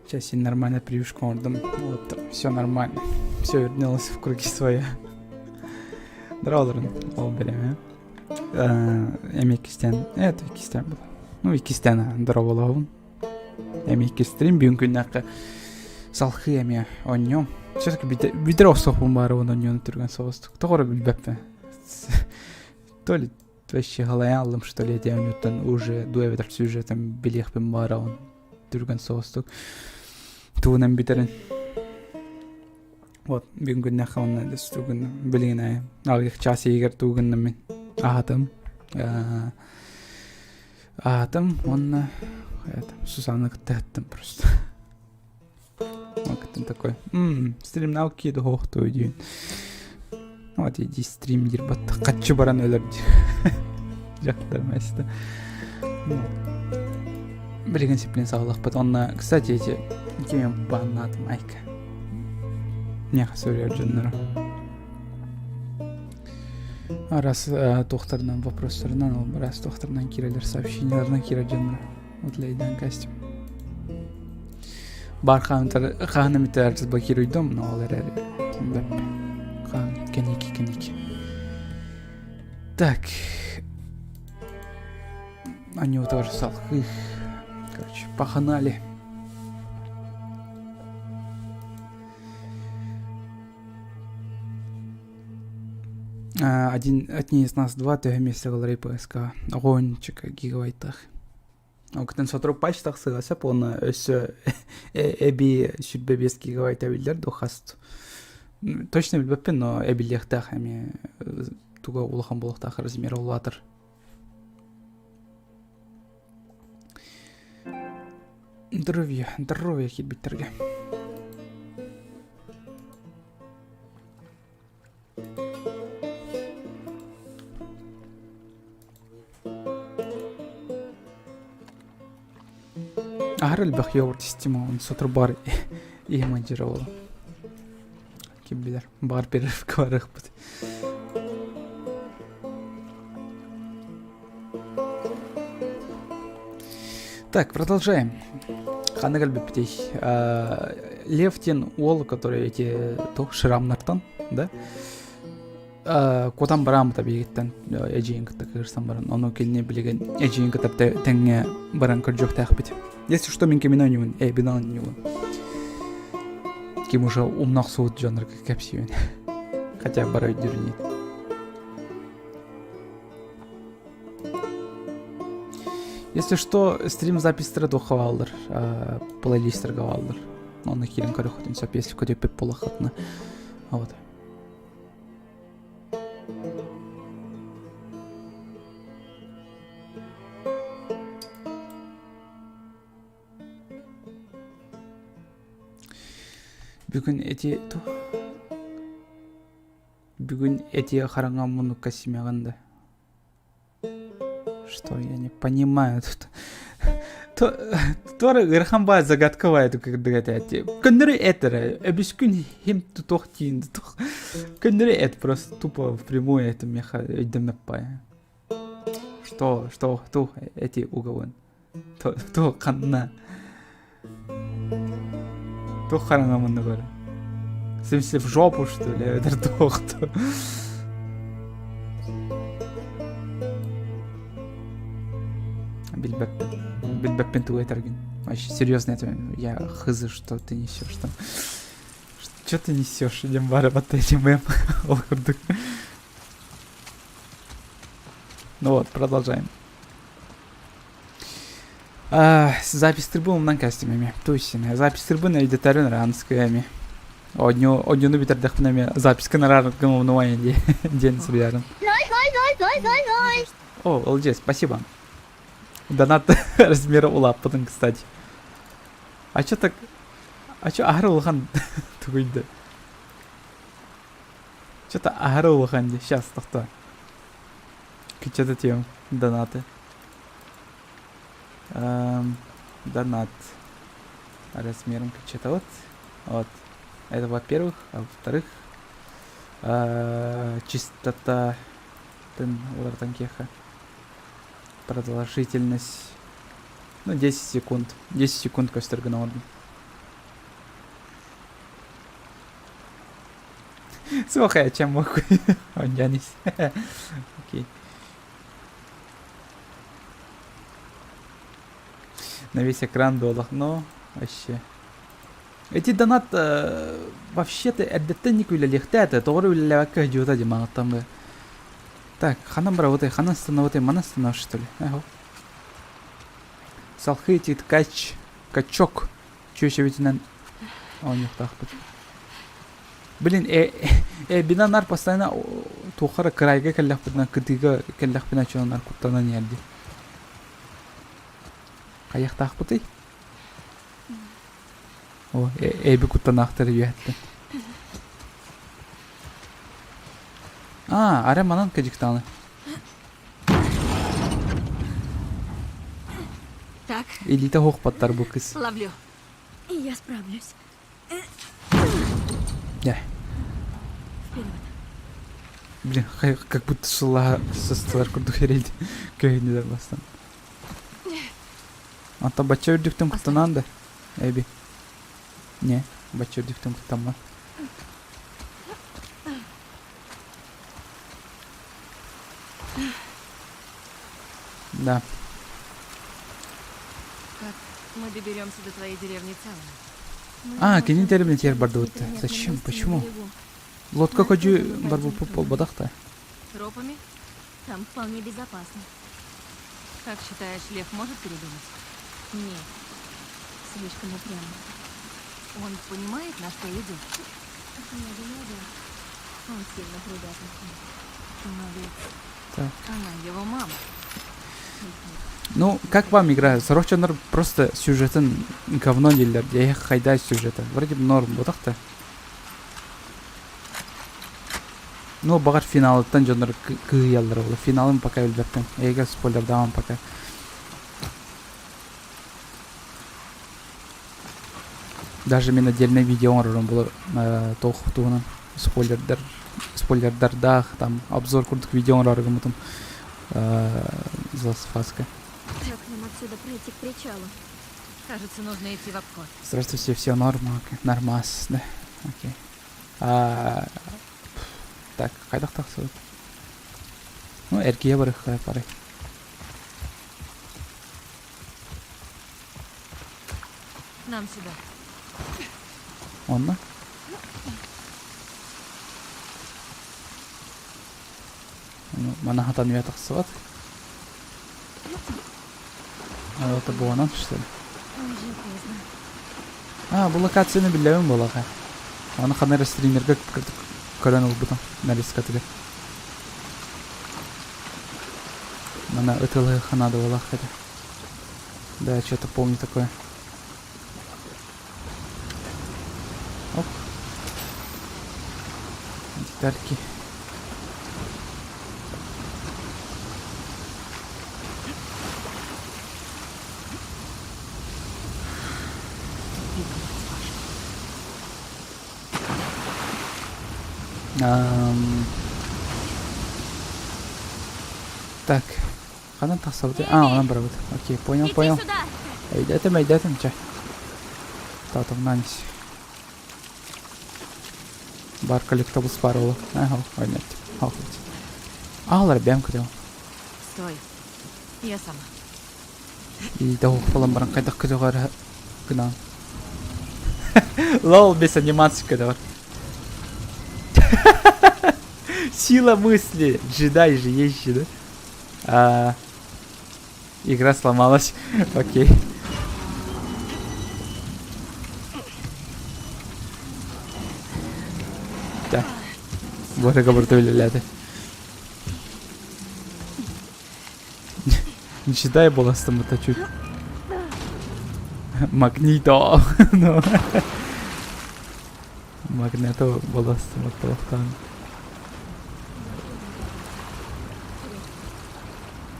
Сейчас я нормально прививку оҥордум. Вот, все нормально. Все вернулось в круги своя. Дороолорун ол бириэмэ. Эми иккистээн, это иккистээн был. Ну, иккистээн дорооболоһобун. Эми иккистерин бүгүн күннээххэ салхыы эмиэ оонньуом. Все-таки бүтэр охсуохпун баарыбын оонньуону түргэн соҕустук. Тоҕо эрэ билбэппин. То ли вообще халайан аллым, что ли, эти оонньууттан уже дуэбэтэр сюжетын билиэхпин баарабын. Түргэн соҕустук. Тугунан бүтэрин. Вот, бүгүн күннээххэ уонна тугун билигин аайы аҕыйах чаас иһигэр тугу гынным мин аһатым. Аһатым уонна Сусанна кытта ыһыттым просто. Кыттым такой, стримнал киэдэ хоохтуу диэн. Вот иди стрим диир батта хаччы баран өлөр диир. Дьахтар место. Билигин сиплин саҕалахпыт. Онно, кстати, эти ким баннаатым Айка. Миэхэ суруйар дьоннору. Арас туохтарынан вопростарынан ол араас туохтарынан киирэлэр сообщенияларынан киирэр дьоннору. Вот лейдан костюм. Бар хаһан эмит разблокируйдум, но ол эрээри хаан кэники кэники. Так. Они тоже салхы. Короче, погнали. Один одни из нас два төһө миэстэ ылар ПСК оҕончика гигабайтах Октан сотору патч тахсыга сөп уонна өссө эби 25 гигабайт эбиллэр дуо хаст точно билбэппин но эбиллиэхтээх эмиэ туга улахан буолуохтаах размер улаатар Здоровье, здоровье киирбиттэргэ. Аһар элбэх йогурт система он сотору бар иһим мандьыра буолла. Ким билэр, бар перерывка барыахпыт. Так, продолжаем. Ханна кэлбиппитий? Левтин уол, который эти туох шрамнартан, да? Кутан бараамыта биһигиттэн эдьиийин кытта кыырсан баран, ону кинини билигин эдьиийин кытта тэҥҥэ баран көрдьүөхтээхпит. Если что, мин кимин оонньуубун, эбин оонньуубун. Ким уже умна охсубут дьоннорго кэпсиибин. Хотя бары өйдүүр Если что, стрим записьтара туохха бааллар, плейлистерга бааллар. Онно киирэн көрүөххүтүн сөп, если көтүппүт буоллаххытына. Вот. Бүгүн эти Бүгүн эти хараҥа муннукка симэҕин да. Что я не понимаю тут. Туора ыарахан баа загадковая кырдык этээти. Көннөрү эт эрэ. Өбүскүн хим тутуох тиин тутуох. Көннөрү эт просто тупо впрямую это меха өйдөмөппай. Что, что, ту эти уговын. Ту ханна. Туох хараҥа муннугар? В смысле, в жопу, что ли? Это туохту. Билбэппин. Билбэппин тугу этэргин. Вообще, серьезно, это я хз, что ты несешь там. Что ты несешь? Идем бары этим эм. Ол курдук. Ну вот, продолжаем. Запись умнан кастим эми. Туйсин. Запись өйдөтөрүн ранскы эми. Однюну бүтэрдэхпин эми записка нараргым умнубайын диэн суруйарым. О, ЛД, спасибо. Донат размера улааппытын, кстати. А чё так... А чё аһары улахан тугуйда? Чё-то аһары улахан дии. Сейчас, тохто. Кыччата донаты. Донат. Размером кыччата вот. Вот. Это во-первых. А во-вторых, чистота кеха. Продолжительность. Ну, 10 секунд. 10 секунд көстөр гына. Суох ээ, чем могу. Онньонис. Окей. На весь экран буолах, но вообще. Эти донат вообще-то эрдэттэн ник үлэлиэхтээтэ, тоҕо үлэлээбэккэ сылдьыбыта дии маҕаттан бы. Так, ханан барабытай, ханан остановытай, манан останов что ли? Эхо. Салхы ити ткач, качок чүөчэбитинэн оонньуохтаахпыт. Блин, э, э, бина нар постоянно туохара кырайга кэллэхпитинэ, кытыыга кэллэхпинэ чоннар куттанан иһэрди. Хайахтаахпытый? О, эби куттанаахтар үөһэттэн. А, арай манан кыдьыктааны. Так. Илиитэ хуохпаттар бу кыс. Ловлю. Я справлюсь. Не. Вперед. Блин, как будто сыллаһа сыстылар курдук эрэйди. Көһүннүлэр бастан. Ата бачча үрдүктэн куттанаан да. Эби. Не, бачча үрдүктэн куттаммат. Да. Как мы доберемся до твоей деревни целыми? А, кини деревня бардыбыт. Зачем? Почему? Лодка көдьү барбыппыт буолбатах да. Тропами? Там вполне безопасно. Как считаешь, Лев может передумать? Нет. Слишком упрямый. Он понимает, на что идет? Я думаю, да. Он сильно привязан к ней. Но ведь Так. она его мама. Ну, как вам игра? Сорох дьоннор просто сюжетын говно дииллэр. Дьэ, хайда сюжета. Вроде бы норм буолбатах да. Ну, баҕар финалыттан дьоннор кыыһыйаллар буолла. Финалын пока билбэппин. Эйгэ спойлердааман пока. Даже мин отдельное видео оҥорорум буолар туох туһунан спойлердар спойлердардаах там обзор курдук видео оҥорору гыммытым Злосфаска. Как нам отсюда пройти к причалу? Кажется, нужно идти в обход. Здравствуйте, все норма, окей. Нормас, да, окей. А, так, хайдах тахсыбыт? Ну, эргийэ барыахха парай. Нам сюда. Онно? Ну, мана хатан үйэ тахсыбат. А это буонан, что ли? Уже поздно. А, бу локацияны биллэбин буолаха. Аны хана эрэ стримергэ көрөн ылбытым нарезкатыгар. Мана ытылыһыахха наада буолаах этэ. Да, что-то помню такое. Оп. Детальки. Тупик, мать вашу. Ам, Так, ханан тахсабыт? А, онон барабыт. Окей, понял, Иди понял. сюда! Өйдөөтүм, өйдөөтүм, чэ. Таатымнаан ис. Бар коллектабус баар ол. Ага, ойнет. Аалар бэм көтөм. Стой. Я сама. Илиитэ буолан баран хайдах көтөҕөр гынан. Лол без анимации көтөҕөр. Сила мысли. Джедай же есть же, да? А, игра сломалась. Окей. Так. Бора барыта үлэлээтэ. Не читай буоластыммыта чуть. Магнито. Ну. Магнето буоластыммыт туохтаан.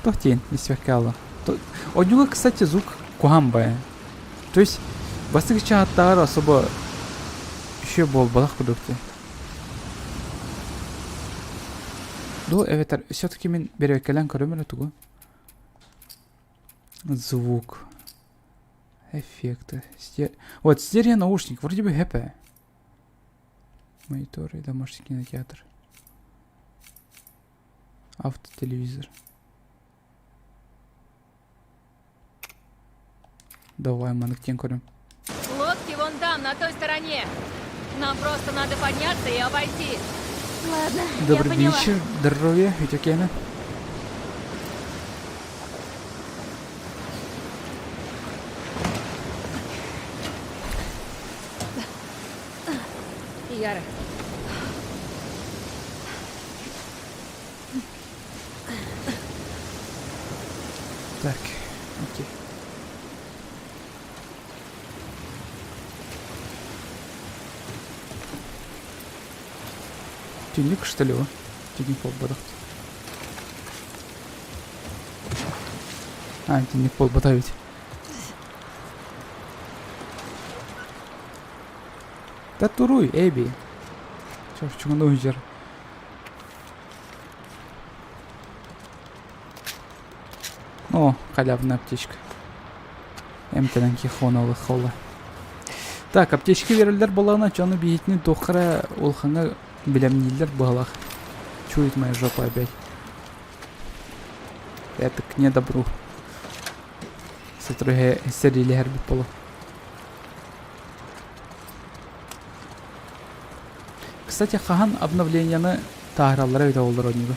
Туох диэн испэккэ хаалла. Одньуга, кстати, звук куһаҕан баайа. То есть бастакы чаһаттааҕар особо еще буолбатах курдук дии. Ду эбэтэр все-таки мин бэрэбиэркэлээн көрөм эрэ тугу. Звук. Эффекты. Стер... Вот, стерео наушник. Вроде бы хэпэ. Мониторы, домашний кинотеатр. Автотелевизор. Давай, маннык диэн көрүм. Лодки вон там, на той стороне. Нам просто надо подняться и обойти. Ладно, я Добрый поняла. вечер, здоровья, Витя Яра. Так, окей. Түннүк что ли? Түннүк буолбатах. А, түннүк буолбата ведь. Да туруй, Эбби. Чорчугун уйдер. О, халявная аптечка. Эмтэнэн кихоналы хола. Так, аптечка берэллэр буоллаҕына дьону биһитини туохха эрэ улахаҥҥа билэмнииллэр быһалаах. Чует моя жопа опять. Это к недобру. Сотрүһэ сэриилэһэрбит буолуо. Кстати, хаһан обновлениены таһаараллара эбитэ буоллар оонньууга?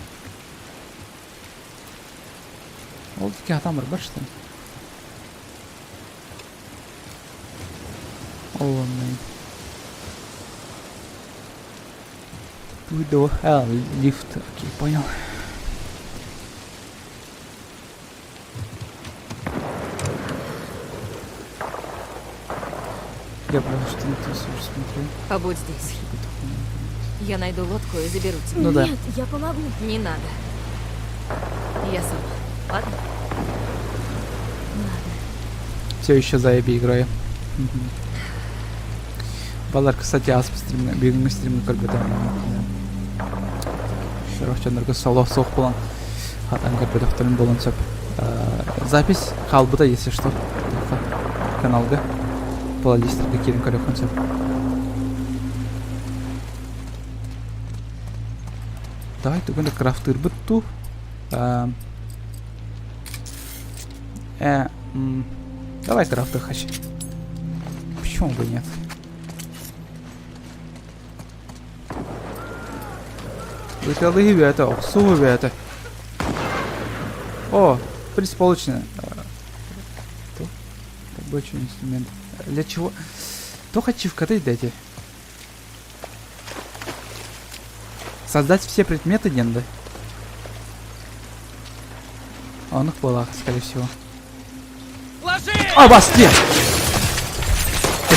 Ол икки хатан барбар что ли? Ол оннайын. Туйду. А, лифт. Окей, понял. Я просто на это смотрю. Побудь здесь. Я найду лодку и заберу тебя. Ну да. Нет, я помогу. Не надо. Я сама. Ладно? Ладно. Все еще за Эбби играю. Балар, кстати, ааспыт стримҥэ, бүгүҥҥү стримҥэ көрбөтөм. Сорох дьоннорго соло суох буолан хатан көрбөтөхтөрүн буолуон сөп. Запись хаалбыта, если что, каналга плейлистерге киирэн көрүөххүн сөп. Давай тугун да крафтыырбыт дуу? Давай крафты хочу. Почему бы нет? Ыталыы бэйэтэ, охсуу бэйэтэ. О, приз получено. Рабочий инструмент. Для чего? То ачивкатай дайте. Создать все предметы диэн да? Оннук буолаах, скорее всего. Ложись! А, вас нет!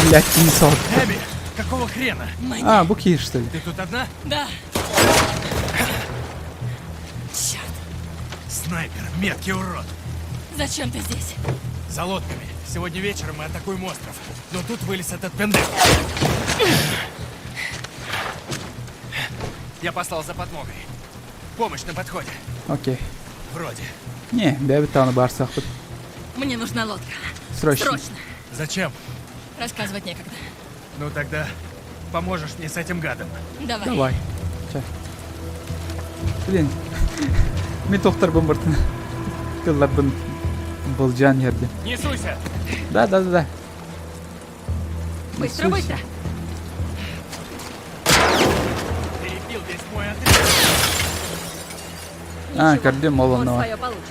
Блять, не сок. Эбби, какого хрена? А, буки, что ли? Ты тут одна? Да. Черт, Снайпер, меткий урод. зачем ты здесь? За лодками. Сегодня вечером мы атакуем остров. Но тут вылез этот пендек. Я послал за подмогой. Помощь на подходе. Окей. Вроде. Не, бэйэбит даҕаны баарсаахпыт. Мне нужна лодка. Срочно. Срочно. Зачем? Рассказывать некогда. Ну тогда поможешь мне с этим гадом. Давай. Давай. Чэ. Блин. Мин тохторбун бартын. Тылларбын былдьаан иһэрдим. Не суйся! Да, да, да, да. Быстро, быстро. Перебил весь мой отряд. А, Ничего, көрдүм ол Он онно. свое получит.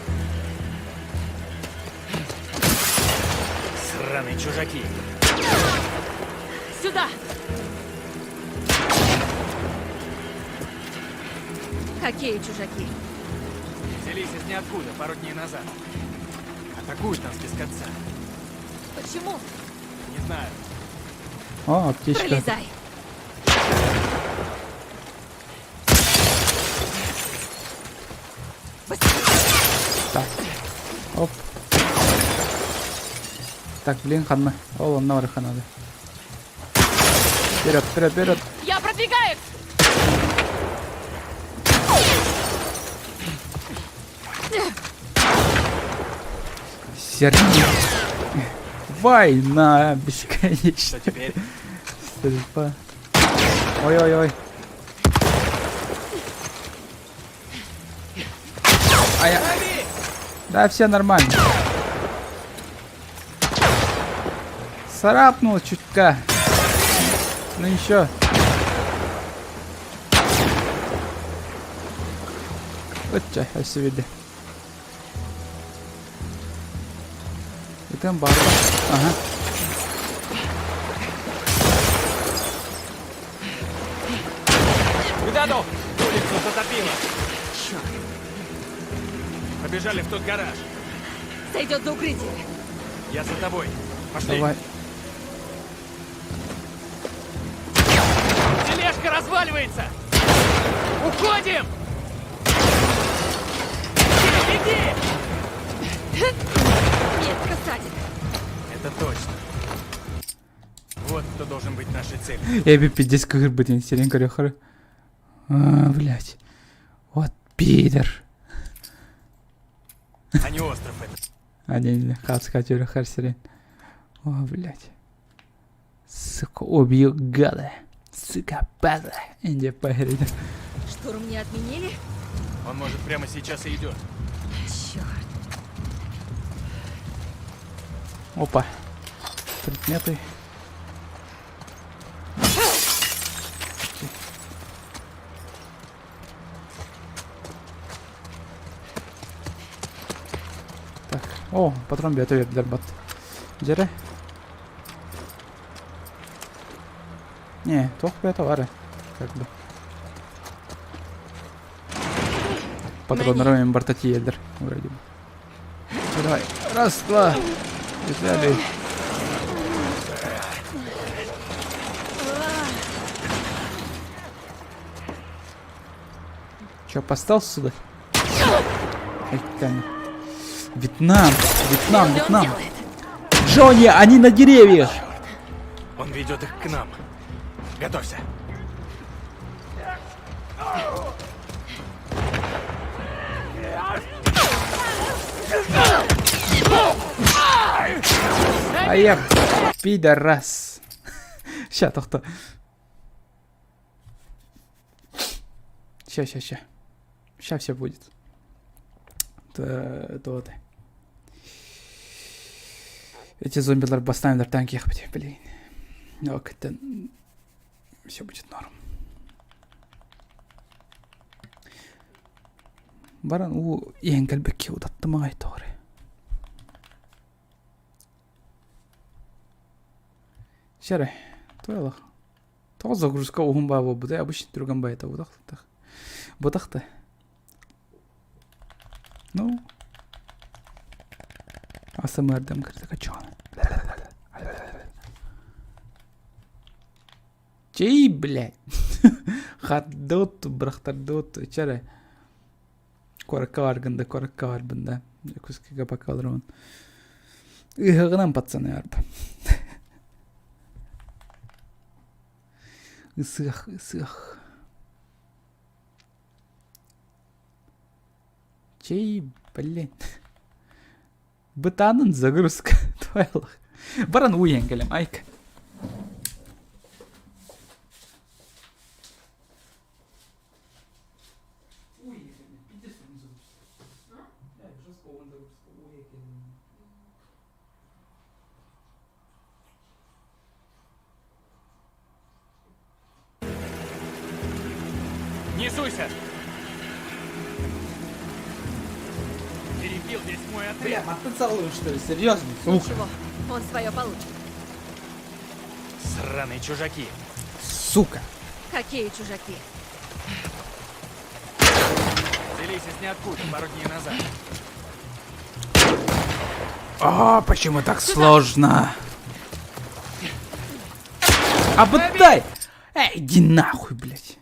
Сраные чужаки. Сюда! Какие чужаки? Взялись из ниоткуда пару дней назад. Атакуют нас без конца. Почему? Не знаю. О, аптечка. Пролезай. Так. Оп. Так, блин, ханна. Ол онно барыха надо. Вперед, вперед, вперед. Я продвигаюсь! Сергей. Война бесконечная. Что теперь? Стрельба. Ой-ой-ой. А я... Да, все нормально. Царапнул чутка. Ну ничего. Өттө, өссө виде. Итен бар. Ага. Куда Улицу затопило! Черт! Побежали в тот гараж. Сойдет за укрытие. Я за тобой. Пошли. Давай. Тележка разваливается! Уходим! Беги! Метка садит. Это точно. Вот кто должен быть нашей целью. Я би пиздец кыһырбытын сирин көрөхөр. А, блядь. Вот пидор. А не остров этот. А не, не, хаска көрөхөр сирин. О, блядь. Сука, убью гада. Сука, падла. Инде пахрит. Штурм не отменили? Он может прямо сейчас и идет. Черт. Опа. Предметы. Так. О, патрон бөтө бердилер бат. Дьэрэ. Не, туох бөтө бар как бы. Патроннары мен барта тиелдер вроде бы. Все, давай. Раз, два. Взяли. Че, поставил сюда? Вьетнам, Вьетнам, Вьетнам. Джонни, они на деревьях! Он ведет их к нам. Готовься. А я пидорас. Ща, тохто. Ща, ща, ща. Ща все будет. То, то, Эти зомбилар бастааннар танки блин. Ок, это все будет норм. Баран уу иһэн кэлбэккэ утаттым аҕай тоҕо Чэ туох тоҕо загрузка уһун баа буолбутай обычно түргэн байыта бутах бутах Ну АСМР-дам кырдыка чоон Чэй, блядь. Хардыт, бырахтардыт, чэ Куоракка баргын да, куоракка барбын да. Дьокуускайга пока олоробун. Ыһыҕынан пацаны арба. Ысыах, ысыах. Чэй, блин. Бытаанын загрузка твоялах. Баран уйан кэлем, айк. Не суйся! Перебил весь мой отряд. Бля, мантан саҕалыыр что ли? Серьезно? Сука. Ничего, он свое получит. Сраные чужаки. Сука. Какие чужаки? Взялись из ниоткуда пару дней назад. А, почему так сложно? Абытай! Эй, иди нахуй, блядь.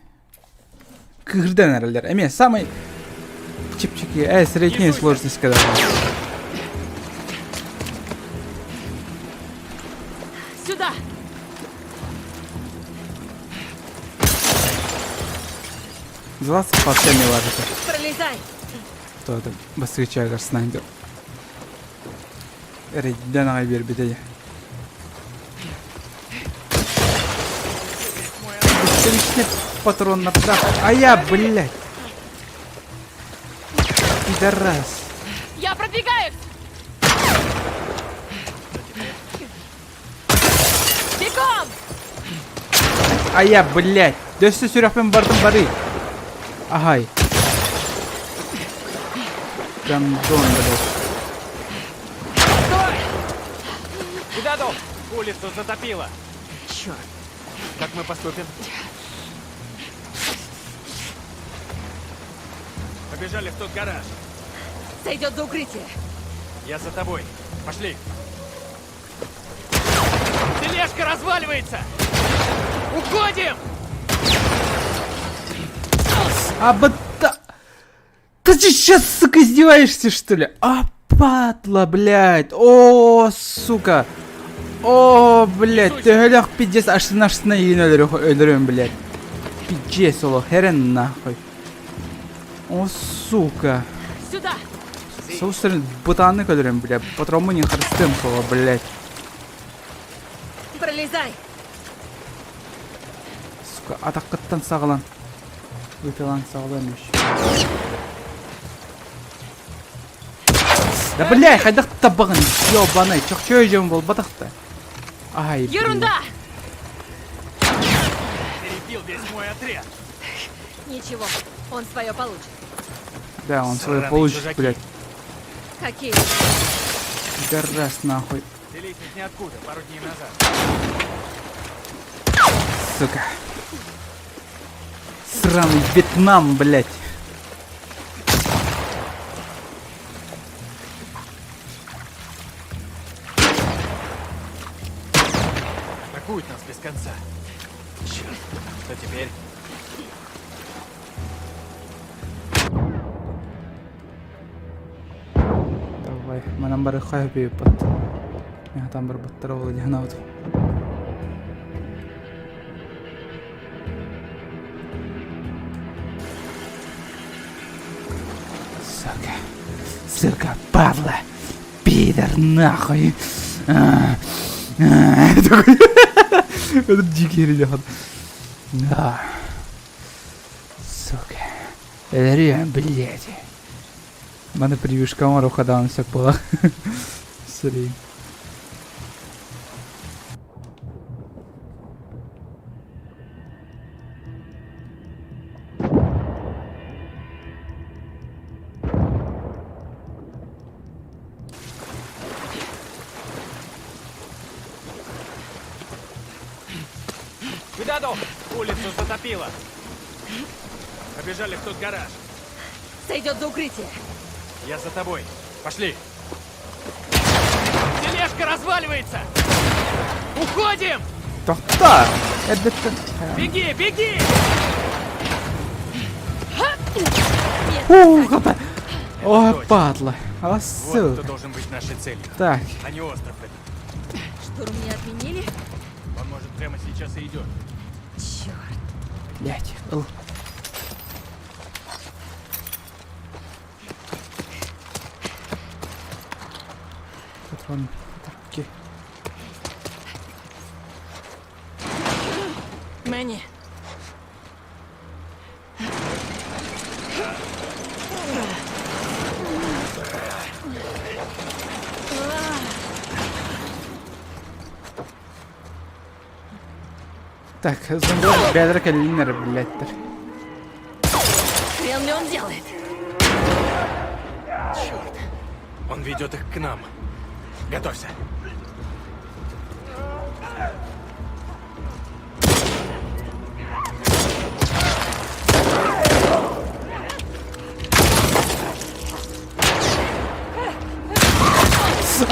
Кыһырдан эрэллэр. Эмиэ самый чэпчэки, средняя сложность когда. Сюда! Залазка по всеми ложится. Пролезай! Кто это? Бастрычагар снайпер. Эрэйдэн аҕай биэрбитэ дии. Приличный патроннардаах. А я, блядь. Пидорас. Я продвигаюсь! Бегом! А я, блядь. Дөссө сүрэхпин бардым бары. Ахай. Гандон, блядь. Стой! Куда дом? Улицу затопило. Черт. Как мы поступим? Побежали в тот гараж. Сойдет за укрытие. Я за тобой. Пошли. Тележка разваливается! Уходим! А бата... Ты сейчас, сука, издеваешься, что ли? А, падла, блядь. О, сука. О, блядь, төһөлөөх пиздец ашсына иин өлөрүм, блядь. Пиздец, олох, херен нахуй. О, сука. Сюда! Соустарын бытааннык өлөрөм, блядь. Патроммун иин харыстыам суоҕа, блядь. Пролезай! Сука, атаххыттан саҕалан. Ытылан саҕалан еще. Да бля, хайдах табаҕын, ёбаный, чохчой дьон буолбатах да. Ай, блин. Ерунда! Перебил весь мой отряд. Ничего, он свое получит. Да, он свое Сраные получит, чужаки. блядь. Какие? Пидорас нахуй. Взялись из ниоткуда пару дней назад. Сука. Сраный Вьетнам, блядь. Атакуют нас без конца. Черт, что теперь? Давай, манан бары хайпиппат. Мин барбаттара ол диһанаабыт. Сука. Сука, падла. Пидор, нахуй. А, а, Такой. Это дикий ребят. Да. Сука. Ре, блядь. Маны прививка оҥоруохха даҕаны сөп буолар. Сирий. Куда дом? Улицу затопило. Побежали в тот гараж. Сойдет за укрытие. Я за тобой. Пошли. Тележка разваливается! Уходим! Тохтоо! Эрдэттэн. Беги, беги! Уу, хата. О, падла. А, Вот кто сука. должен быть нашей целью, Так, а не остров этот. Штурм не отменили? Он может прямо сейчас и идет. Черт. блядь. Ыл. Патрон. Окей. Мэнни. Так, зомбилар бэйэлэрэ кэллиннэр блядьтэр. Хрен ли он делает? Черт. Он ведет их к нам. Готовься.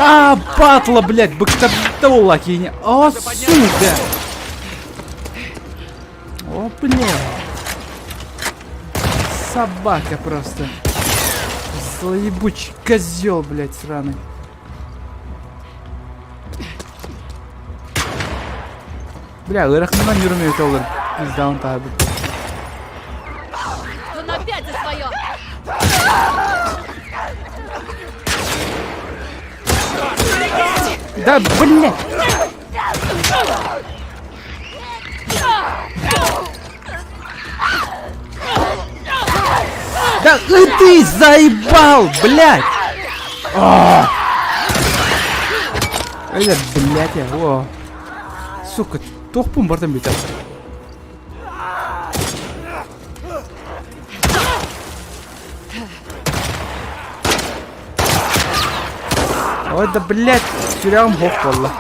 А, батла, блядь, быктаптаула киһини. О, сука! О, блядь. Собака просто. Злоебучий козел, блядь, сраный. Бля, ыараханынан юрмөйт олор. Пиздаун таабыт. Он опять за свое! Да, блядь! Да и ты заебал, блядь! А! Это, блядь, я, о. Сука, туохпун бартан бүтэр. Ой, да, блядь, сүрэҕим суох буолла.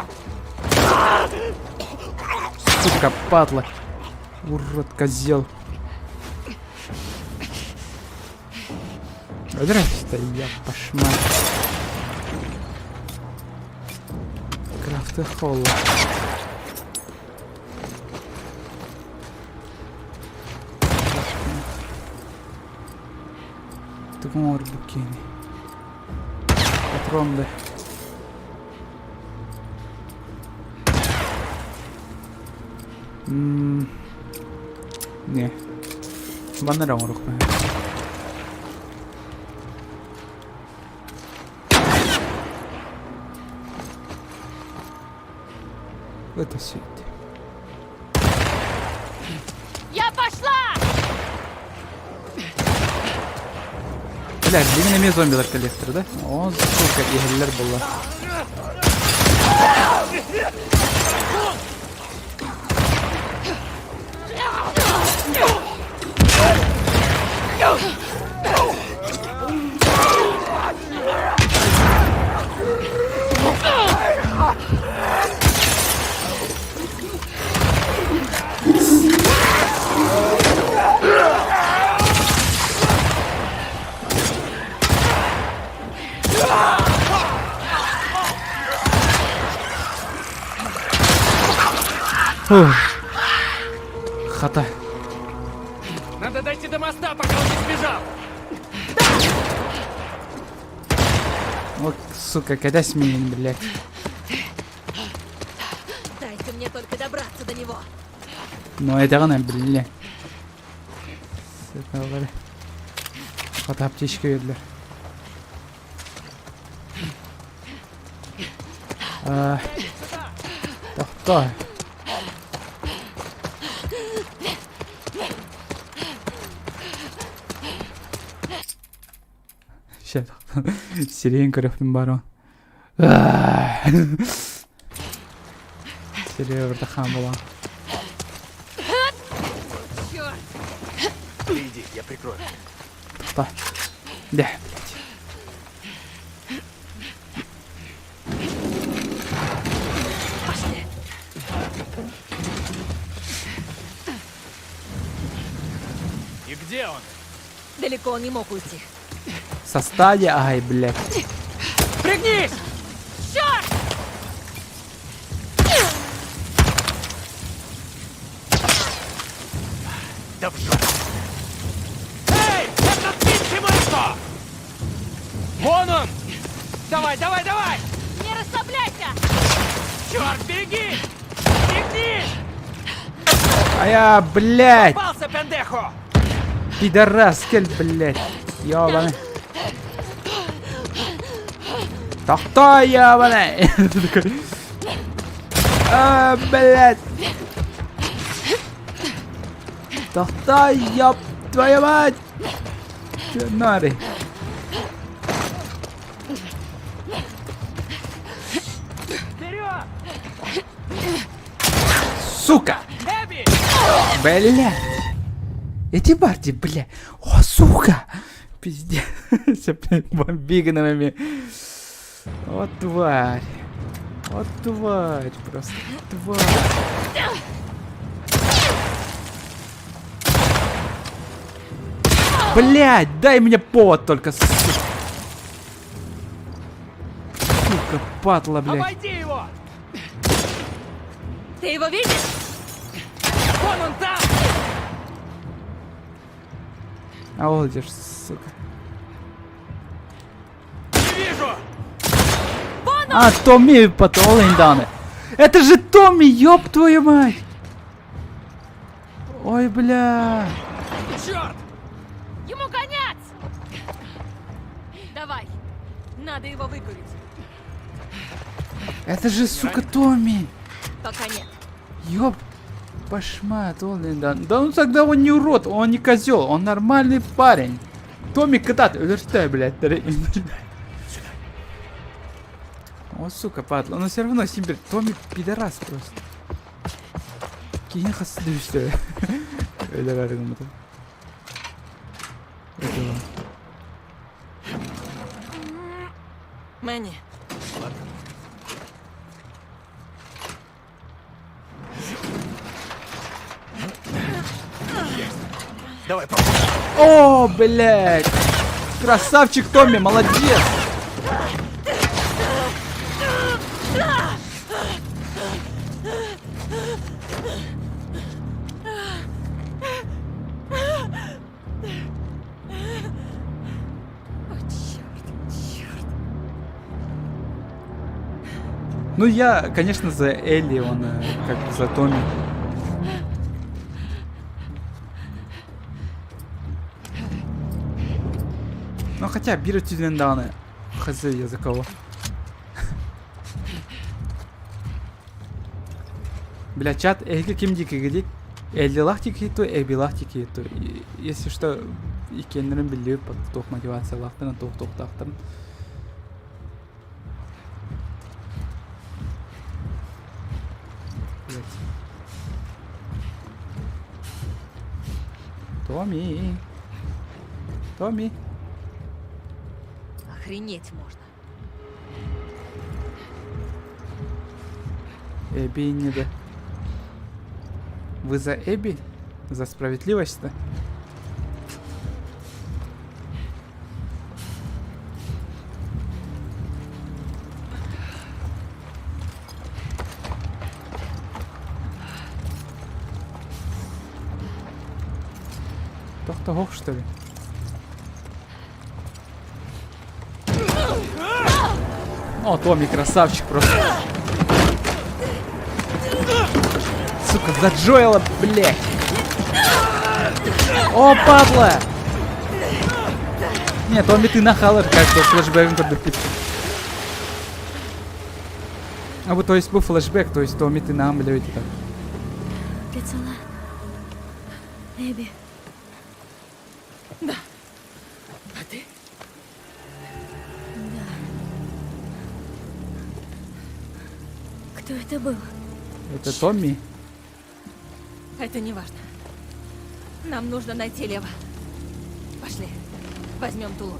Сука, падла. Урод, козел. Здрасте, я пошма. Крафты холла. Тугун оҥорбут киһини. Патрон да. Не. Манна эрэ оҥоруохпун. Это все. Я пошла! Бля, билигин эмиэ зомбилар кэлиэхтэрэ да? О, сука, иһэллэр буолла. Хата. Надо дойти до моста, пока он не сбежал! Вот, сука, кэтэс миигин, блядь. Дайте мне только добраться до него. Ну, этэҕин биллэ. Хата аптечка бердилэр. Тохтоо. Сирэйин көрүөхпүн баарым. Сирэйэ барыта хаан буолан. Черт! Ты иди, я прикрою. Тохтоо. Дэ, блядь. Пошли! И где он? Далеко он не мог уйти. Состаде, ай, блядь. Пригнись! Черт! Да в жопу! Эй, этот пинчи мышку! Вон он! Давай, давай, давай! Не расслабляйся! Черт, беги! Беги! А я, блядь! Попался, пендехо! Пидорас, кэл, блядь. Ёбаный. Тохтоо, ёбаный! А, блядь! Тохтоо, ёб твою мать! Нари. Вперед! Сука! Эбби! Бля! Эти барди, бля! О, сука! Пиздец. Все, блядь, бомбиганами. Вот тварь. Вот тварь просто. Тварь. Блядь, дай мне повод только, сука. Сука, падла, блядь. Обойди его! Ты его видишь? Вон он там! А вот где ж, сука. Не вижу! А, Томми потолиндааны. Это же Томми, ёб твою мать! Ой, бля. Черт! Ему конец! Давай, надо его выкурить. Это же, сука, Томми. Пока нет. Ёб башмат, он, да. Да ну тогда он не урод, он не козел, он нормальный парень. Томик кытаат өлөртөө блядь. О, сука, падла. Но все равно Симбер, Томик пидорас просто. Киһини хас да үстэ. Өлөр гыммыта. Это Мэнни, Ладно. Есть. Давай, попробуем. О, блядь! Красавчик Томми, молодец! О, черт, черт. Ну, я, конечно, за Элли, он как бы за Томми. Ну, хотя, биир өттүнэн даҕаны хз я за кого. Бля, чат, эһиги ким диэкигитий? Эллилаах диэки дуу, Эбилаах диэки дуу? Если что, иккиэннэрин биллибит туох мотивациялаахтарын, туох туохтаахтарын. Блять. Томми. Томми. Охренеть можно. Эбби не да. Вы за Эбби? За справедливость-то? Тохтоһох, что ли? О, Томми красавчик просто. Сука, за Джоэла, блядь. О, падла! Нет, Томми, ты нахалар, как-то флешбэком көрдөрбүт. А вот, то есть, был флешбэк, то есть Томми ты нам, блядь, так. Ты цела? Эбби. Да. А ты? Да. Кто это был? Это Томми? Это не важно. Нам нужно найти Лева. Пошли. Возьмем ту лодку.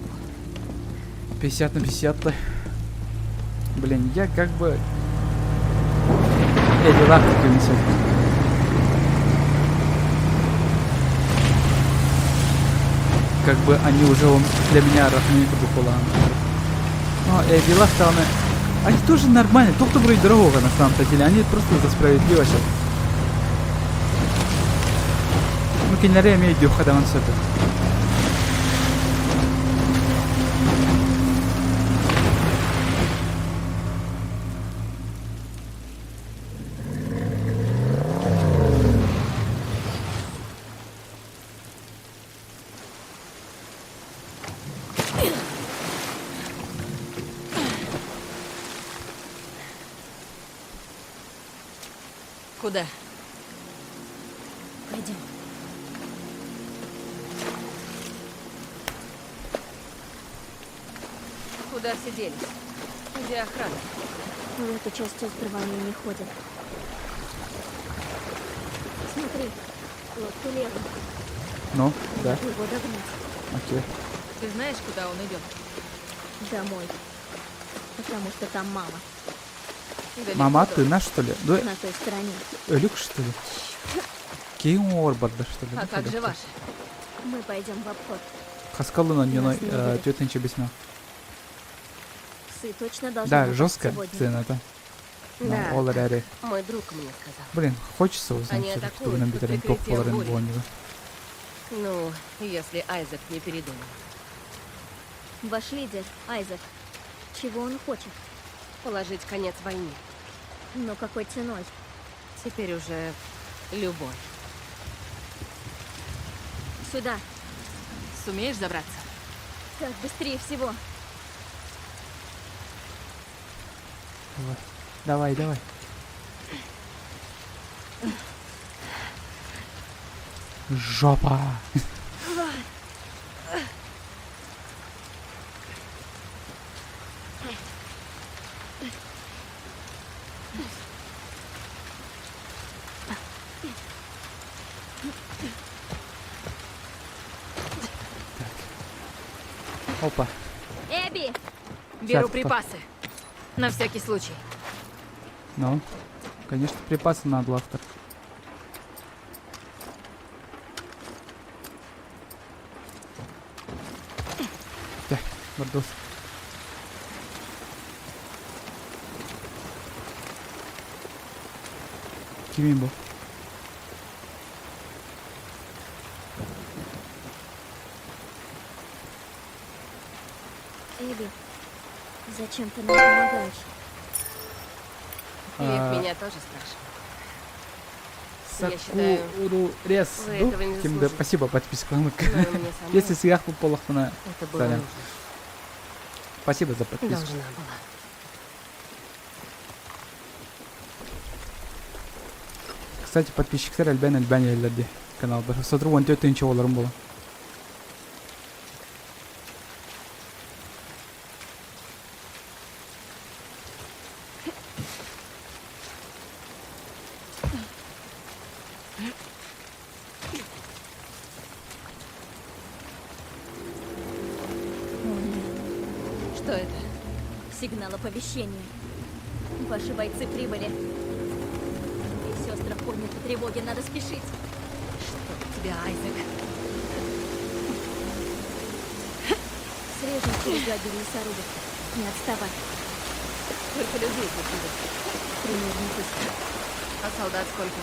50 на 50-то. Блин, я как бы... Эдди Лахтик все-таки. Как бы они уже для меня родные курдук Но Эдди Лахта, они тоже нормальные, только вроде дорогого на самом-то деле. Они просто за справедливость. Ну, кинилэри эмиэ өйдүөххэ даҕаны сөп. Куда? Пойдем. Куда все делись? Где охрана? В эту часть острова они не ходят. Смотри, лодку Лева. Ну, да. Его догнать. Окей. Ты знаешь, куда он идет? Домой. Потому что там мама. Далеко Мама, до? ты наш, что ли? Да, На той стороне. өлүк, что ли? Киин уор барда, что ли? А как же ваши? Мы пойдем в обход. Хаскалын онньоно Нас не увидят. түөрт бесмэ. Псы точно должны Да, напасть жесткая сегодня. сцена, да. Да. Ол эрээри. Мой друг мне сказал. Блин, хочется узнать Они все-таки, атакуют тугунан под бүтэрин, туох прикрытием буоларын бури. буонньуга. Ну, если Айзек не передумал. Ваш лидер, Айзек. Чего он хочет? Положить конец войне. Но какой ценой? Теперь уже любой. Сюда. Сумеешь забраться? Так быстрее всего. Давай, давай, давай. Жопа! Опа. Эбби! Беру припасы. На всякий случай. Ну, конечно, припасы надо, автор. Так, бардос. Кимин бу? Эбби, зачем ты нам помогаешь? Лев меня тоже спрашивал. Я считаю, Сакуру Рес. вы ду? этого не Ким да, заслужили. спасибо подпискалык. Но мне самой Если сверху буоллахпына, это было Сорян. нужно. Спасибо за подписку. Должна была. Кстати, подписчиктар элбээн элбээн иһэллэр дии каналбар. Сотору 14 тыһыынча буоларым буолан. О, нет. Что это? Сигнал оповещения. Ваши бойцы прибыли. И сестры подняты тревоги, надо спешить. Чтоб тебя, Айзек. Срежем через лагерь лесорубов. Не отставай. Сколько людей тут будет? Примерно тысяча. А солдат сколько?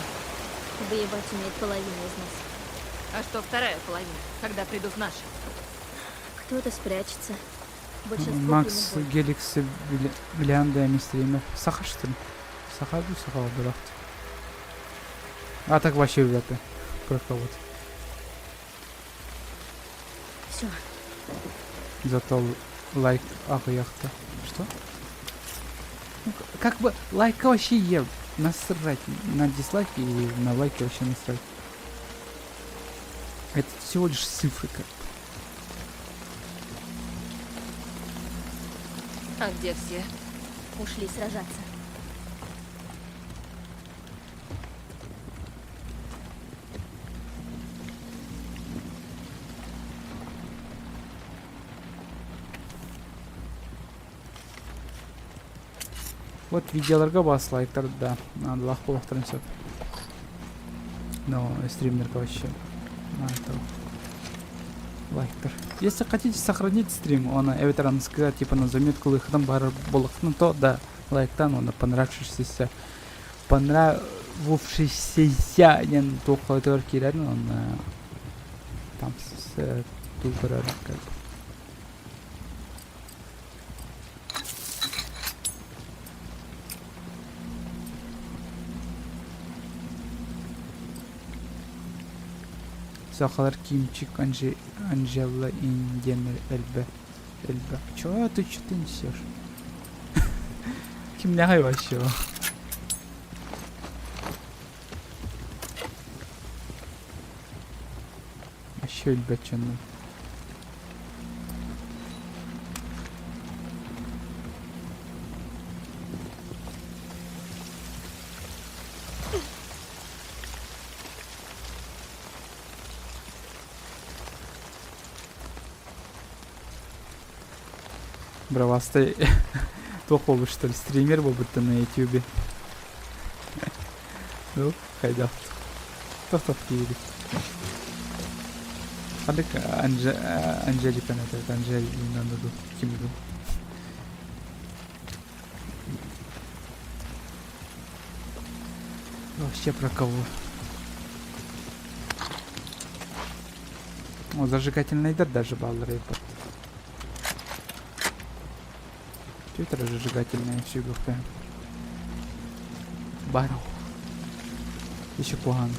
Воевать умеет половина из нас. А что вторая половина, когда придут наши? Кто-то спрячется. Большинство Макс примет бой. Геликс Билианда эмиэ стример. Саха что ли? Саха дуу, саха буолбатах. А так вообще ребята. Про кого-то. Все, Зато лайк аҕыйахта. Что? Ну, как бы лайк вообще ел. Насрать на дизлайки и на лайки вообще насрать. Это всего лишь цифры как бы. А где все? ушли сражаться. Вот видеоларга бас лайктар да. Наадалаах буолуохтарын сөп. Но стримнерга вообще на это лайктар. Если хотите сохранить стрим, он эбэтэр аныскыга типа на заметку ылыаххытын баҕарар буоллаххытына, то да, лайктаан уонна понравившийся понравившийся диэн туох хойтугар киирэн уонна там с туу көрөр как бы. Сахалар Кимчик Анже... Анжела Индиан Эльбе Эльбе. Чё ты чё ты несешь? Кимнээҕий вообще? Вообще өлбөт дьоннор. Бравастай туох буолбут что ли стример буолбуттан на ютубе ну хайдах тохтох диибит Ханнык Анжеликаны этэ Анжелинаны дуу ким дуу Вообще про кого? О, зажигательныйдар даже бааллар эбит. Твиттер зажигательная сүгүөхтээн. Бару. Еще куһаҕан.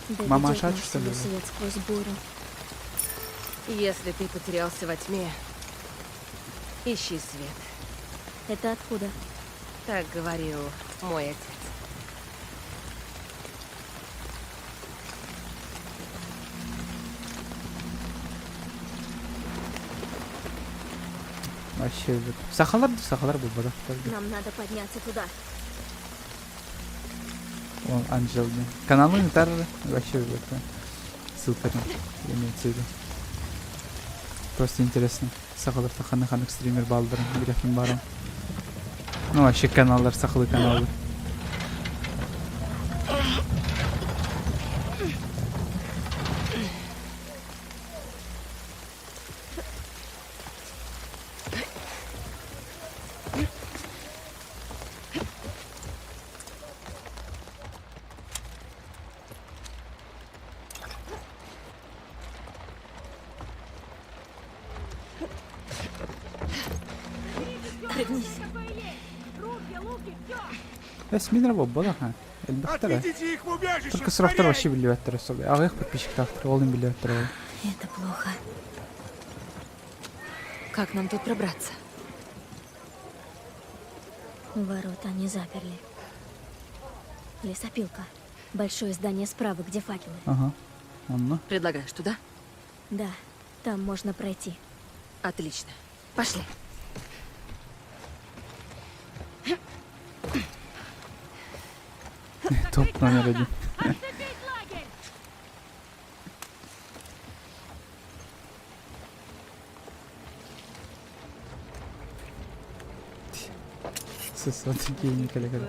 Доведет Мамаша, наш что ли? свет сквозь бурю. Если ты потерялся во тьме, ищи свет. Это откуда? Так говорил мой отец. Вообще сахалар сахалар буолбатах Нам надо подняться туда. Ол Анжел диэн. Каналын ытар вообще ссылкатын имеется в виду. Просто интересно. Сахаларта ханнык-ханнык стример баалларын билэхпин баарым. Ну вообще каналлар сахалыы каналлар. Пригнись. Эсминер буолбатах элбэхтэр. Отведите их в убежище! Только сорохтор вообще биллибэттэр особо. Аҕыйах подписчиктаахтар, ол иһин биллибэттэр ол. Это плохо. Как нам тут пробраться? Ворота они заперли. Лесопилка. Большое здание справа, где факелы. Ага. Онно. Предлагаешь туда? Да, там можно пройти. Отлично. Пошли. Топ номер один. Оцепить лагерь! Сысоты гений коллега.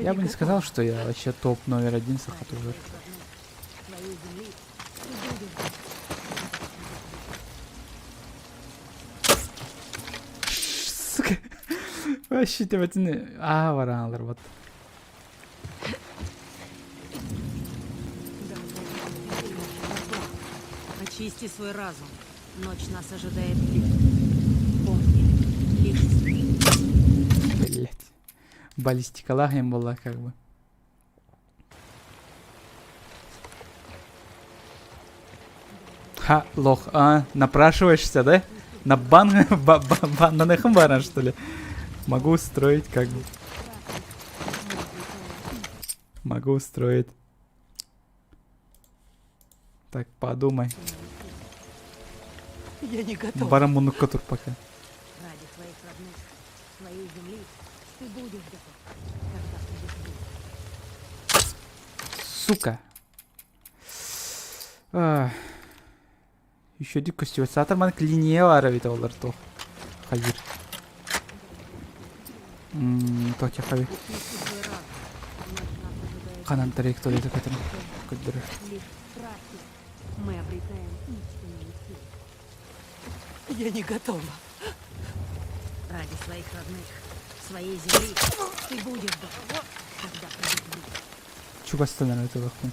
Я бы не сказал, что я вообще топ номер один сахатужер. Сука. Вообще тебя А, вараналар вот. Очисти свой разум. Ночь нас ожидает длинная. Помни, лишь Блять. Баллистикалаах им была как бы. Ха, лох, а, напрашиваешься, да? На бан, ба, ба, бан на баран, что ли? Могу устроить как бы. Могу устроить. Так, подумай. Я не готова. Баран муннукка тур пока. Ради своих родных, своей земли, ты будешь готов, когда придет время. Сука. Ах. Еще дик көстүбэт. Саатар маннык линия баара эбит олор туох. Хайыр. Токи хави. Очисти свой разум. Ночь нас ожидает Ханан траекторията көтөрүн көрдөрөр. лишь в страхе. Мы обретаем истинную силу. Я не готова. Ради своих родных, своей земли, ты будешь готов, когда придет время. Чугастан ытылыхпын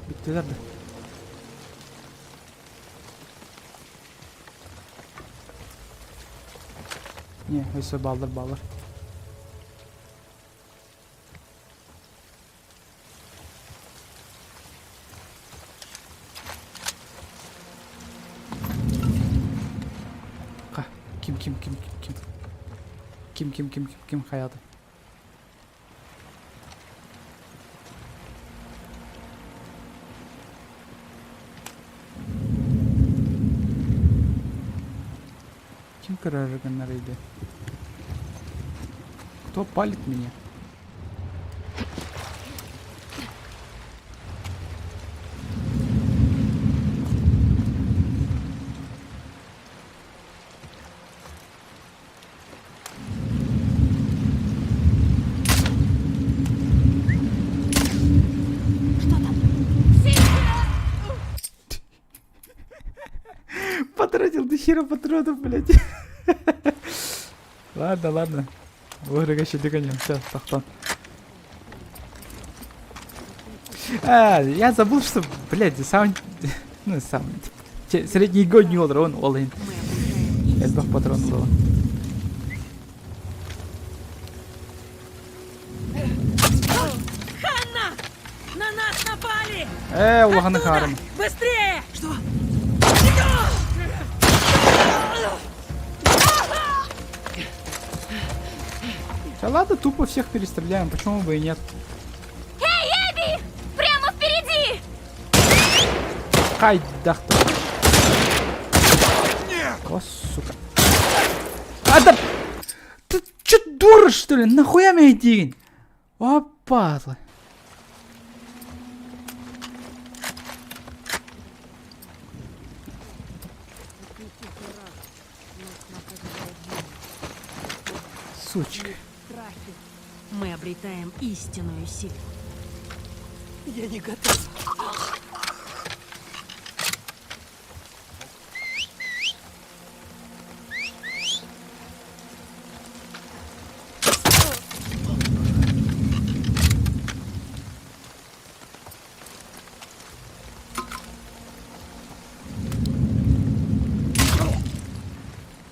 Бүттүлэр да. Не, өссө бааллар бааллар. Ким ким ким ким ким ким ким ким ким ким хайаата Ким көрөр гыннар иди? Кто палит меня? Что там? Потратил до хера патронов, блядь. Ладно, ладно. Вырыга щедыганемся, тохтон. А, я забыл, что, блядь, сам, ну, сам, средний год не он, ол иһин. Элбэх патрон было. Ханна! На нас напали! Э, улаханы хаарым. Быстрее! Что? Да ладно, тупо всех перестреляем, почему бы и нет. Эй, Эбби! Прямо впереди! Хайдах-то. О, сука. А да... Ты чё дура, что ли? Нахуя меня день? О, падла. Сучка. Мы обретаем истинную силу. Я не готов.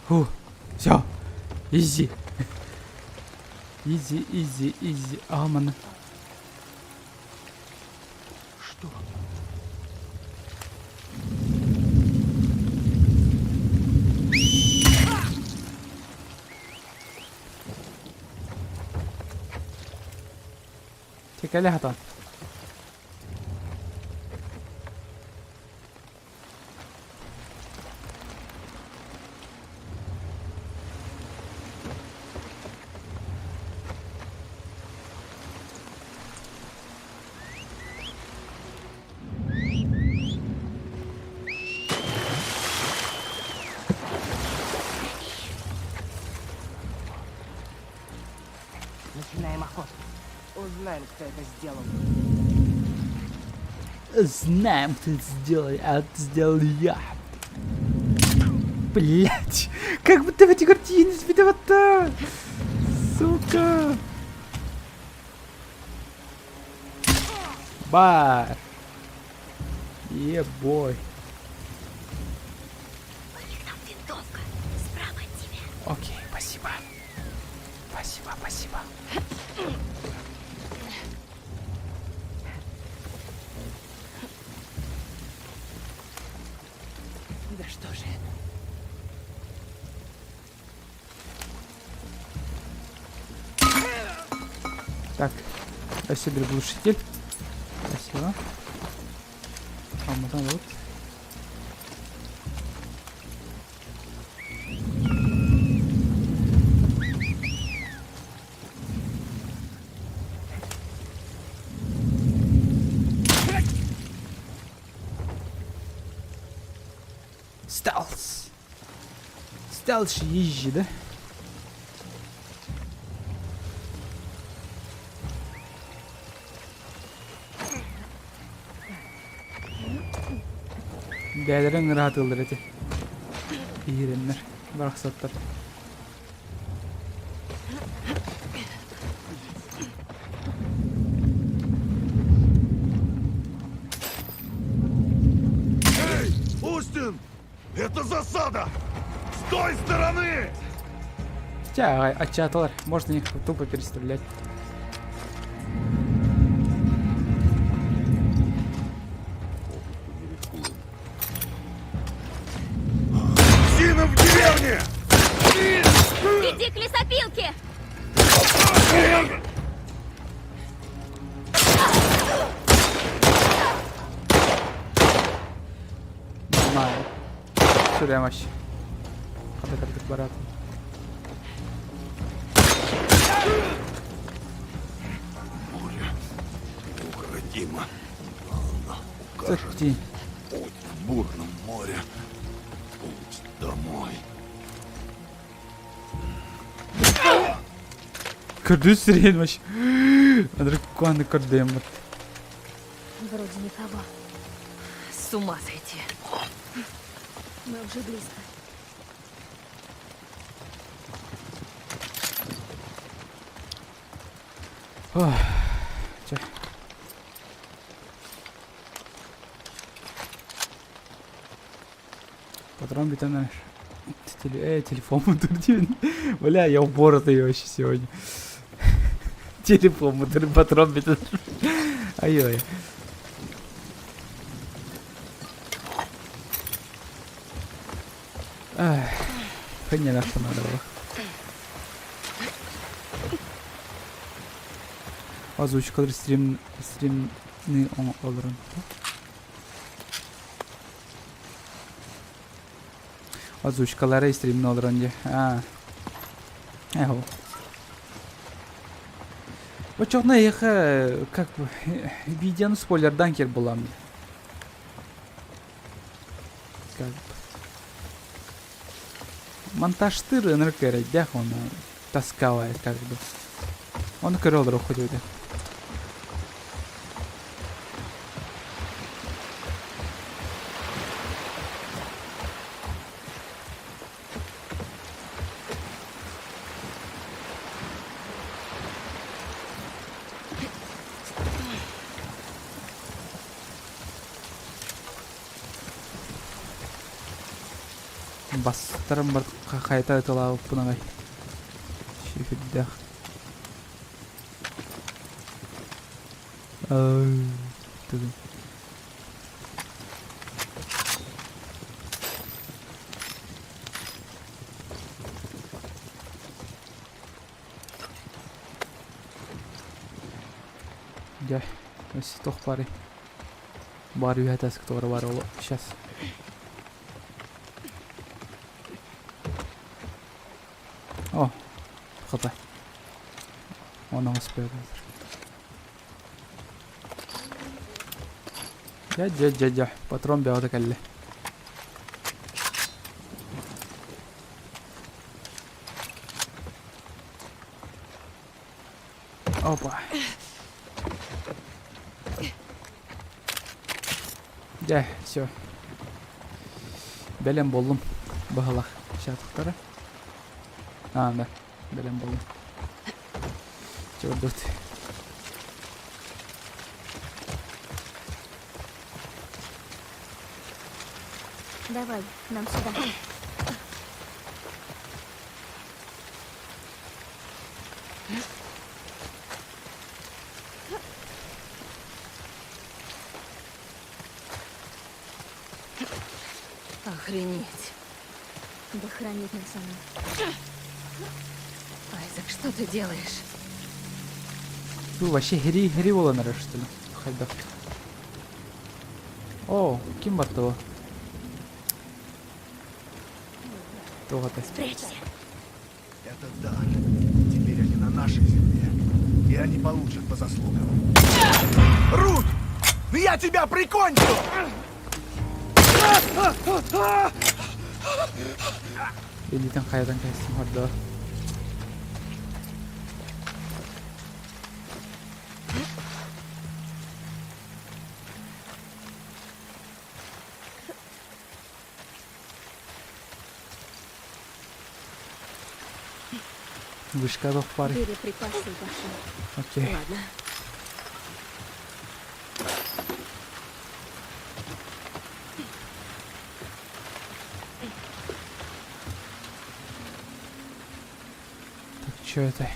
Фу, все, изи. Изи, изи, изи. Аман. Что? Текали хатан. Начинаем охоту. Узнаем, кто это сделал. Знаем, кто это сделал, а это сделал я. Блять, как будто в эти картины виновата. Сука. Бар. Ебой. У них там винтовка. Справа от тебя. Окей, спасибо. Спасибо, спасибо. Да что же это? Так, спасибо, глушитель. Спасибо. А, вот. Стелс. Стелс езжи, да? Бэйэлэрин ыраатыллар этэ. Иһирэннэр, барахсаттар. Эй, Остин! Это засада! С той стороны! Хотя, ачааталар, можно их тупо перестрелять. Сина в деревне! Иди к лесопилке! Нормально. Сюда вообще. Хата картик барат. Море неукротимо. Оно укажет Ти. путь в бурном море. Путь домой. Көрдүү сирен вообще. Драконы көрдөм. Вроде никого. С ума сойти. Мы уже близко. Ох, чэ. Патрон бүтэн эрэр. Э, телефон диэн. Бля, я упоротый вообще сегодня. Телефон патрон бүтэн Ай-ой. Хынньанахха надо было. Озвучкалар стрим стримни олорон. Озвучкалары стримни олорон дии. Аа. Эхо. Очоҕуна эйиэхэ как бы видеону спойлердаан киэр булам дии. Как бы. Монтажтыыр ынырык эрэйдээх уонна тасковает как бы. Ону көрө олоруоххут эбитэ. Бастарым бар хайта ыталаабыппын аҕай. Сүһүрдээх. Тыгын. Дьэ, өссө туох баарый? Баар үөһэ таска туора баар ол сейчас. О, хата. Оны успел. Дьэ, дьэ, дьэ, дьэ, патрон бөҕөтө кэллэ. Опа. Дьэ, все. Бэлэм буоллум. Баһылах шатыктара. А, да, бэлэм буоллум. Чордут. Давай, нам сюда. Охренеть. Да хранит нас она. Айзек, что ты делаешь? Бу вообще хери хери буолан эрэр что ли? Хайдах. О, ким баттыга? Туох этэй? Спрячься. Это дар. Теперь они на нашей земле. И они получат по заслугам. Рут! Я тебя прикончу! Илиитин хайатан кэстим хордоо. Вышка туох баарый? Бери припасы и пошли. Окей. Ладно. Так, что это?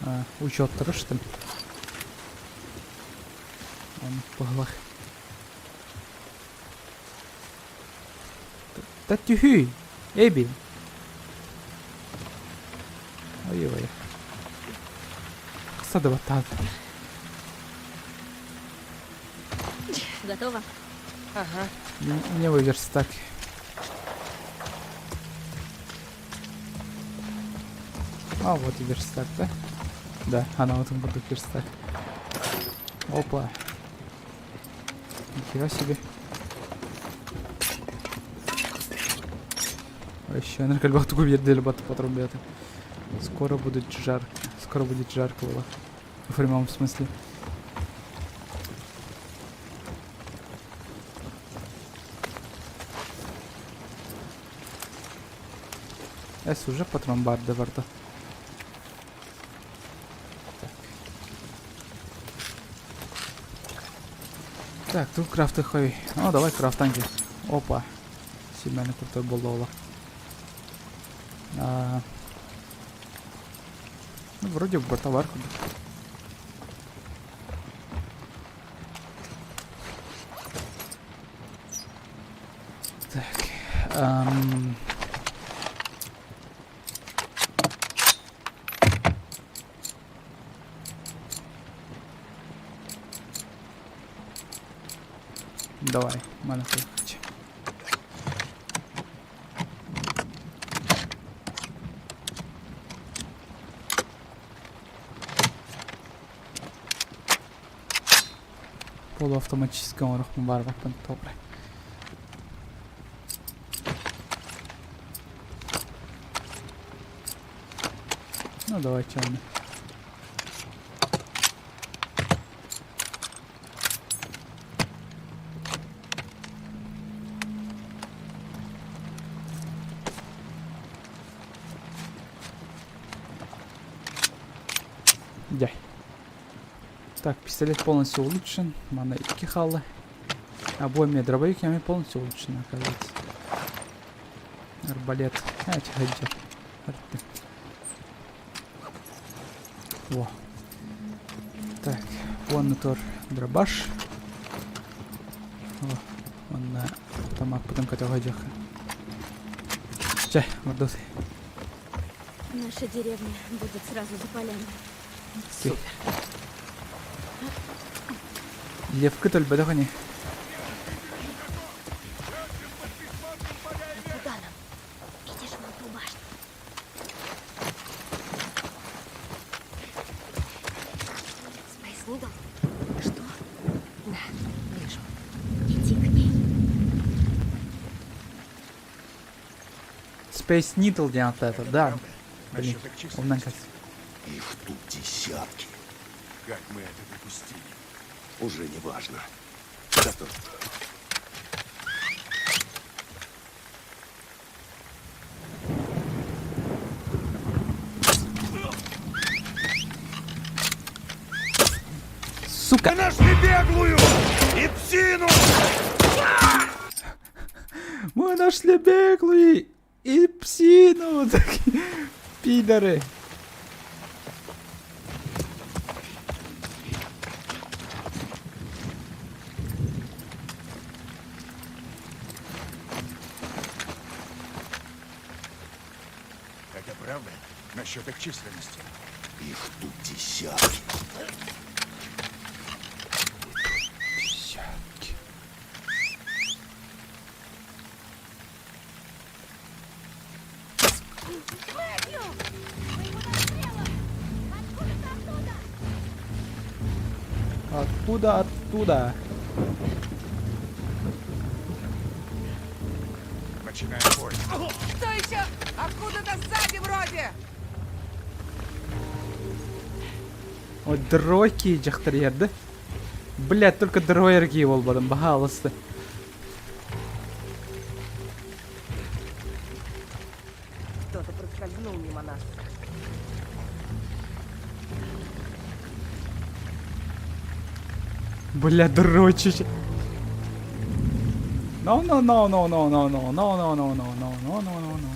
А, учеттары что ли? Он быһылах. Да түһүй! Эби! Ой-ой. Хаса да баттаат. Готово? Ага. Мне бы верстак. А, вот и верстак, да? Да, она вот он будет верстак. Опа. Нихера себе. Вообще, ынырык тугу биэрдилэр бат патрон бэйэтэ. Скоро будет жарко. Скоро будет жарко было. В прямом смысле. Эс уже патрон барды барда. Так. Так, тут крафты хой. О, давай крафтан кел. Опа. Симәне крутой болды ола. А, ну, вроде бы товар. Так. Эм... Давай, мана поехать. Полуавтоматическай оҥорохпун баарбаппын добре. Ну давайте оны. Дьэ. Так, пистолет полностью улучшен. Мана икки хаалла. Обойми дробовик я полностью улучшен, оказывается. Арбалет. А, тихо, Во. Так, уонна тур дробаш. О, уонна автомат көтөҕө Чэ, мордос. Наша деревня будет сразу за полями. Супер. Левка өлбөтөх ини. Куда нам? Видишь вон ту башню? Спайс Нидл? Что? Да, вижу. Иди к ней. Space Needle диэн ааттаата, да. Блин, умнан кас. Их тут десятки. Как мы это допустили? Уже не важно. Готов. Сука! Мы нашли беглую! И псину! Мы нашли беглую и псину! Пидоры! Это правда? Насчет их численности? Их тут десятки. Десятки. Откуда оттуда? Начинаем бой. Кто еще? Откуда-то сзади вроде! Ой, дроки дьахтар иһэрдэ. Блядь, только дроерги буолбатым, баһаалыста. Кто-то проскользнул мимо нас. Бля, дрочишь. No, no, no, no, no, no, no, no, no, no, no, no, no, no, no, no.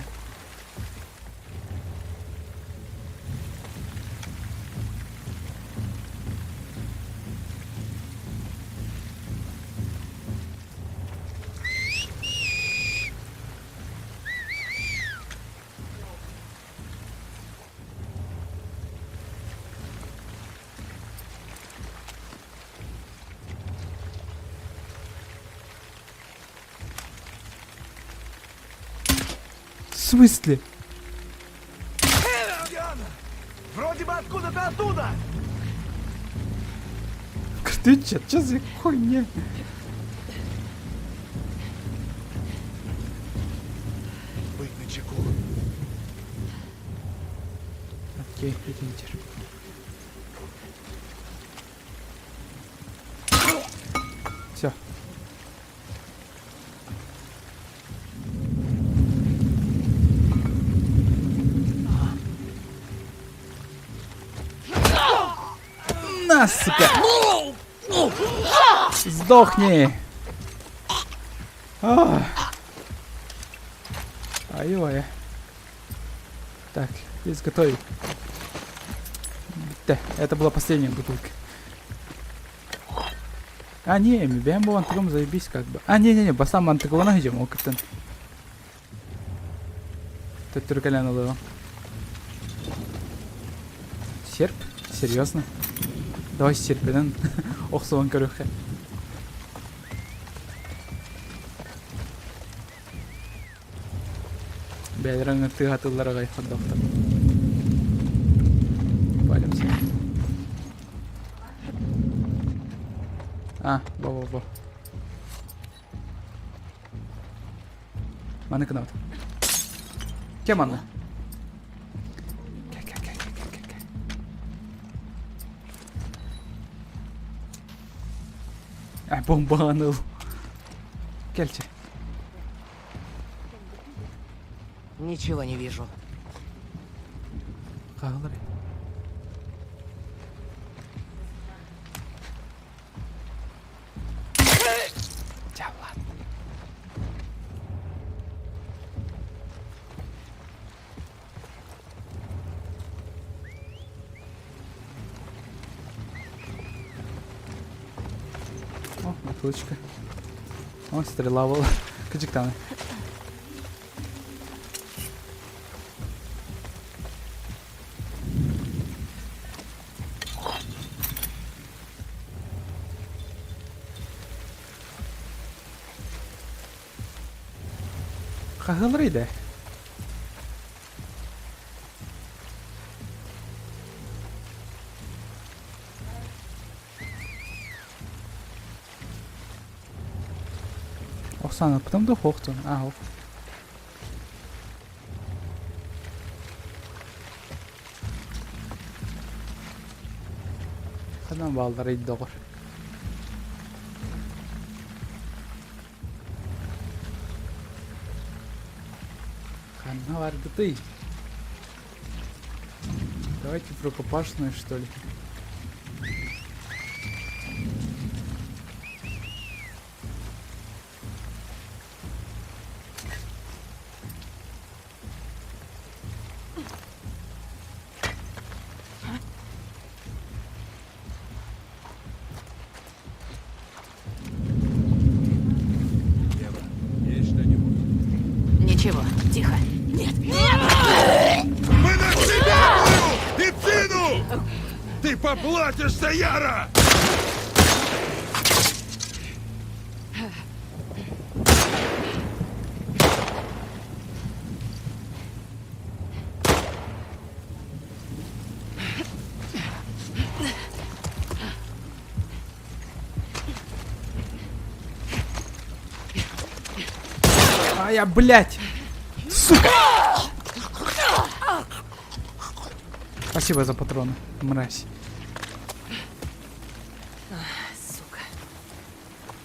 В смысле? Диана! Вроде бы откуда-то оттуда! Ты че, че за хуйня? Быть начеку. Окей, идите. Все. На, сука! Сдохни! Ай-ой. Так, изготовить. Да, это была последняя бутылка. А, не, бэйэм бу антыгым заебись как бы. А, не-не-не, басам антыгылана хыдьым ол кыттан. Төттөрү кэлэн ылыам. Серп? Серьезно? Давай серпинэн охсуһан көрүөххэ. Бэйэлэрэ ыҥыртыы сатыыллар аҕай хордохтор. Валимся. А, во-во-во. Маны гынабыт. Кем манна? Кэ кэ кэ кэ кэ кэ. Э, бомбаныл. Кэлчи. Ничего не вижу. Хаалар. Ча, ладно. О, бутылочка. О, стрела была. Кыдьыктаны. Хаһыалар идэ. Оксана, потом да хохтун. А, ох. Ханан баалларый доҕор. Ханна баргытый? Давайте в рукопашную, что ли. Ева, есть что-нибудь? Ничего, тихо. Нет, нет! Мы на тебя и цену! Ты поплатишься, Яра! А я, блядь! Сука! Спасибо за патроны, мразь. Сука.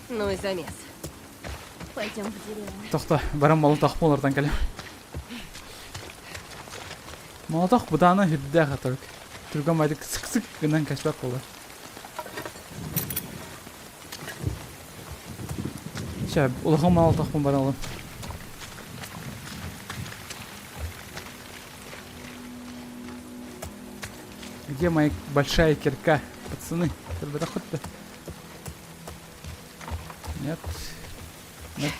Ну и замес. Пойдем в деревню. Тохто, баран молотох буолартан кэлэ. Молотох бытаана үрдээх атырык. Түргэн байдык сык-сык гынан кэспэт буолар. Чэ, улахан молотохпун баран ылым. Где моя большая кирка? Пацаны, хоть-то. Нет. Нет.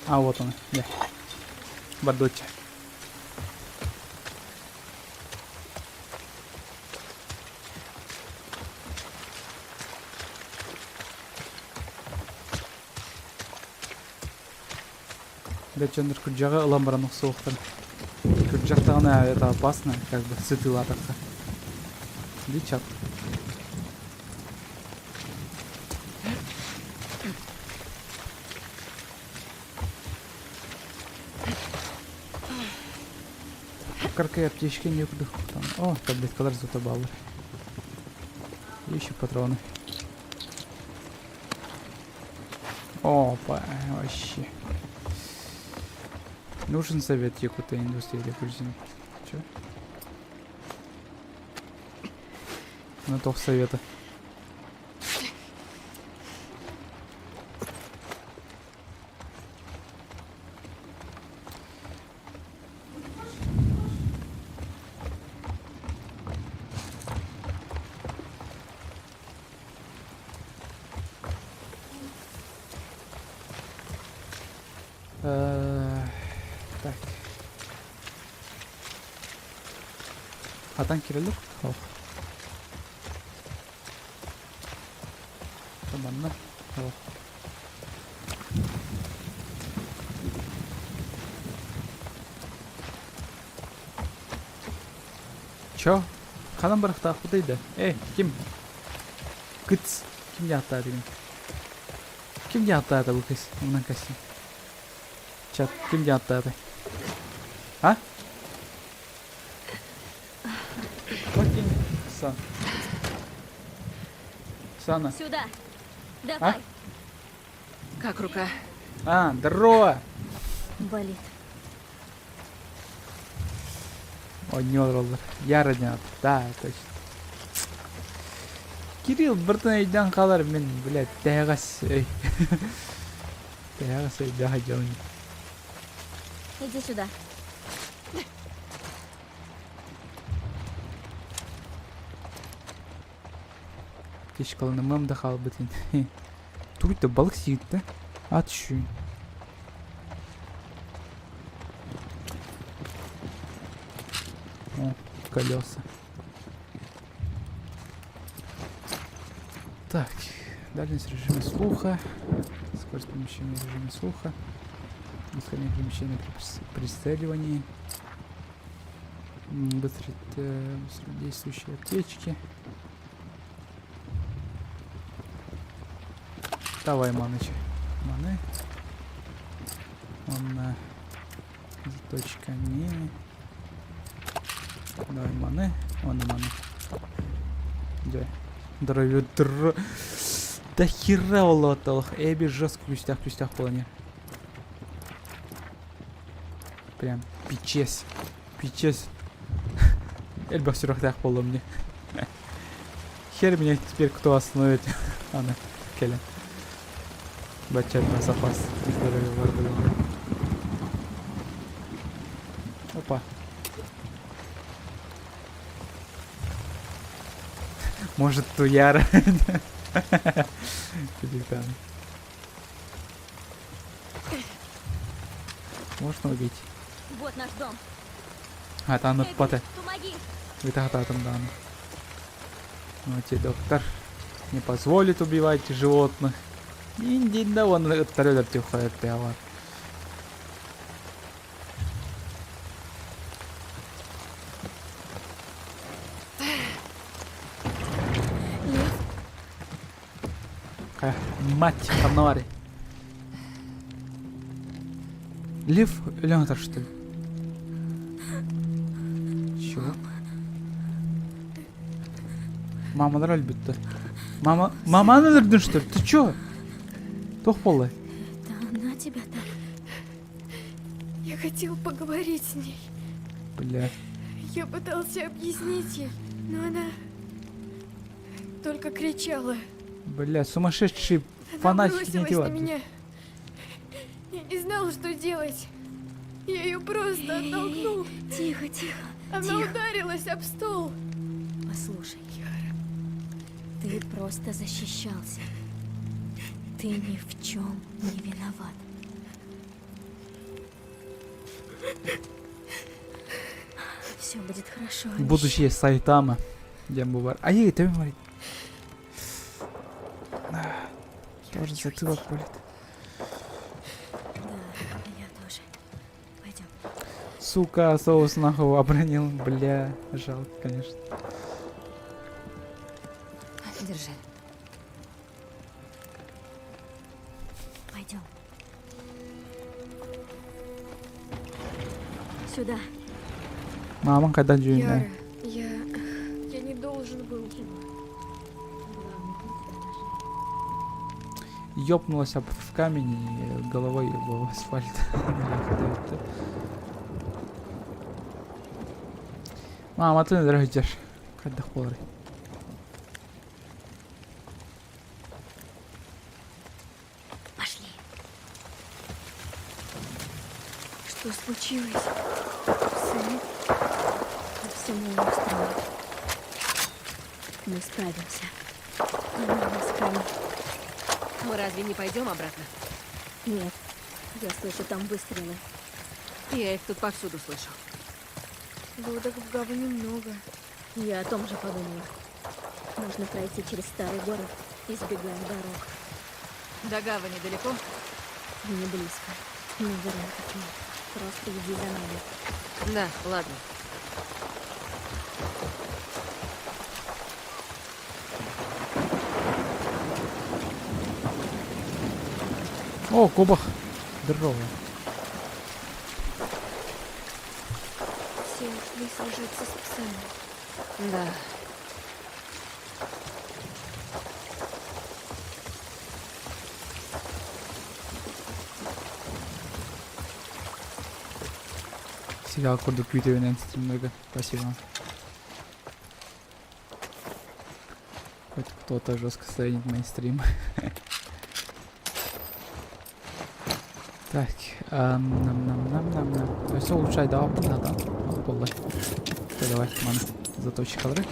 А, вот он. Я. Бардоча. Бэчендер күрдьэҕи ылан баран охсуохтар. Күрдьэх даҕаны это опасно, как бы сытыылаатахха. Иди чат. Каркай аптечка некуда. Там. О, таблеткалар зато баллар. И еще патроны. Опа, вообще. Нужен совет Якута индустрии для грузин. Чё? Ну туох совета. Так. Хатан кирилик? Ох. Манна. Ох. Чё? Ханан барахтаахпытый да? Эй, ким? Кыц. Ким диэхтаа дигин? Ким диэхтаата бу кыс? Онон кэсин. Чат, ким диэхтаата? А? Fucking Сан. Сана. Сюда. Давай. А? Как рука? А, здорово! Болит. Оонньуу олороллор. Яра диэн Да, точно. Кирилл быртан өйдөөн хаалар мин, блядь, тэһэҕэс өй. Тэһэҕэс өйдөөх дьон. Иди сюда. Кишкаланымам да хаалбытын. Тугуй балык сиир да? Ат шүүн. О, колеса. Так, дальность режима слуха, скорость перемещения в режиме слуха, ускорение перемещения при прицеливании, быстро, быстро действующие аптечки. Давай, Маныч. Маны. Он точка не. Давай маны. Он маны. Дьэ. Здоровье др. Да хера олоталах. Эби жестко күстях күстях плане. Прям пичес. Пичес. Эльбах сүрэхтээх буолла мне. Хер меня теперь кто остановит. Ана, кэлэн. Бачча запас здоровья бар было. Опа. Может, Туяра. Можно убить? Вот наш дом. А, там Эбби, пата. помоги! Это там, да. Ну, тебе доктор не позволит убивать животных. Индин он ыттары өлөр Лев, Мать, ханнары. Лев өлөн что ли? Чего? Мамалар өлбүттэр. Мама, маманы өлөрдүн что ли? Ты чё? Туох буолла? это она тебя так? Я хотел поговорить с ней. Бля. Я пытался объяснить ей, но она только кричала. Бля, сумасшедший Она фанатик не бросилась дела. на меня. Я не знал, что делать. Я ее просто оттолкнул. Тихо, тихо. Она тихо. ударилась об стол. Послушай, ты просто защищался. Ты ни в чем не виноват. Все будет хорошо. Будущее Сайтама. Диэн бу бар. Ай, ты говорит. Тоже затылок болит. Да, я тоже. Пойдем. Сука, соус нахуй обронил. Бля, жалко, конечно. Держи. Пойдем. Сюда. Мамаҥ когда дьүнэ. Яра, я... Я не должен был. Главное, мы тебя нашли. Ёбнулась об в камень и головой в асфальт. Бляха, да. Мама, ты дорогой Хайдах буолар. Что случилось? Псы? По всему острову. Мы справимся. Она нас хранит. Мы разве не пойдем обратно? Нет, я слышу там выстрелы. Я их тут повсюду слышу. Лодок в гавани много. Я о том же подумала. Можно пройти через старый город, избегая дорог. До гавани далеко? Не близко. Но вариантов нет. Просто иди за нами. Да, ладно. О, кубах. Здорово. Все ушли сражаться с псами. Да. Сериал курдук күүтэбин стримнергэ. Спасибо. Хоть кто-то жестко сравнит мои стримы. Так, нам нам нам нам нам. Все улучшай, да, да, да. Болла. Все, давай, маны заточкалары.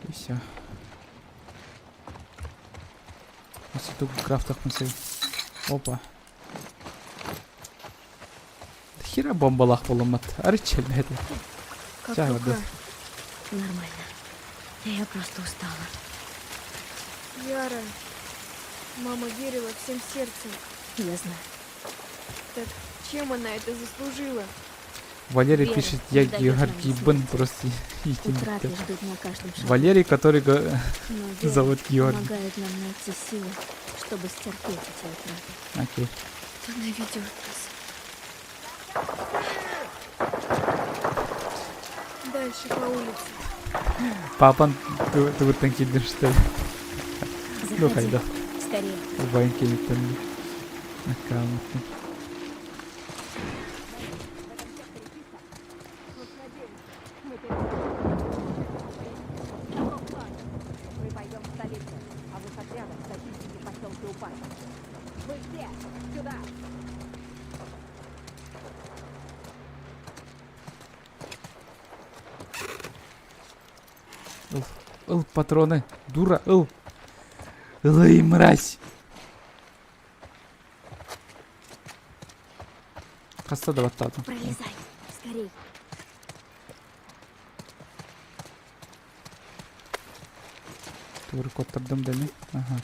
И все. Осы тугу крафтахпын сей. Опа. Хера бомбалаах буолуммат. Арычча это. Как Чай, рука? вода. Нормально. Я просто устала. Яра. Мама верила всем сердцем. Я знаю. Так чем она это заслужила? Валерий Вера пишет, я не даёт нам Георгий Бен, просто Утраты ждут на каждом шагу. Валерий, который Но вера зовут Георгий. помогает нам найти силы, чтобы стерпеть эти утраты. Окей. Она ведет нас. Дальше по улице. Папан тугуттан киирдим что ли? Ну Заходи. хайда. Скорее. Убайын киириттэн аккаунтын. Мы пойдем в столицу, а вы с отрядом зачистите поселки Упаси. Вы все сюда! Ыл, ыл патроны. Дура, ыл. Ылый, мразь. Хаста да баттаатым. Пролезай. Скорей. Тугу куоттардым деми. Ага.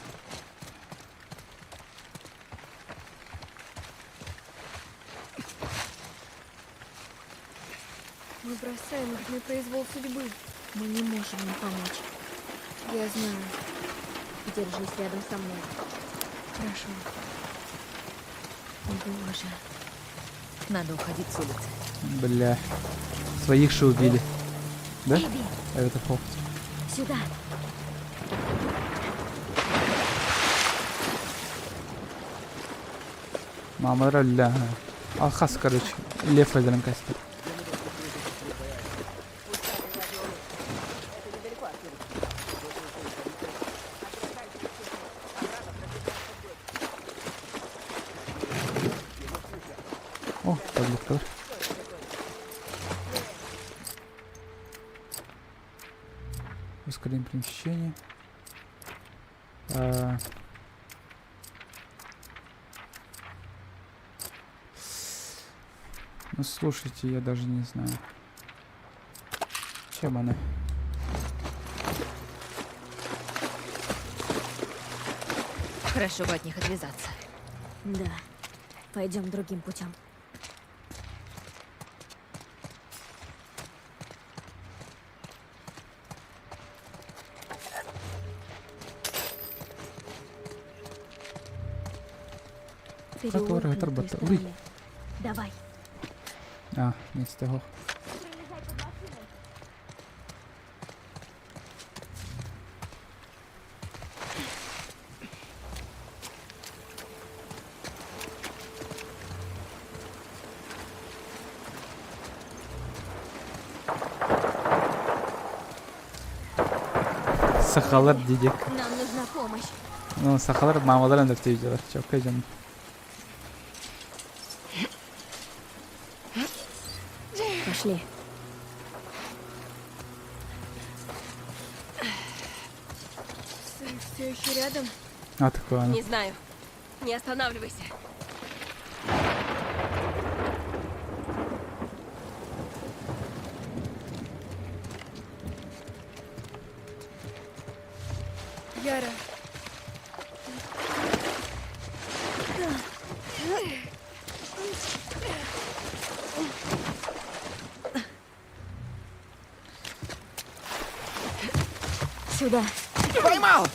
Мы бросаем их на произвол судьбы. Мы не можем им помочь. Я знаю. Держись рядом со мной. Хорошо. Боже. Надо уходить с улицы. Бля. Своих же убили. Да? Эбби, А это фо. сюда. Мама ля. Алхас, короче. Лев өлөрөн кэстэ. О, таблеткалар. Ускорение перемещения. А... Ну слушайте, я даже не знаю. Чем она? Хорошо бы от них отвязаться. Да. Пойдем другим путем. Который Переулок на той отрабатывал. стороне. Давай. А, не того. Сахалар дедек. Нам нужна помощь. Ну, сахалар мамалар андыр видеолар. Чокка жан. Пошли. Сын все еще рядом? А такое. Не знаю. Не останавливайся. Яра. Сюда. Поймал!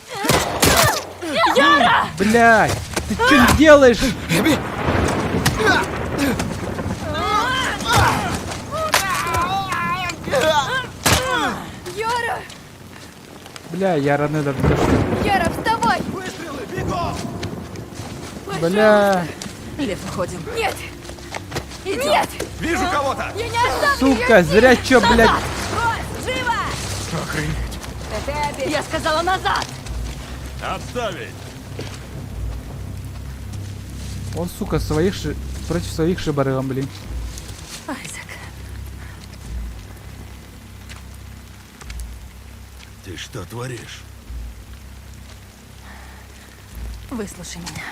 Яра! Блядь, ты что делаешь? Яра! Бля, Яра не Яра, вставай! Выстрелы, бегом! Бля. Лев, уходим. Нет! Идем. Нет! Вижу кого-то! Я не оставлю Сука, зря чё, блядь. Брось, живо! Охренеть! Это Эбби. Я сказала назад! Отставить! Он, сука, своих же... Против своих же барылом, блин. Айзек. Ты что творишь? Выслушай меня.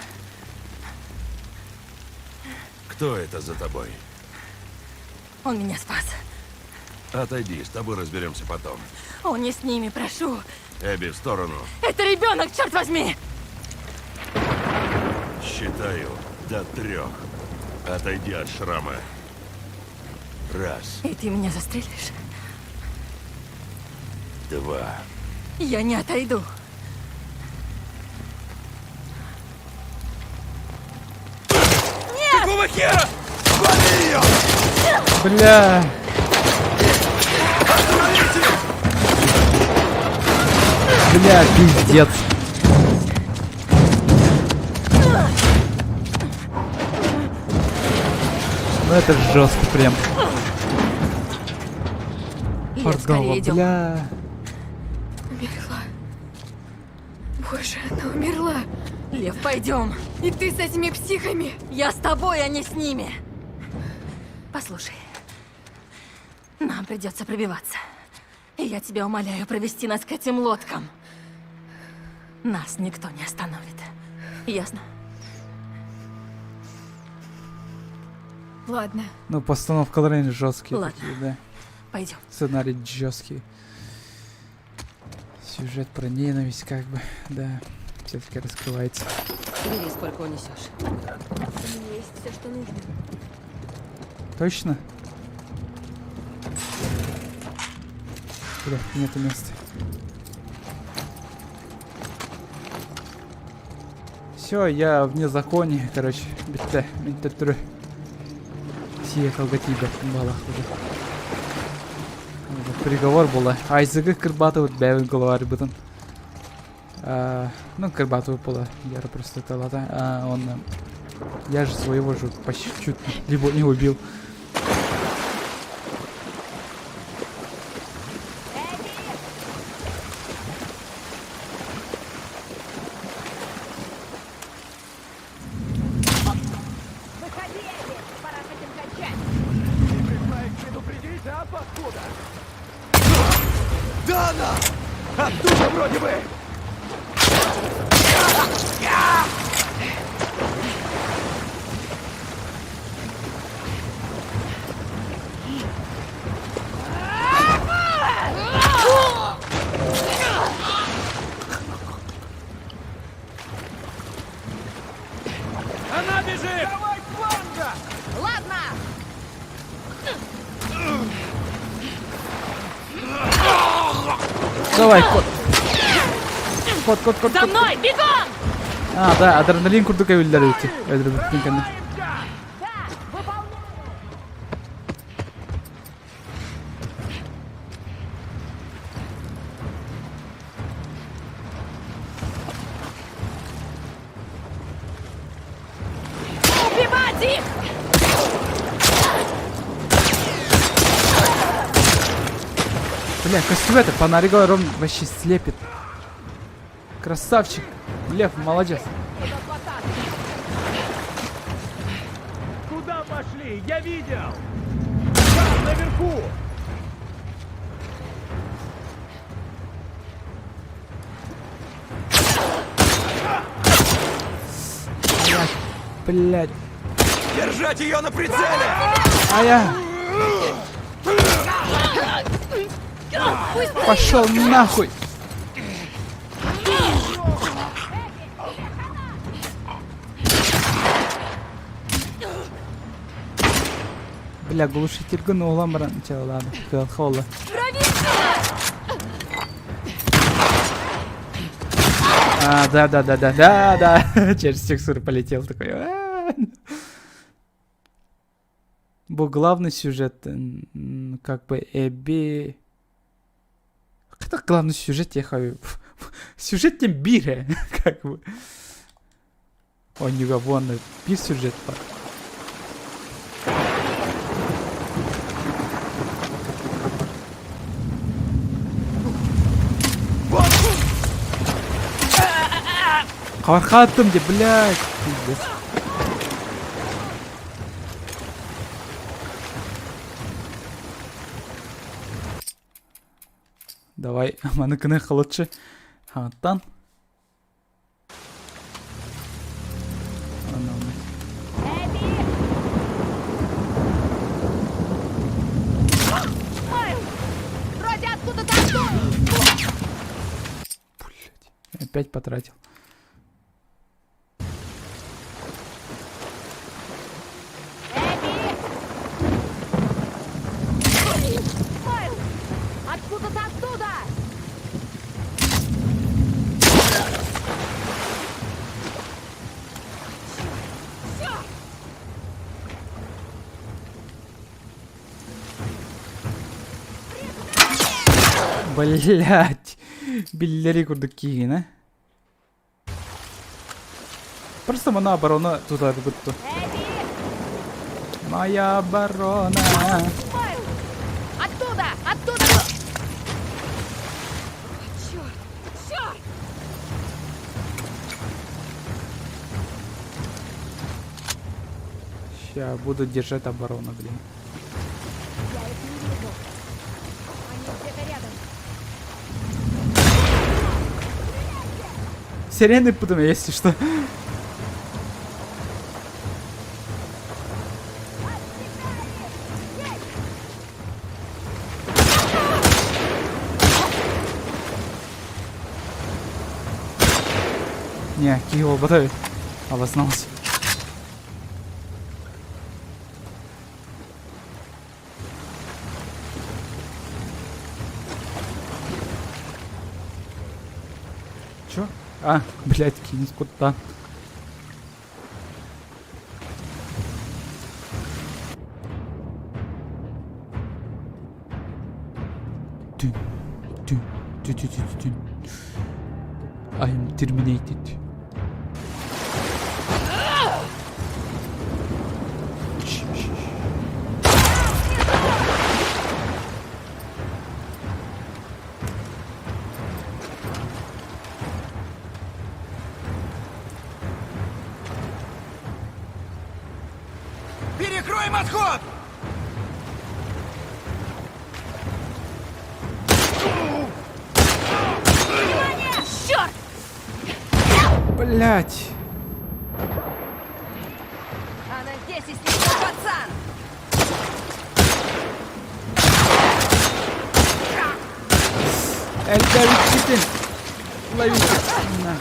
Кто это за тобой? Он меня спас. Отойди, с тобой разберемся потом. Он не с ними, прошу. Эбби, в сторону. Это ребенок, черт возьми! Считаю до трех. Отойди от шрама. Раз, И ты меня застрелишь? два. Я не отойду. Какого хера? Вали ее! Бля. Бля, пиздец. Ну это жестко прям. Лев, Кордова, скорее идем. бля. Умерла. Боже, она умерла. Лев, пойдем. И ты с этими психами. Я с тобой, а не с ними. Послушай, нам придется пробиваться. И я тебя умоляю провести нас к этим лодкам. Нас никто не остановит. Ясно? Ладно. Ну, постановка Лорен жесткие Ладно. такие, да. Пойдем. Сценарий жесткий. Сюжет про ненависть, как бы, да, все-таки раскрывается. Бери, сколько унесешь. У меня есть все, что нужно. Точно? Бля, нету места. Все, я вне законе, короче, битте, минтетрю. Съехал тебя, балах уже. Приговор буолла. Айзегы кырбаатыбыт бэйэбит главарьбытын. Ну, кырбаатыбыт буолла. Я просто это ладно. А, он... Я же своего же почти чуть либо не убил. Выходи, Эбби! Пора с этим кончать! Ты пришла их предупредить, а, паскуда? Дана! Оттуда вроде бы! Она бежит! Давай с фланга! Ладно! Давай, кот. Кот, кот, кот, За кот. мной! Бегом! А, да, адреналин курдук эбиллэр эти. Өлөрбүттүн кэннэ. Убивать их! Бля, костюм это фонарик ровно вообще слепит. Красавчик. Лев, молодец. Куда пошли? Я видел! Там, наверху! Блять. Держать ее на прицеле! А я... Пошел нахуй! Бля, глушительгын уолан баран чалалаады. Кыалха ола. А, да, да, да, да, да, да. Через текстуры полетел такой. Бу главный сюжет, как бы Эбби... Это главный сюжет, я хаю. Сюжет тем бире, как бы. Оонньууга уонна биир сюжет баар. Хабархааттым дии, блядь, пиздец. Давай, маны гыныахха лучше. Хаҥаттан. Вроде откуда-то оттуда! Блять, опять потратил. Майл! Откуда-то оттуда! Блять, биллэри курдук киигин, э? Просто мана оборона тутарбыт ту. Моя оборона. Оттуда! Оттуда! Черт! Черт! Ща буду держать оборону, блин. Я их не вижу. Они где-то рядом. Сирены потом, если что. Не, киһи буолбата обосновался. Чё? А, блядь, кинь куда? Тün, тün, тün, тün, тün, тün. I am terminated. Перекроем отход! Черт! Блять. Она здесь и с ней твой пацан! Эльдовичкин. Ловите. На.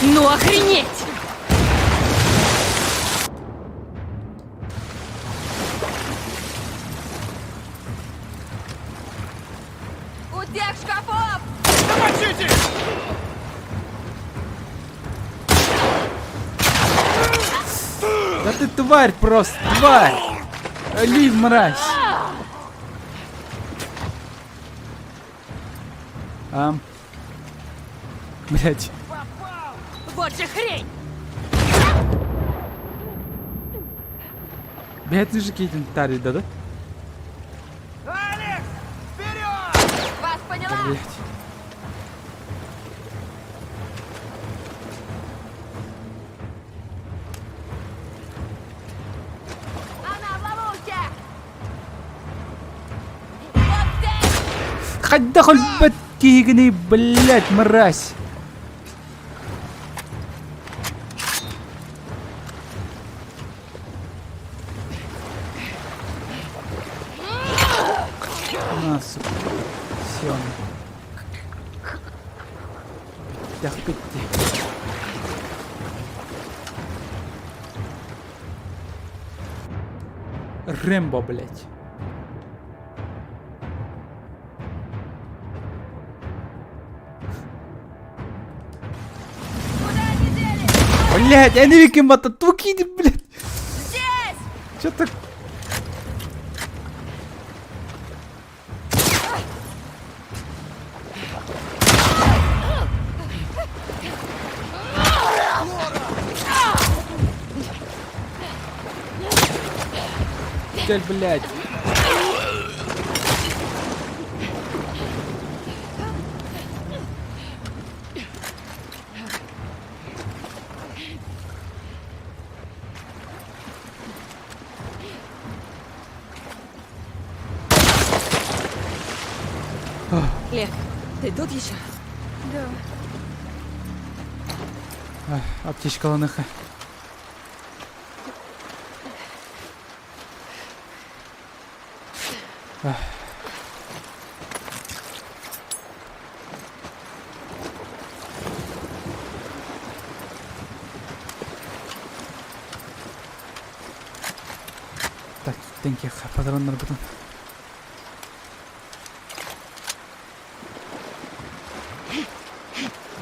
Ну охренеть! У тех шкафов! Замочите! Да ты тварь просто, тварь! Ли, мразь! Ам. Блять. Вот же хрень! Бэйэтин же киитин таарыйда да? Алекс! Вперед! Вас поняла? Блять. Она в ловушке! Хайдах өлбөт киһигиний, блядь, мразь! На, сука. Все. Бүттэхпит дии. Рэмбо, блядь. Блядь, Энрике Мататуки, блядь. Здесь! Чё так? Цель, блядь. Лев, ты тут еще? Да. Аптечкаланыха. Так, тенкиэхэ патроннарбытын.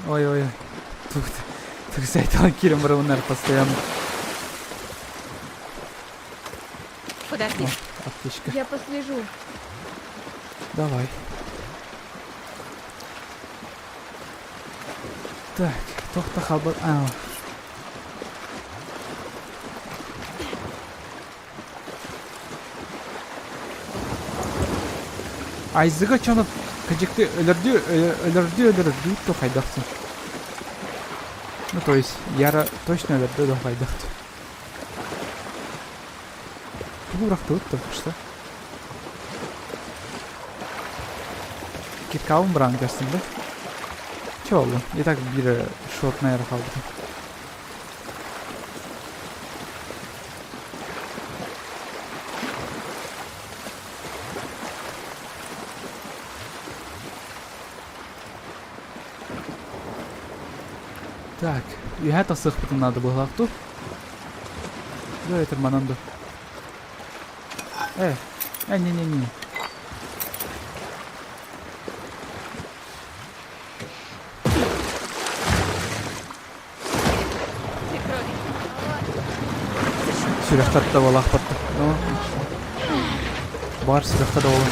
Ой-ой-ой. Тух, тух сайтан киирэн барабыннар постоянно. Подожди. О, аптечка. Я послежу. Давай. Так, тохта халбар... А. Айзыга чонов кыдьыкты өлөрдүү өлөрдүү өлөрдүү то хайдахтын. Ну то есть Яра точно өлөрдүү да хайдахты. Тугу бырахтыбыт только что. Киткабын быраан көрсүн да. Че oldu? И так биир шотная эрэ хаалбытым. Так, үөһэ тахсыахпытын наада быһалаах дуу? Дөө этэр манан дуу? Э, э, не-не-не. Сүрэх тарта буолаахпат Бар сүрэххэ да буолан.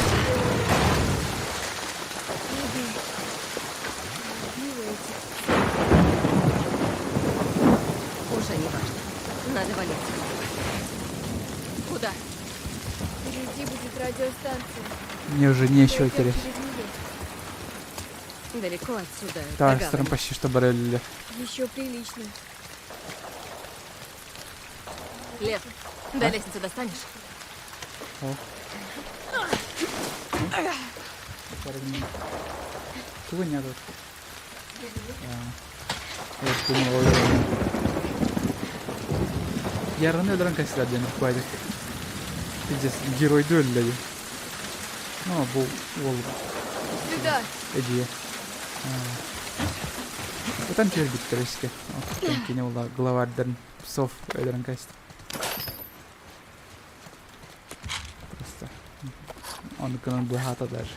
Уже не важно. Надо валить. Куда? Впереди будет радиостанция. Мне уже нечего Пройдем терять. через нее. Далеко отсюда. до Так, гавани. сторон почти что барелли. Еще прилично. Лев, до лестницы достанешь? О. Тугу не тут? Яраны өлөрөн кэсилэр диэн ыркуайдык. Пиздец, геройду өллөйү. Ну, бу уол Сюда! эдьиийэ. Ытан түһэрбиттэр өскө. Кини ула главарьдарын псов өлөрөн кэстэ. Просто он гынан быһаата даже.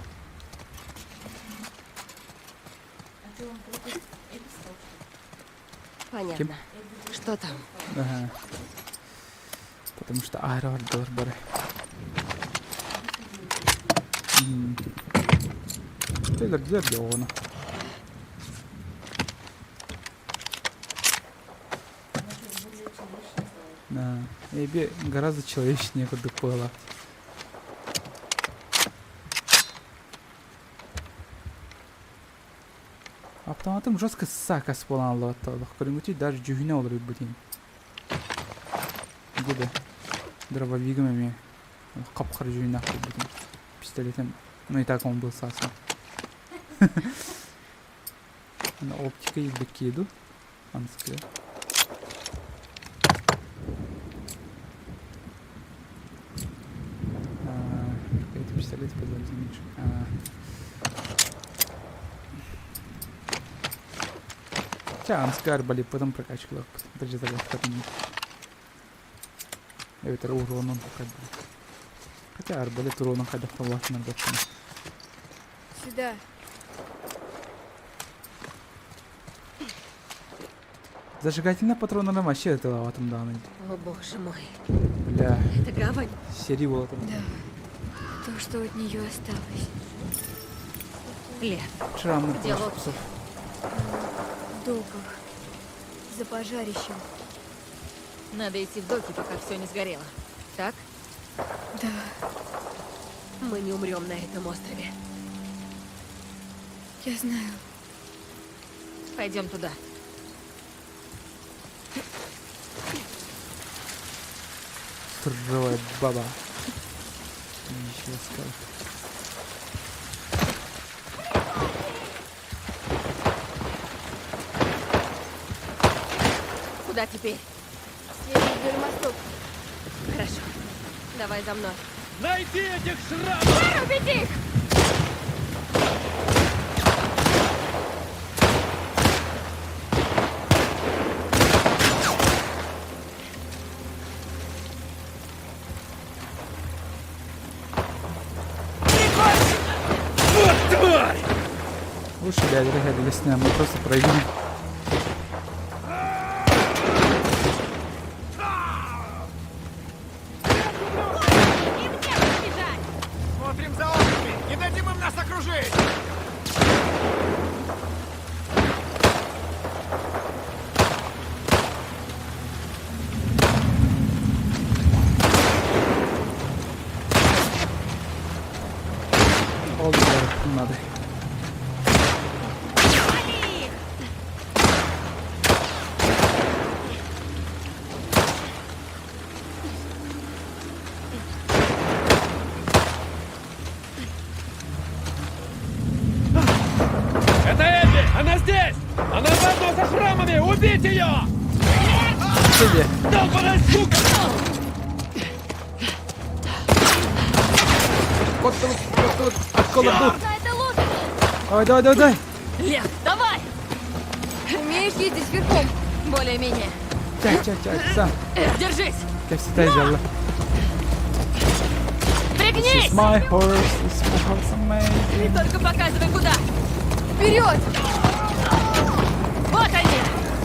Понятно. Ким? Что там? Ага. Потому что аһара бардылар бары. Өлөрдүлэр дии оҕону. Да. Эби гораздо человечнее курдук буолла. Автоматым жестко сакас буолан аллыбатта Көрүҥҥүтүй даже дьүһүнэ олоруйбут иһин. Где дробовигым эмиэ хап-хара дьүһүннээх буолбутум. Пистолетым, ну и так он был сасым. Оптика илбиккии дуу? Анская. Это пистолет позволит уменьшить. Чэ, Анская арбалет потом прокачкалыахпыт. Подожди, Эбэтэр уруонун хайдах. Хотя арбалет уруонун хайдах улаатыннарбаппын. Сюда. Зажигательный патроннарым вообще ытылаабатым даҕаны. О боже мой. Бля. Это гавань? Сэрии буолатым. Да. То, что от нее осталось. Лев, Шрамы где лодки? В доках. За пожарищем. Надо идти в доки, пока все не сгорело. Так? Да. Мы не умрем на этом острове. Я знаю. Пойдем туда. Строжевая баба. Ничего сказать. Куда теперь? Съездить вдоль мостов. Хорошо. Давай за мной. Найди этих шрамов! Вырубить их! Вот тварь! Лучше бля, лесня, мы просто пройдем. Им некуда бежать! Смотрим за окнами! Не дадим им нас окружить! Ол надо. Вали их! Это Эбби! Она здесь! Она заодно со шрамами! Убить ее! Сиди. Долбаная сука! Вот тут, вот тут, осколок тут. Это лодка! Давай, давай, давай, давай. Лев, давай! Умеешь ездить верхом? Более-менее. Чай, чай, чай, сам. Держись! Кэпсэтэй дьалла. Пригнись! This is my horse, this is my horse amazing. Только показывай, куда! Вперед! Вот они!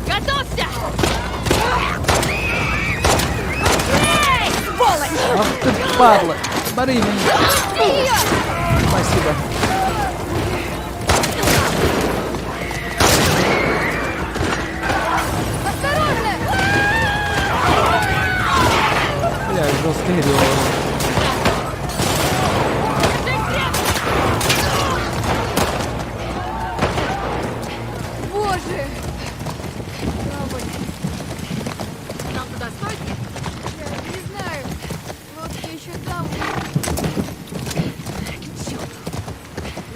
Готовься! Эй, сволочь! Ах ты падла! Бери меня! Спасибо. Осторожно! Бля, жесткий рев. Держись крепко! Боже! Гавань. Нам туда стоит? Я не знаю. Лодки еще там. К черту!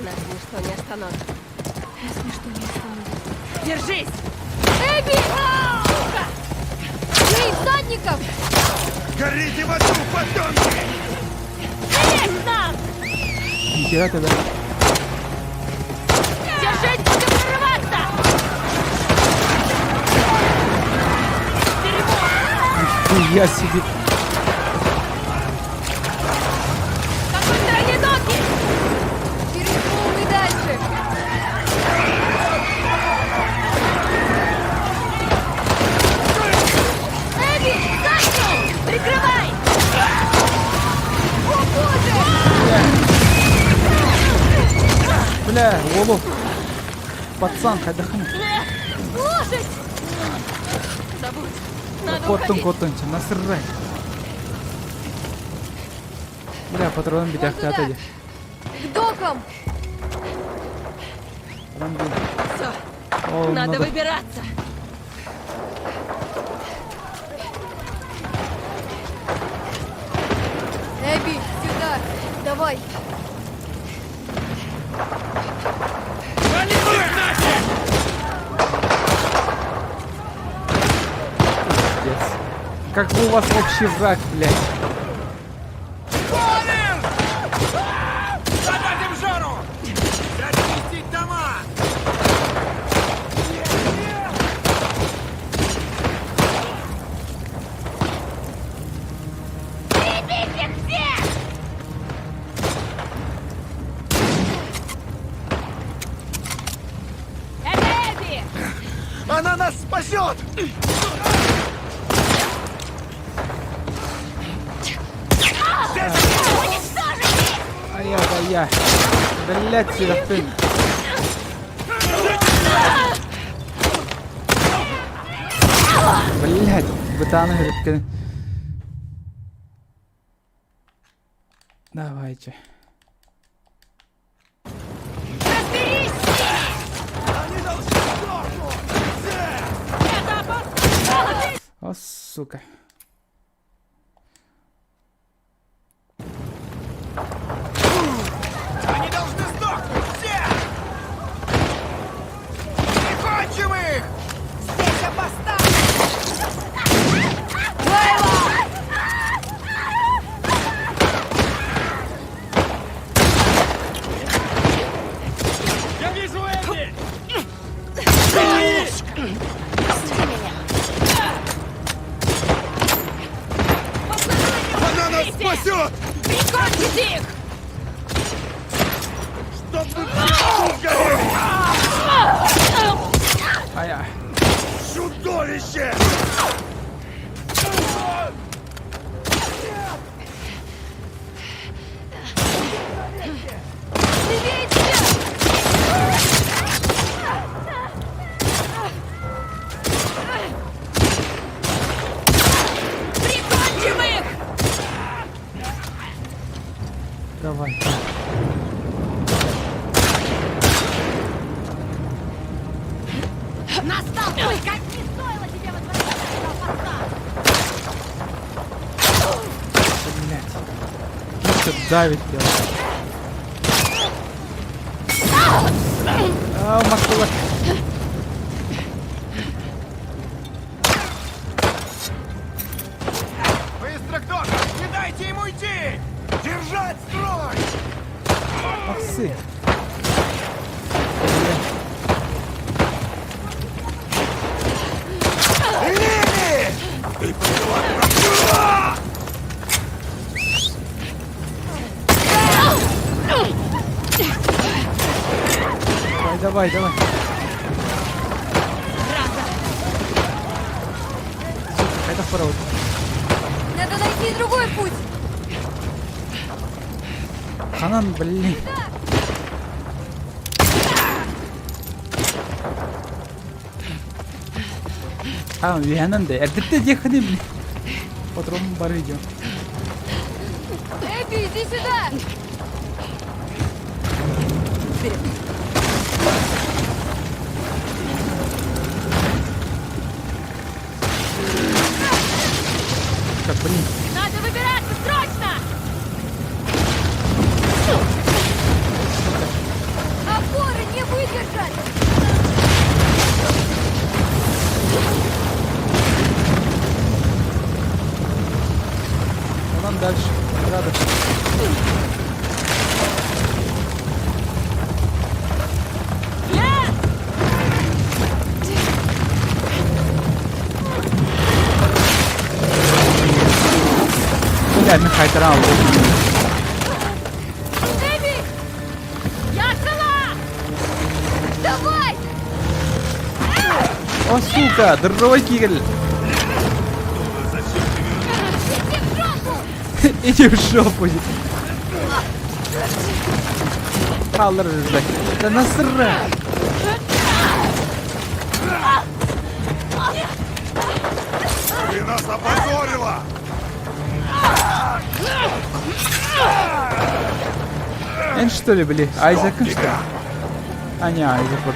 Нас ничто не остановит. Нас ничто не остановит. Держись! Эбби! Бей всадников! Горите в аду, подонки! Лезь нам! Нихера тебя. Держись, будем прорываться! Нихуя себе. В какой стороне доки? Через холм и дальше. Эбби! Сзади! Прикрывай! О, боже! Бля, уолу. Пацан, хайдахын. Лошадь! Забудь. Надо Куоттун, уходить. куоттун, насрать. Бля, патрон Вон битяхты туда. отойди. К докам! Все, О, надо выбираться. Эбби, сюда! Давай! Как бы у вас общий враг, блядь. Задать им жару! Зачистить дома! Это Эбби! Она нас спасет! Ая, бая. Блядь, Серафим. Блядь, бытаны үрүккэн. Давайте. Разберись с ними! Они должны сдохнуть! Все! Это опасно! О, сука. Они должны сдохнуть! Все! Прикончим их! Здесь опасно! Я вижу Эбби! Она нас спасет! Прикончите их! Чтоб вы все сгорели! Ая. Чудовище! Прикончим их! Давай. Настал твой конец! Не стоило тебе возвращаться с этого поста! Блядь. Ну что давит дело. А, макулак. Быстро к докам! Не дайте ему уйти! Держать строй! Ах, сы. Лили! Ты поняла? Давай, давай, давай. Сука, это второй. Надо найти другой путь! Ханан, блин. А, Вианан да. Это ты ехали, блин. По-другому бар видео. Эбби, иди сюда! Вперед. Как, блин. Надо выбираться срочно! Опоры не выдержат! А нам дальше. Рада. Бля, Михай Тарал. Эбби! Я цела! Давай! О, сука, здоровый кигель. Иди в жопу! Иди в жопу. Халлер, блядь. Да насрать. Ты нас опозорила! Эн что ли, бли? Айзек что ли? А, не, Айзек вот.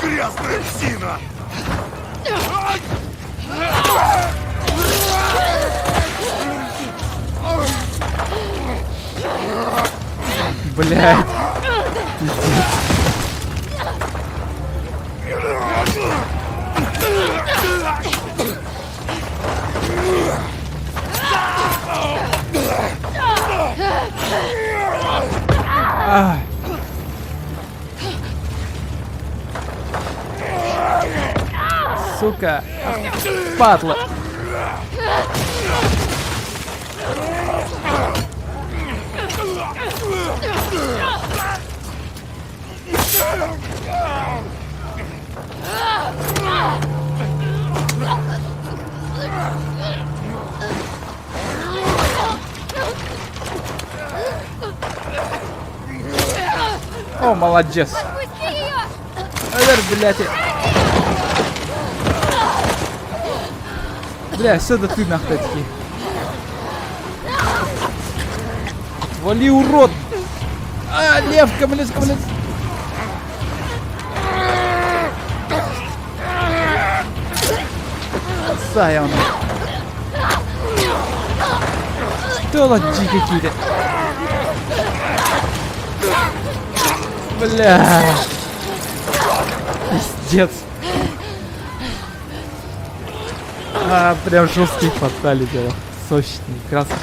Грязная псина! Блядь. Пиздец. А. Сука! Падла! О, молодец! Отпусти ее! Өлөр, блядь! Бля, все да ты нахуй такие. Вали, урод! А, лев, камлец, камлец! Сая он. Что ладьи какие-то? Бля. Пиздец. А, прям жесткие фатали дело. Сочные, красочные.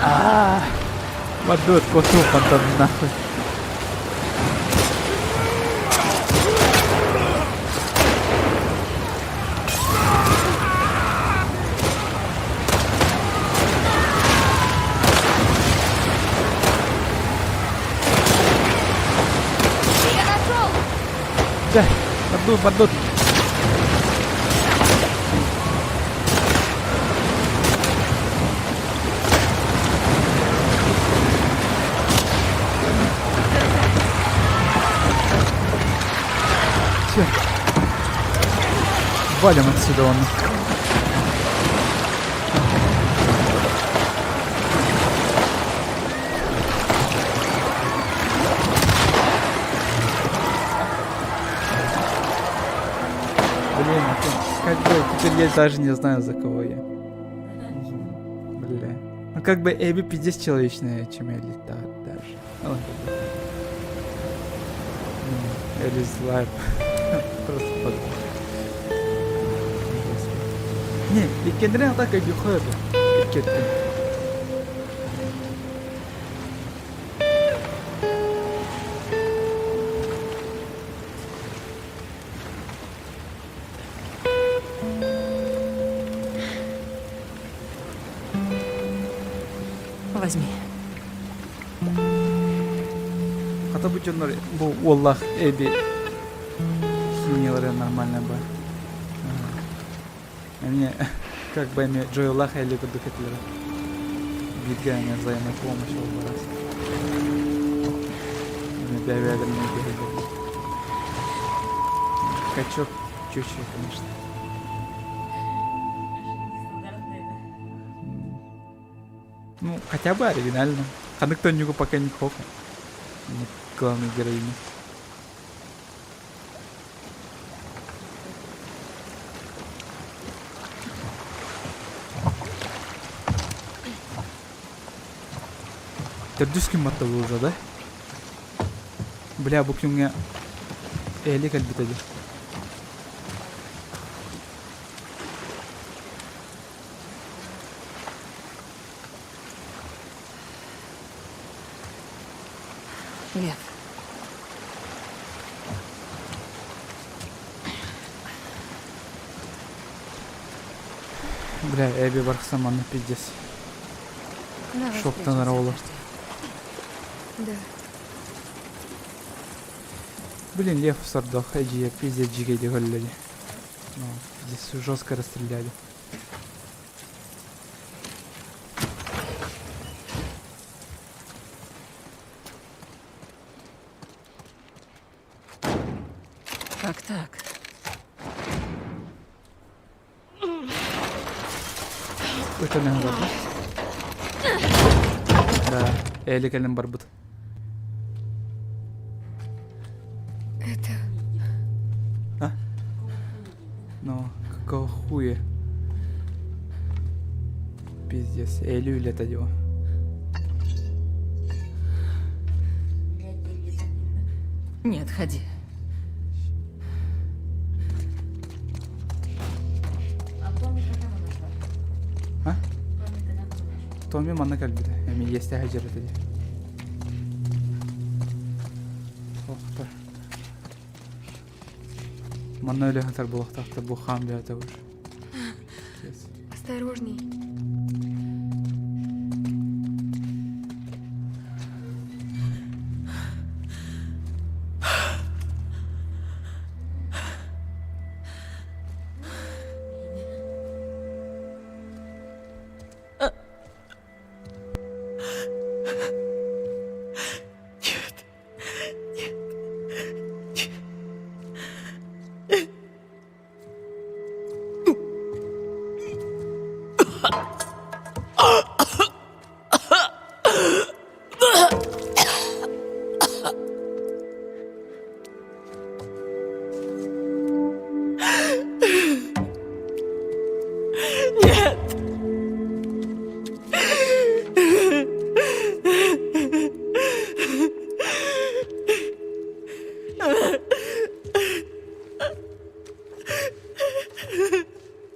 А, водой косу фонтан нахуй. Я нашел! Да, подут, подут. Все. Валим отсюда он. Блин, это как бы теперь я даже не знаю за кого я. Бля. Ну как бы Эбби пиздец человечная, чем Элли да, даже. Ну, ладно. Элли злая. Просто под... Не, иккиэннэрин атак өйдүөххэ этэ. Иккиэттэн. Возьми. Хата бу дьоннор бу уоллаах Эбби химиялара нормально бы. Эмиэ как бы эми Джоэллаах Элли курдук этилэр. Бииргэ эмиэ взаимопомощь ол барас. Эми бэйбээлэрин өйдөһөллөр. Качок чуть-чуть, конечно. Ну, хотя бы оригинально. Ханнык тоннюгу пока не хоха. Главной героини. Төрдүс күн батта уже, да? Бля, бу күҥҥэ Эли кэлбитэ дии. Лев. Бля, Эбби барахсан манна пиздец. Давай Шоктанар встретимся оҕолор. в дожде. Да. Блин, Лев сордох, эдьиийэ пиздец дьигэйдик өллө дии. Ну, здесь жестко расстреляли. Как так? Ытан барбыт. Да, Эли кэлин барбыт. Это... А? Ну, какого хуя? Пиздец, Эли үлэтэ дии. Не отходи. А? Томми манна кэлбитэ. Эми иэстэһэ дьэрэтэ дии. Охтор. Манна өлө сытар буолуохтаахтар бу хаан бэйэтэ уже. Осторожней.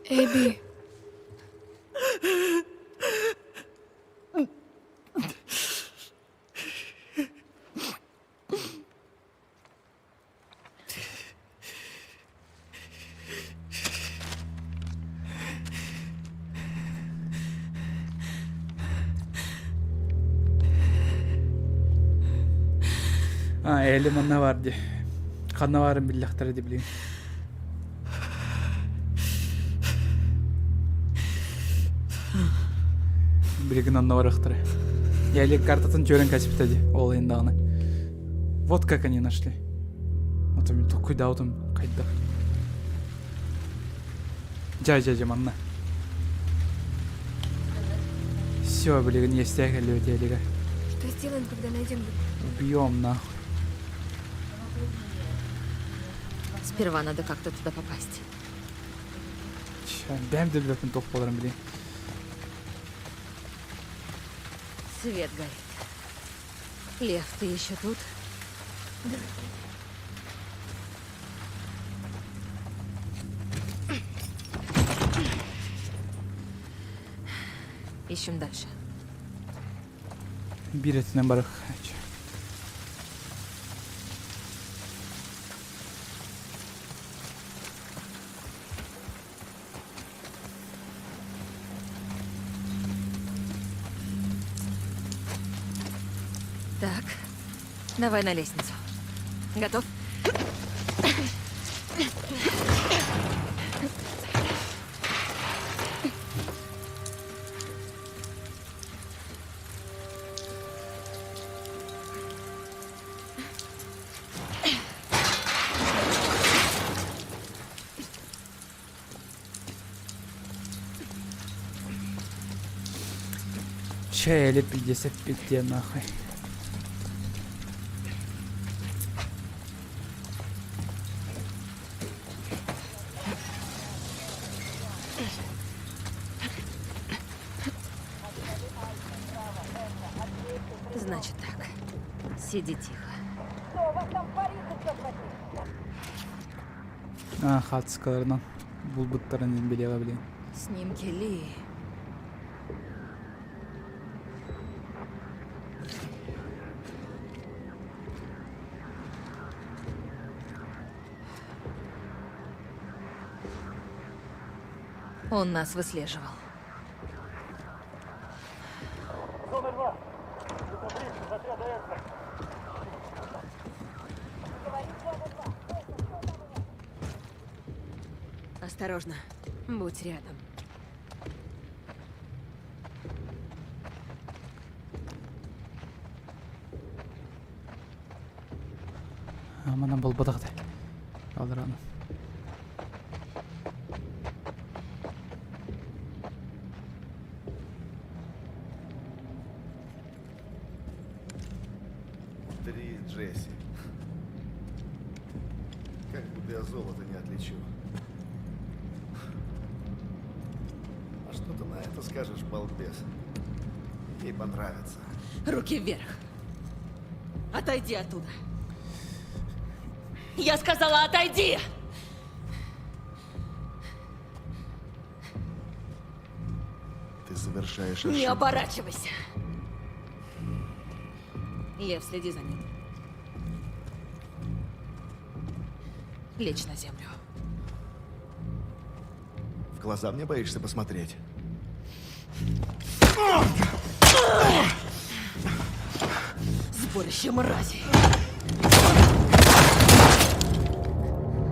Эбби. А, Эли манна бар дии. Ханна баарын биллэхтэрэ дии билигин. Билигин онно барыахтара. Эли картатын түөрэн кэспитэ дии, ол иһин даҕаны. Вот как они нашли. Вот мин толкуйдаабытым хайдах. Дьэ, дьэ, дьэ, манна. Все, билигин иэстээх кэллибит Элигэ. Что сделаем, когда найдем его? Убьем нахуй. Сперва надо как-то туда попасть. Чэ, бэйэм да билбэппин туох буоларын билиэм. Свет горит. Лев, ты еще тут? Да. Ищем дальше. Биир өттүнэн барых. Так, давай на лестницу. Готов? Чэ, или 55 нахуй. Значит так. Сиди тихо. А, хаатыскаларынан булбуттарын билиэҕэ билиэн. Снимки Ли. Он нас выслеживал. Осторожно, будь рядом. Манан булбатах да. Алыраны. Три Джесси. Как будто я золото не отличу. А что ты на это скажешь, балбес? Ей понравится. Руки вверх. Отойди оттуда. Я сказала, отойди! Ты совершаешь ошибку. Не оборачивайся. Лев, следи за ним. Лечь на землю. В глаза мне боишься посмотреть? Сборище мразей.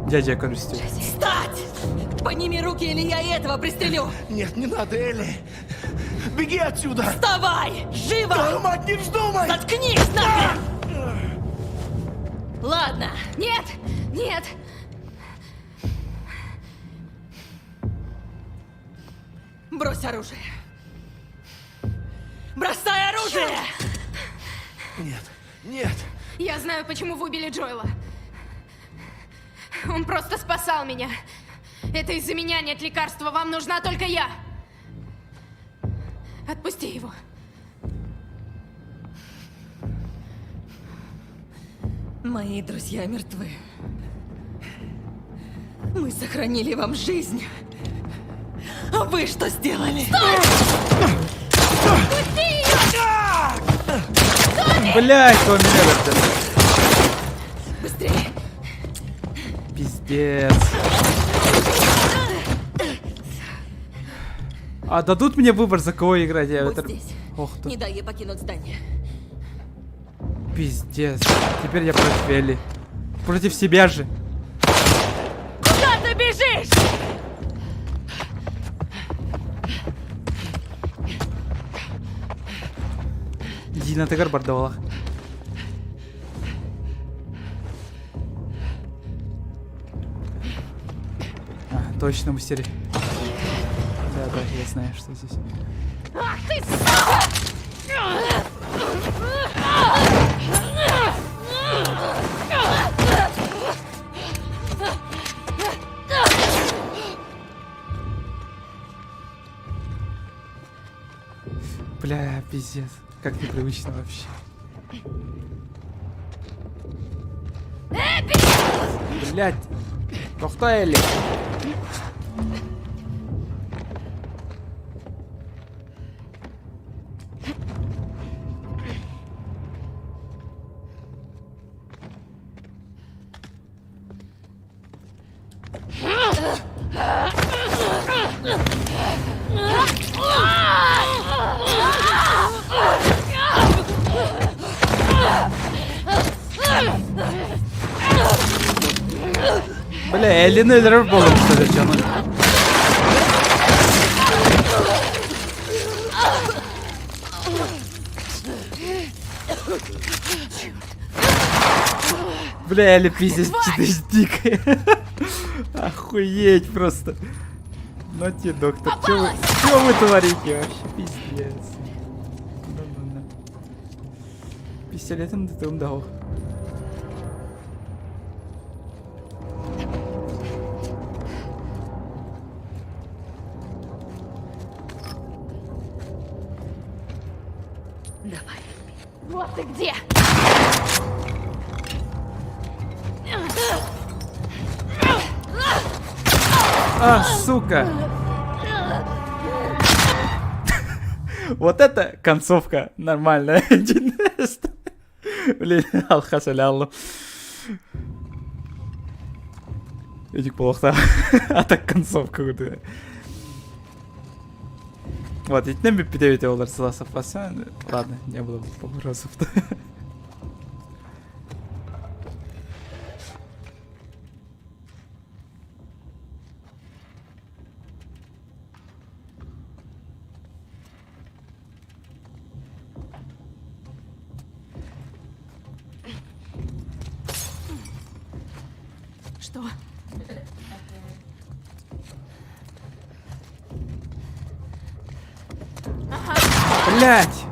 Дядя көрүстү. Встать! Подними руки, или я и этого пристрелю! Нет, не надо, Элли! Беги отсюда! Вставай! Живо! Твою мать, не вздумай! Заткнись нахрен! Ладно. Нет! Нет! Брось оружие. Бросай оружие! Нет, нет! Я знаю, почему вы убили Джоэла. Он просто спасал меня. Это из-за меня нет лекарства. Вам нужна только я. Отпусти его. Мои друзья мертвы. Мы сохранили вам жизнь. А вы что сделали? Блять, он меня это. Быстрее! Пиздец. А дадут мне выбор, за кого играть? Я Будь это... здесь. Ох ты. Не дай ей покинуть здание. Пиздец. Теперь я против Элли. Против себя же. Куда ты бежишь? Дина тыгар бардавалах. А, точно мастери. Да, да, я знаю, что здесь. Ах ты, сука! Бля, пиздец. Как непривычно вообще. Блять. Тохта Элли. Бля, Эллини өлөрөр буоллум дьону. Бля, Элли пиздец, дикая. Охуеть просто. Ну те, доктор, что вы, чё вы творите вообще? Пиздец. Да-да-да. Пистолетом да дал. Давай. Вот ты где! А, сука! Вот это концовка нормальная. Блин, алхас аллу. Этик плохо. А так концовка. Вот, итинэн бүппүтэ эбитэ буоллар сылаасаппаса. Ладно, не было вопросов. Что? Блять!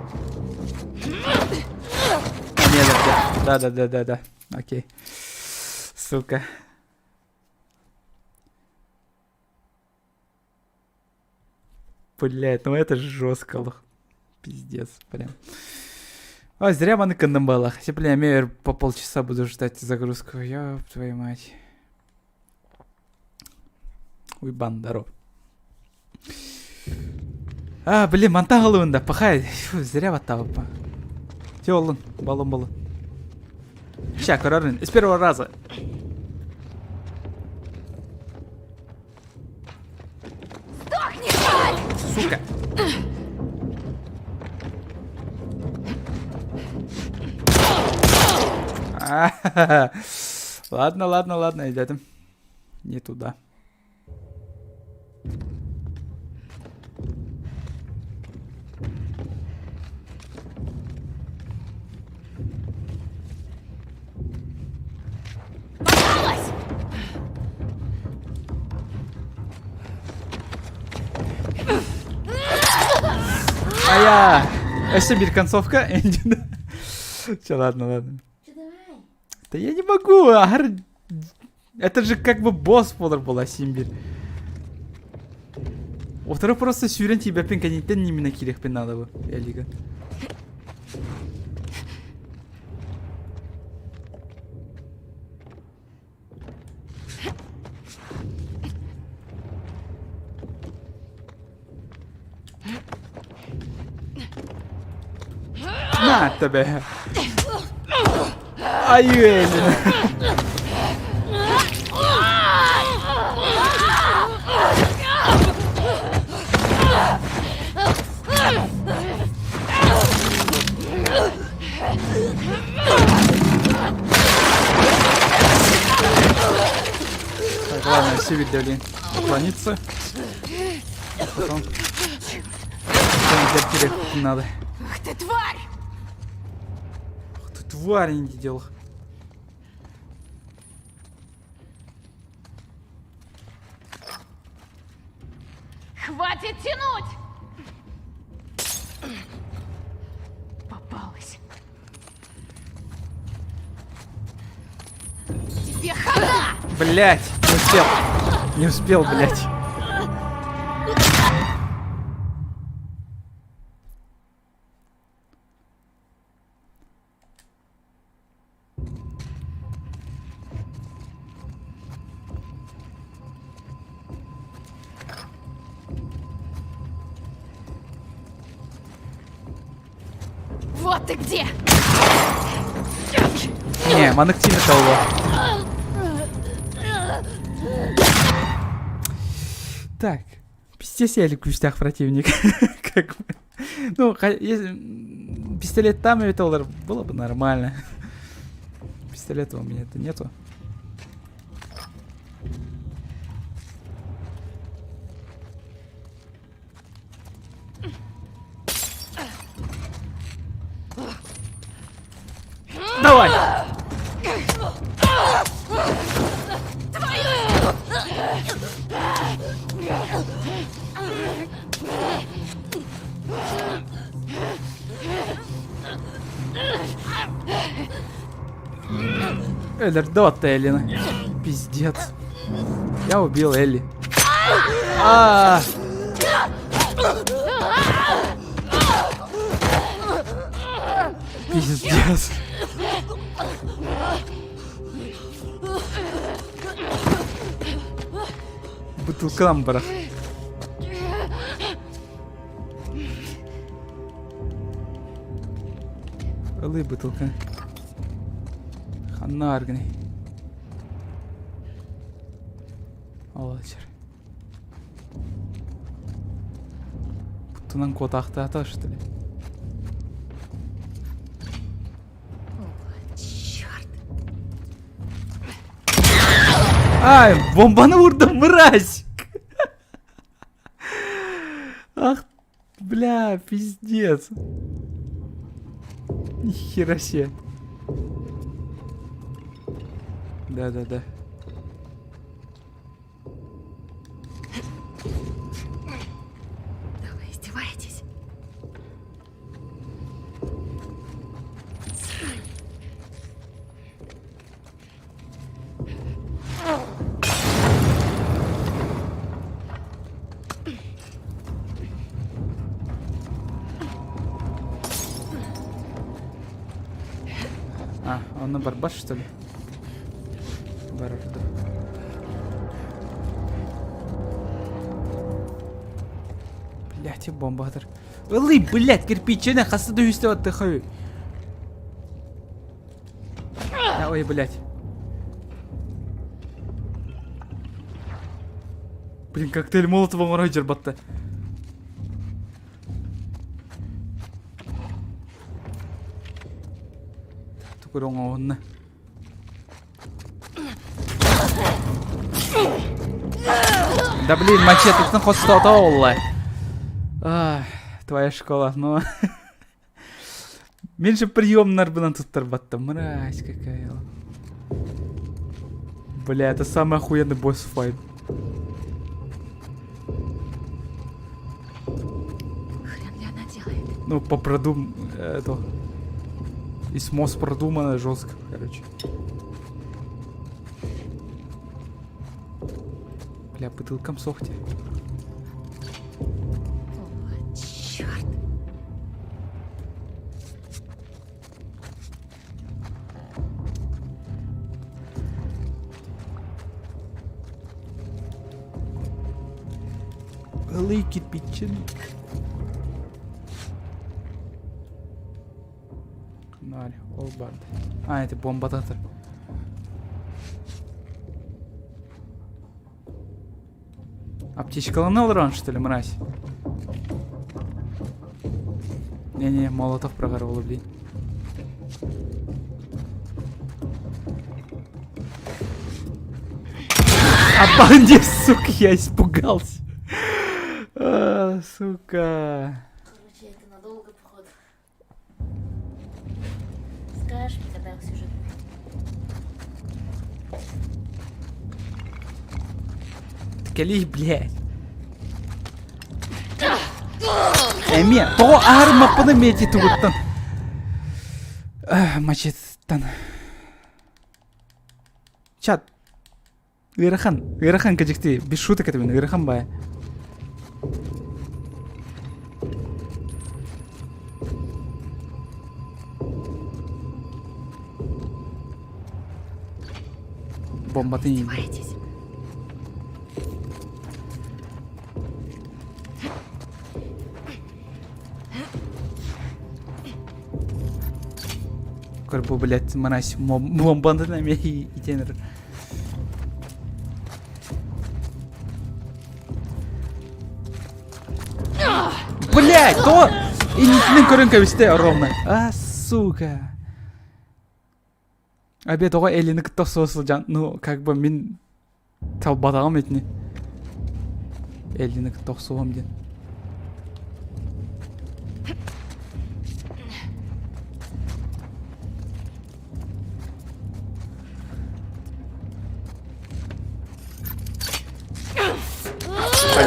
Не, да, да, да, да, да, окей. Сука. Блять, ну это жестко, лох. Пиздец, прям. А, зря маны кынным балах. Если я по полчаса буду ждать загрузку. Ёб твою мать. Уйбан, здоров. А, блин, мантан ылыбын пахай. Фу, зря баттабыппа. Те олун, балын болун. Ща, көрөрүн, с первого раза. Сдохни, тварь! Сука. Ладно, ладно, ладно, идем. Не туда. Попалась! А я... Өссө бир концовка. Все, ладно, ладно. Да я не могу, агар... Это же как бы босс болар була син бир. Отыры просто сүүрэн тиийбэппин кэнниттэн именно киириэхпин наада бу Элига. На тебе. Ай, Элина. Так, ладно, все видели. Уклониться. Потом... Потом надо. Ах ты тварь! Ах ты тварь, не делал. Хватит тянуть! Попалась. Тебе хана! Блять, не успел. Не успел, блять. Вот ты где! Не, маннык тиийбэт Так, пиздец я күүстээх противник. Как бы. Ну, если пистолет там и доллар было бы нормально. Пистолета у меня-то нету. Давай! Өлөрдө Эллина. Пиздец. Я убил Элли. А, -а, -а! Пиздец. Бутылкам бырах. Ылыы бытылка. Ханна аргыный. Ол сир. Буттунан куотаахтаата что ли? Черт! Ай, бомбаны уурдум, мразь! Ах, бля, пиздец. Нихера себе. Да-да-да. Да вы издеваетесь? Онно барбат что ли? Барар да. Блять, бомба атар. Ылый, блять, кирпичини хаста да үстэ баттыхай. Ой, блять. Блин, коктейль Молотова оҥоро дьарбатта. Тугу оҥоһунна. Да блин, мачете, хостоото олла. Твоя школа, ну. Мен же приемнарбынан туттарбаттым. Мразь какая. Бля, это самый охуенный босс файт. Хрен ли она делает? Ну, по продум... Это... И смос продумано жестко, короче. Бля, бутылкам сохти. О, черт. Ылый кирпичин. Ноль, ол барды. А, это бомбататор. Аптечкалана олорон, что ли, мразь? Не-не, молотов прогорол, блин. Обалдеть, сука, я испугался. А, сука. Короче, это надолго, походу. Скажешь мне, когда сюжет Кэлий, блядь. Эмиэ, тоҕо аарыммаппын эмиэ тугуттан. Мачеттан. Чат. Ыарахан, ыарахан кэдьикти, без шуток это мен, ыарахан бая. Бомбатын Издеваетесь? Көрбу, блядь, мразь, бомбанды эмиэ итенер. Блядь, то иннитинэн көрөн кэбистэ ровно. А, сука. Обед оҕо Эллини кытта охсуо сылдьан, ну, как бы мин талбатаҕым итини. Эллини кытта охсуом диэн.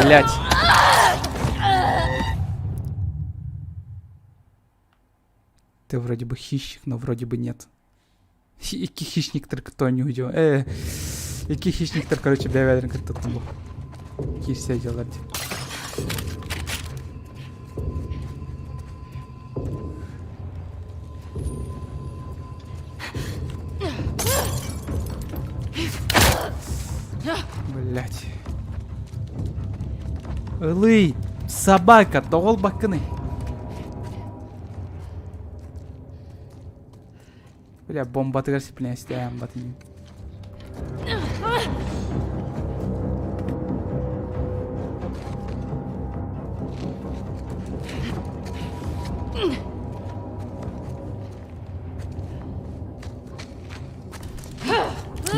Блять. Ты вроде бы хищник, но вроде бы нет. Икки хищниктар кто не уйдет. Э, икки хищниктар, короче, бэйбэлэрин кытта бу. Киирсэ дьалар дии. Блять. Ылый, собака, тоҕол баккыный. Бля, бомбатыгар сипнээстээн батын.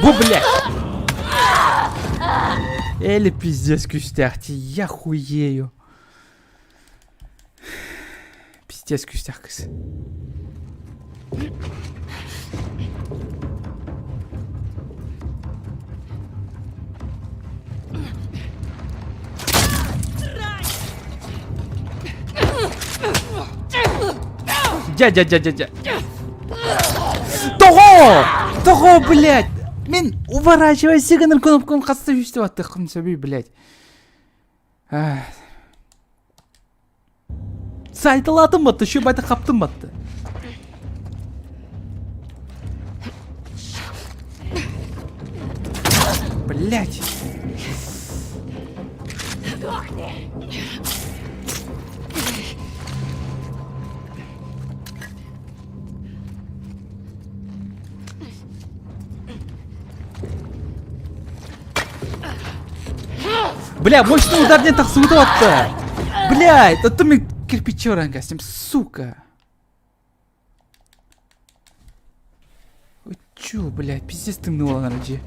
Бу, блядь! Эли пиздец күүстээх я хуею. Пиздец күүстээх кыз. Дьэ, дьэ, дьэ, дьэ, дьэ. Тоҕо! Тоҕо, блядь! Мин уворачивайся гынар кнопкам хаста үстэ баттыххын сөбүй, блядь. Сайталаатым батты, еще байта хаптым батты. Блять! Сдохни! Бля, мощный удар не тахсыбыт атты. Блядь, это мен кирпичи оран костюм, сука. Ой, чё, блядь, пиздец ты мной дии.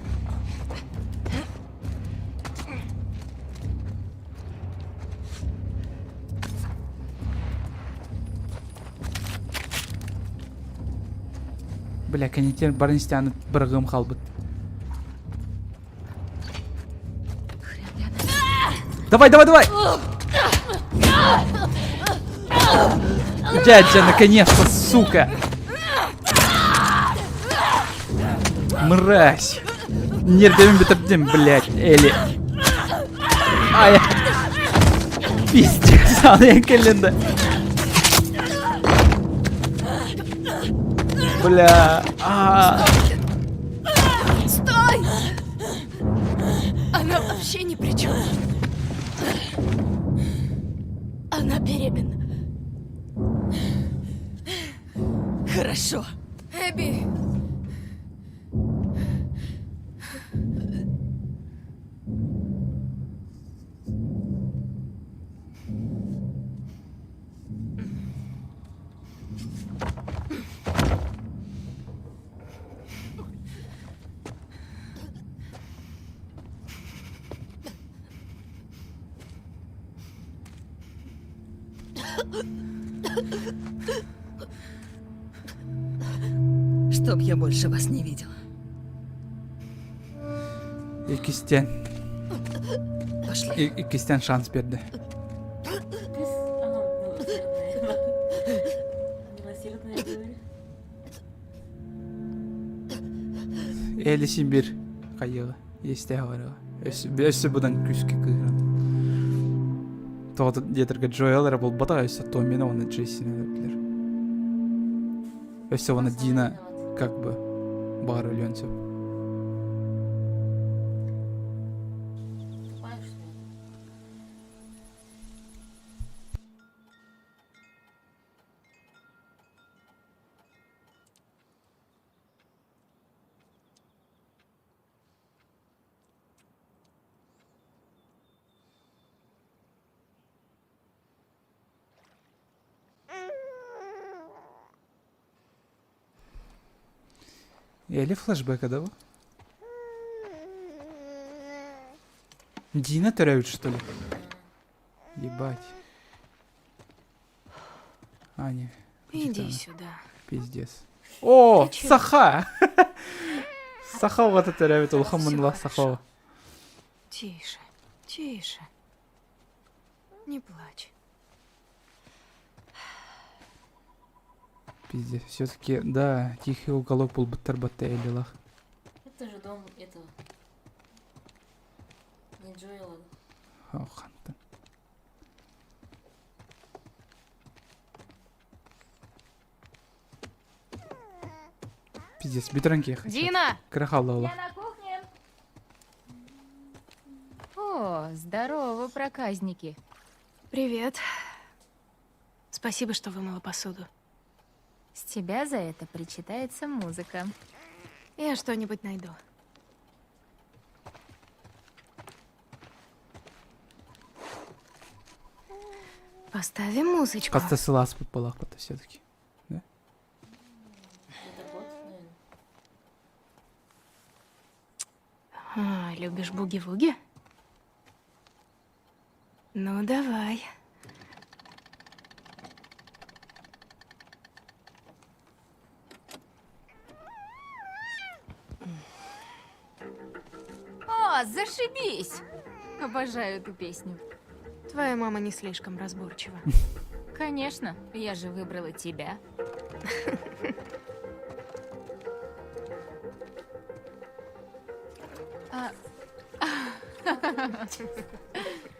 Бля, кэнниттэн барын истэҕинэ бырагыам хаалбыт. Давай, давай, давай! Дядя, наконец-то, сука! Мразь! Нервами битабдим, блядь, Эли. Ай! Пиздец, аны кэллинде. Бля. А. Стой! Она вообще ни при чем. Она беременна. Хорошо. Эбби! Чтоб я больше вас не видела. Иккистээн. Пошли. Иккистээн шанс биэрдэ. Милосердная говорю. Эли син бир хайыга истээх барыга. Өссө будан күүскэ кыыран. Тоҕо диэтэргэ Джоэл эрэ буолбатах, өссө Томмина уонна Джессини өлөрдүлэр. Өссө уонна Дина как бы баҕар өлүөн сөп. Тупая, что ли? Или флешбека, да? Дина төрөөбүт, что ли? Ебать. А, не. Иди сюда. Пиздец. О, Саха! Саха оҕото төрөөбүт улахан муннулаах Саха. Тише, тише. Не плачь. Пиздец. Все-таки, да, тихий уголок булбуттар батта элилах. Это же дом этого. Не Джоэла. Хантан. Пиздец, бүтэрэн киһи Дина! Кыра хаалла Я на кухне. О, здорово, проказники. Привет. Спасибо, что вымыла посуду. С тебя за это причитается музыка. Я что-нибудь найду. Поставим музычку. Хаста сылааспыт буолаахпыт все-таки. Да? Это кот, наверное. А, любишь буги-вуги? Ну, давай. О, зашибись! Обожаю эту песню. Твоя мама не слишком разборчива. Конечно, я же выбрала тебя. А...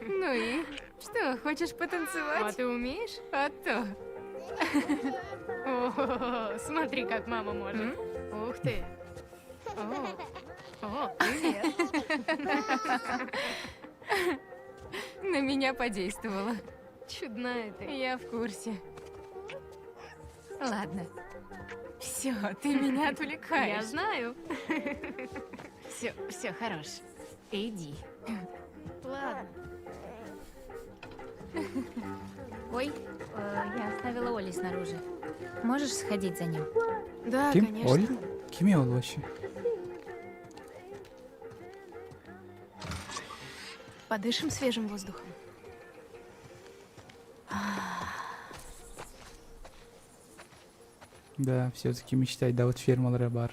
Ну и что, хочешь потанцевать? А ты умеешь? А то. О, смотри, как мама может. Ух ты. О. О, привет. На меня подействовало. Чудная ты. Я в курсе. Ладно. Все, ты меня отвлекаешь. Я знаю. Все, все, хорош. Иди. Ладно. Ой, я оставила Оли снаружи. Можешь сходить за ним? Да, Ким? конечно. Олли? Кими ол вообще? Подышим свежим воздухом. Да, все-таки мечтать, да, вот фермалара бар.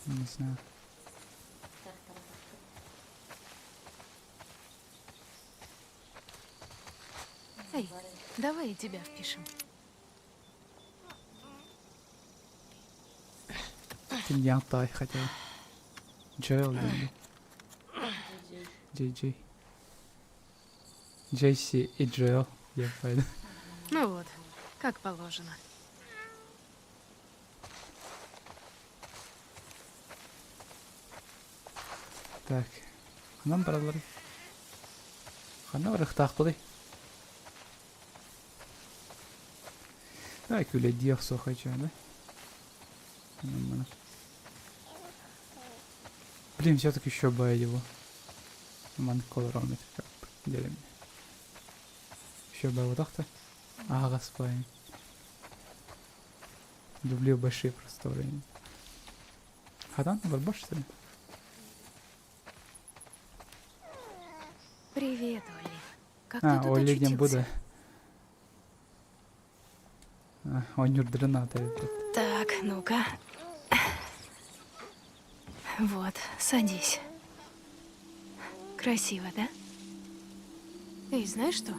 Не знаю. Эй, давай и тебя впишем. Ким Янтай хотя бы. Джоэл диэн. Джей Джей. Джесси и Джоэл. Я пойду. Ну вот, как положено. Так. Ханан баралларый? Ханна барыахтаахпытый? Давай күлэйдии охсуохха үчүгэй да? Нормально. Блин, все-таки еще бы его. Маннык олороммут деревня. Еще бы вот так-то. Аҕас баайын. Люблю большие просторы. Хадан барбаш что ли? Привет, Олли. Как А, ты тут Олли диэн бу очутился? да. Оонньуурдарын аата эбит. Так, ну-ка. Вот, садись. Красиво, да? Эй, знаешь что?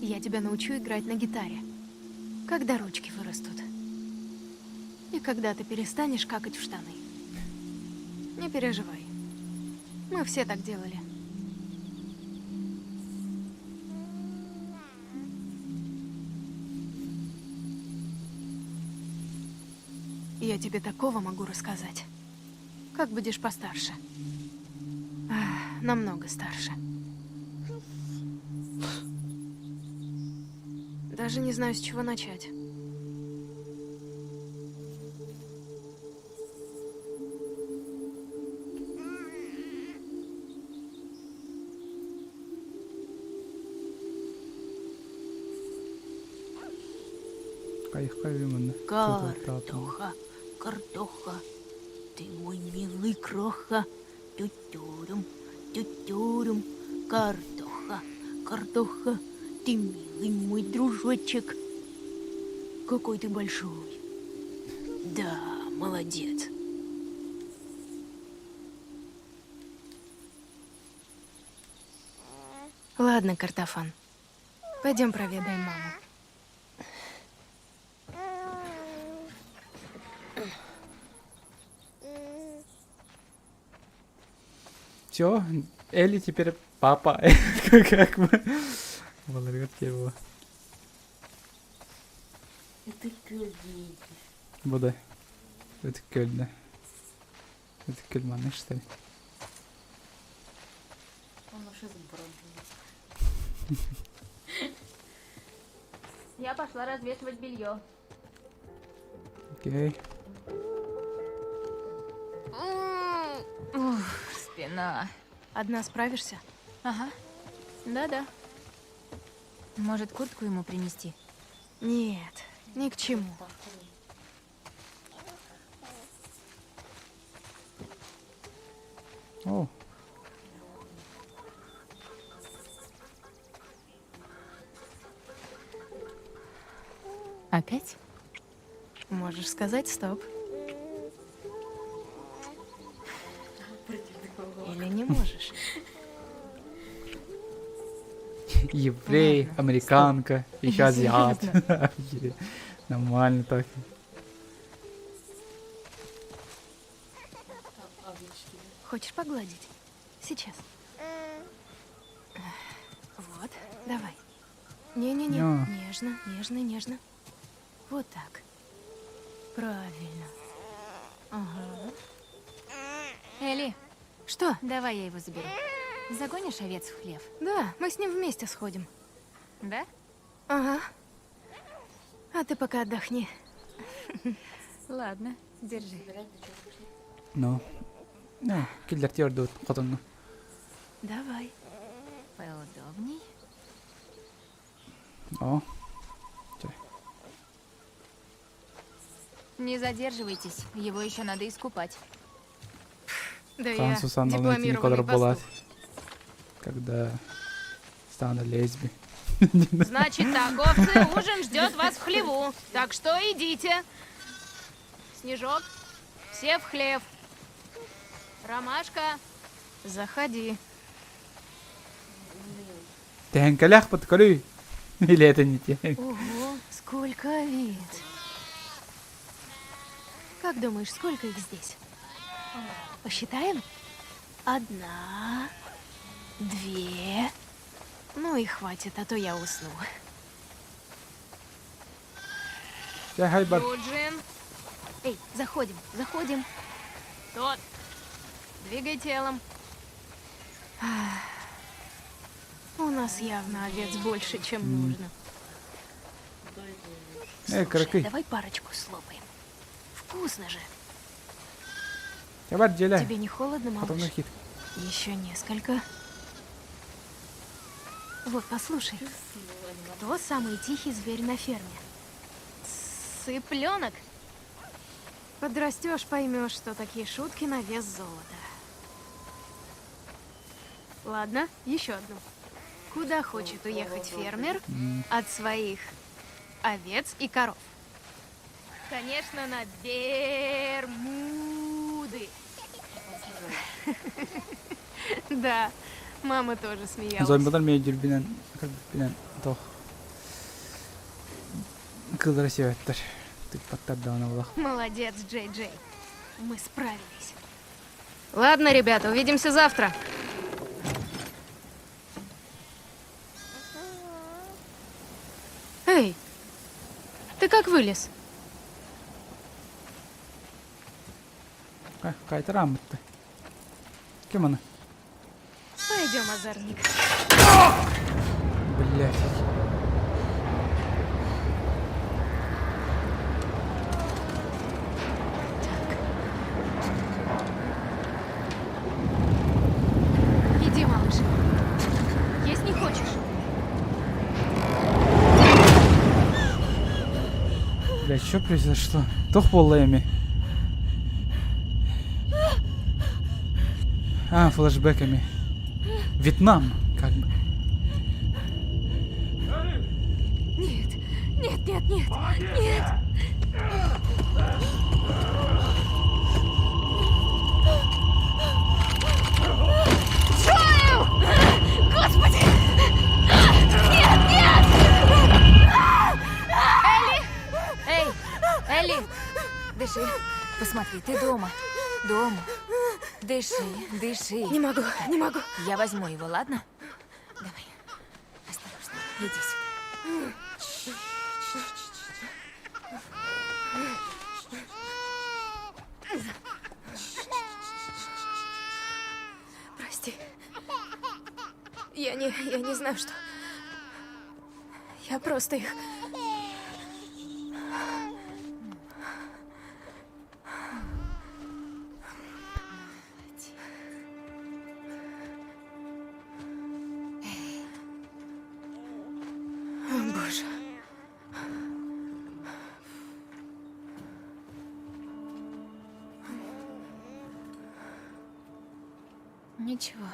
Я тебя научу играть на гитаре. Когда ручки вырастут. И когда ты перестанешь какать в штаны. Не переживай. Мы все так делали. Я тебе такого могу рассказать. Как будешь постарше. Ах, намного старше. Даже не знаю, с чего начать. Хайхай манна. Картоха, картоха, ты мой милый кроха. Тю-тюрюм, тю-тюрюм, картоха, картоха, ты милый мой дружочек. Какой ты большой. Да, молодец. Ладно, картофан. Пойдем проведаем маму. Все, Элли теперь папа. Как бы. Баларгат его. Бу да. Ытык көлдө. Ытык көл маннык что ли? Я пошла развешивать белье. Окей. Ух, спина. Одна справишься? Ага. Да-да. Может, куртку ему принести? Нет, ни к чему. О. Опять? Можешь сказать стоп. Или не можешь. Еврей, американка, еще Я азиат. серьезно. Охереть. Нормально так. Хочешь погладить? Сейчас. Вот, давай. Не-не-не, Но. нежно, нежно, нежно. Вот так. Правильно. Ага. Элли, Что? давай я его заберу. Загонишь овец в хлев? Да, мы с ним вместе сходим. Да? Ага. А ты пока отдохни. Ладно, держи. Ну. Ну, киллэртии ордубут хотоҥҥо. Давай. Поудобней. О. Чэ. Не задерживайтесь, его еще надо искупать. Да Хаан я Сусанна найти дипломированный буолаат. пастух. Когда стану лесби. Значит так, овцы, ужин ждет вас в хлеву. Так что идите. Снежок, все в хлев. Ромашка, заходи. Тэһэҥкэлээх подкорүй. Или это не те? Ого, сколько овец. Как думаешь, сколько их здесь? Посчитаем? Одна, две. Ну и хватит, а то я усну. Чэ, хай бар. Юджин. Эй, заходим, заходим. Тот. Двигай телом. У нас явно овец больше, чем нужно. Э, Слушай, кыракый. давай парочку слопаем. Вкусно же. Чэ, бар дьиэлээ. Тебе не холодно, Хотоҥҥо малыш? киир. Еще несколько. Вот, послушай. Кто самый тихий зверь на ферме? Цыпленок. Подрастешь, поймешь, что такие шутки на вес золота. Ладно, еще одну. Куда хочет уехать фермер от своих овец и коров? Конечно, на Бермуды. Да, мама тоже смеялась. Зомбилар эмиэ дьүрбүнэн, көрбүппүнэн туох кыыллара сиэбэттэр, тыыппаттар даҕаны олох. Молодец, Джей Джей. Мы справились. Ладно, ребята, увидимся завтра. Эй, ты как вылез? Хайтар ааммытты. Ким аны? Пойдем, озорник. Блять. Так. Иди, малыш. Есть не хочешь? Блять, что произошло? Туох буолла эми. А, флешбеками. Вьетнам, как бы. Нет, нет, нет, нет, нет! Джоэл! Господи! Нет, нет! Элли! Эй, Элли! Дыши. Посмотри, ты дома. Дома. Дыши, дыши. Не могу, не могу. Я возьму его, ладно? Давай. Осторожно, иди сюда. Прости. Я не, я не знаю, что... Я просто их... О, боже. Ничего.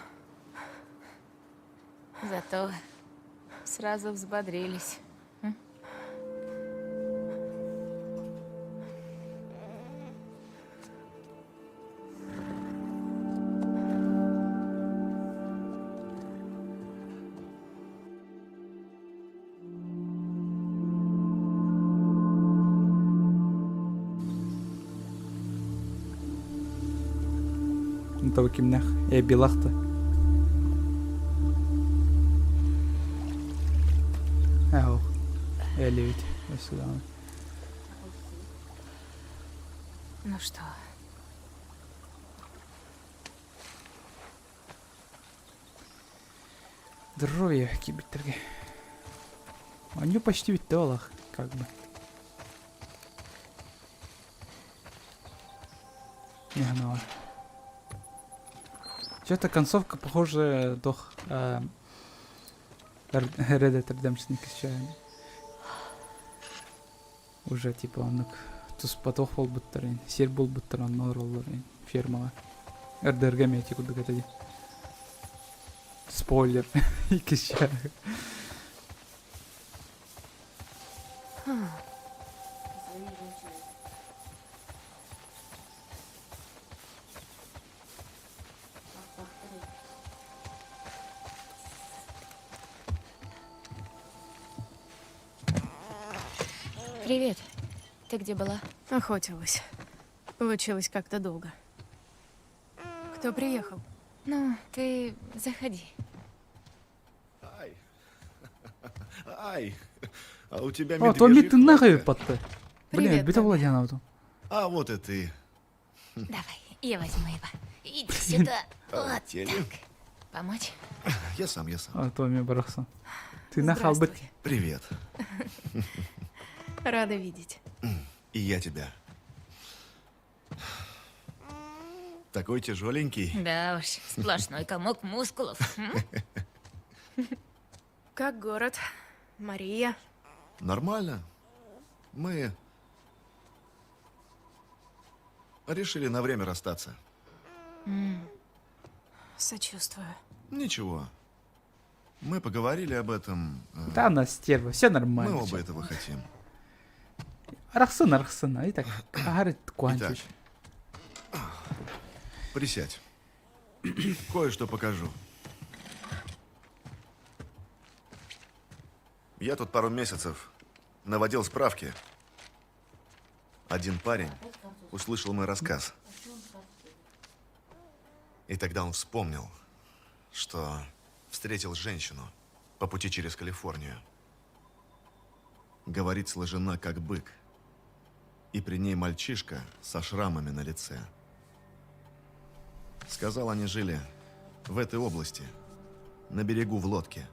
Зато сразу взбодрились. М? Того кимнэх Эбилахта. Элли ведь. Сюда. Ну что? Здоровье кибиттерге. Они почти ведь олах, как бы. Не знаю. Что-то концовка похожа дох Red Dead Redemption 2 Уже типа оннук туспатох буолбуттарын, сир буолбуттар онно олороллор фермаҕа. РДР-га эмиэ ити курдук этэ дии. Спойлер. Иккис Привет. Ты где была? Охотилась. Получилось как-то долго. Кто приехал? Ну, ты заходи. Ай. Ай. А у тебя О, Томми, медвежий ты нахуй хватка. подты. Блин, Привет, бит Томми. Владяна потом. А вот и ты. Давай, я возьму его. Иди сюда. Вот Полетели. так. Помочь? Я сам, я сам. А, Томми барахсан. Ты нахал бит. Здравствуй. Привет. Рада видеть. И я тебя. Такой тяжеленький. Да уж, сплошной комок мускулов. М? Как город? Мария? Нормально. Мы решили на время расстаться. Сочувствую. Ничего. Мы поговорили об этом. Да она стерва, все Мы нормально. оба этого хотим. Арахсын, арахсын. И так, агары куанчуш. Присядь. Кое-что покажу. Я тут пару месяцев наводил справки. Один парень услышал мой рассказ. И тогда он вспомнил, что встретил женщину по пути через Калифорнию. Говорит, сложена как бык. И при ней мальчишка со шрамами на лице. Сказал, они жили в этой области, на берегу в лодке.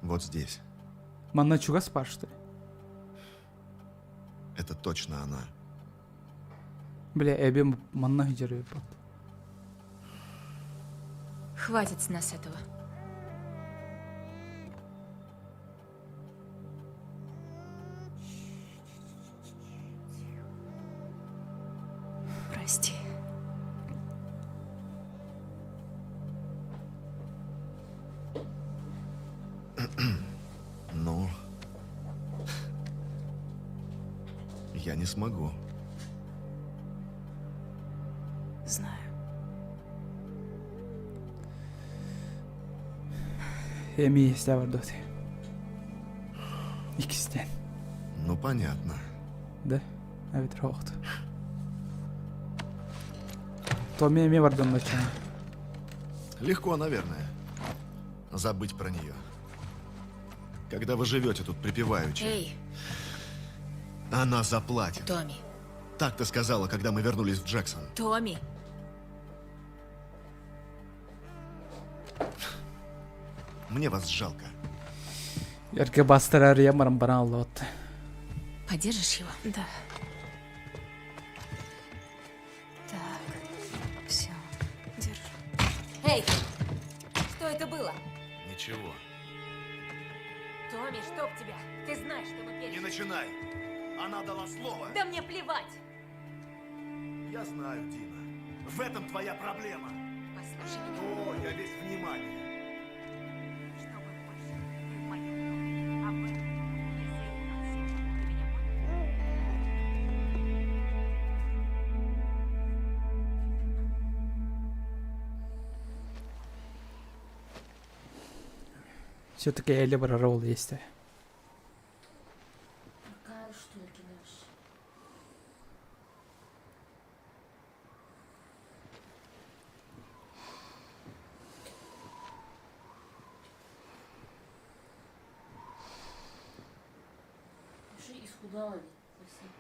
Вот здесь. Манна чугас спар, что ли? Это точно она. Бля, эби манна хиджары бат. Хватит с нас этого. Прости. Ну, я не смогу. Знаю. Эми есть бар доти. Икистен. Ну, понятно. Да? Эбит роохт. Томми эми бардан начал. Легко, наверное, забыть про нее. Когда вы живете тут припеваючи. Эй, Она заплатит. Томми. Так ты сказала, когда мы вернулись в Джексон. Томми. Мне вас жалко. Эрге бастырар ямарым баран аллот. Подержишь его? Да. Так, все. Держу. Эй! Что это было? Ничего. Томми, чтоб тебя! Ты знаешь, что мы Не пережили. начинай. Она дала слово. Да мне плевать! Я знаю, Дина. В этом твоя проблема. Послушай меня. О, я весь внимание. Чтобы больше ты в моем доме об этом не заикался. Ты меня понял? Все-таки Элли барарол есть. Исхудала ведь совсем.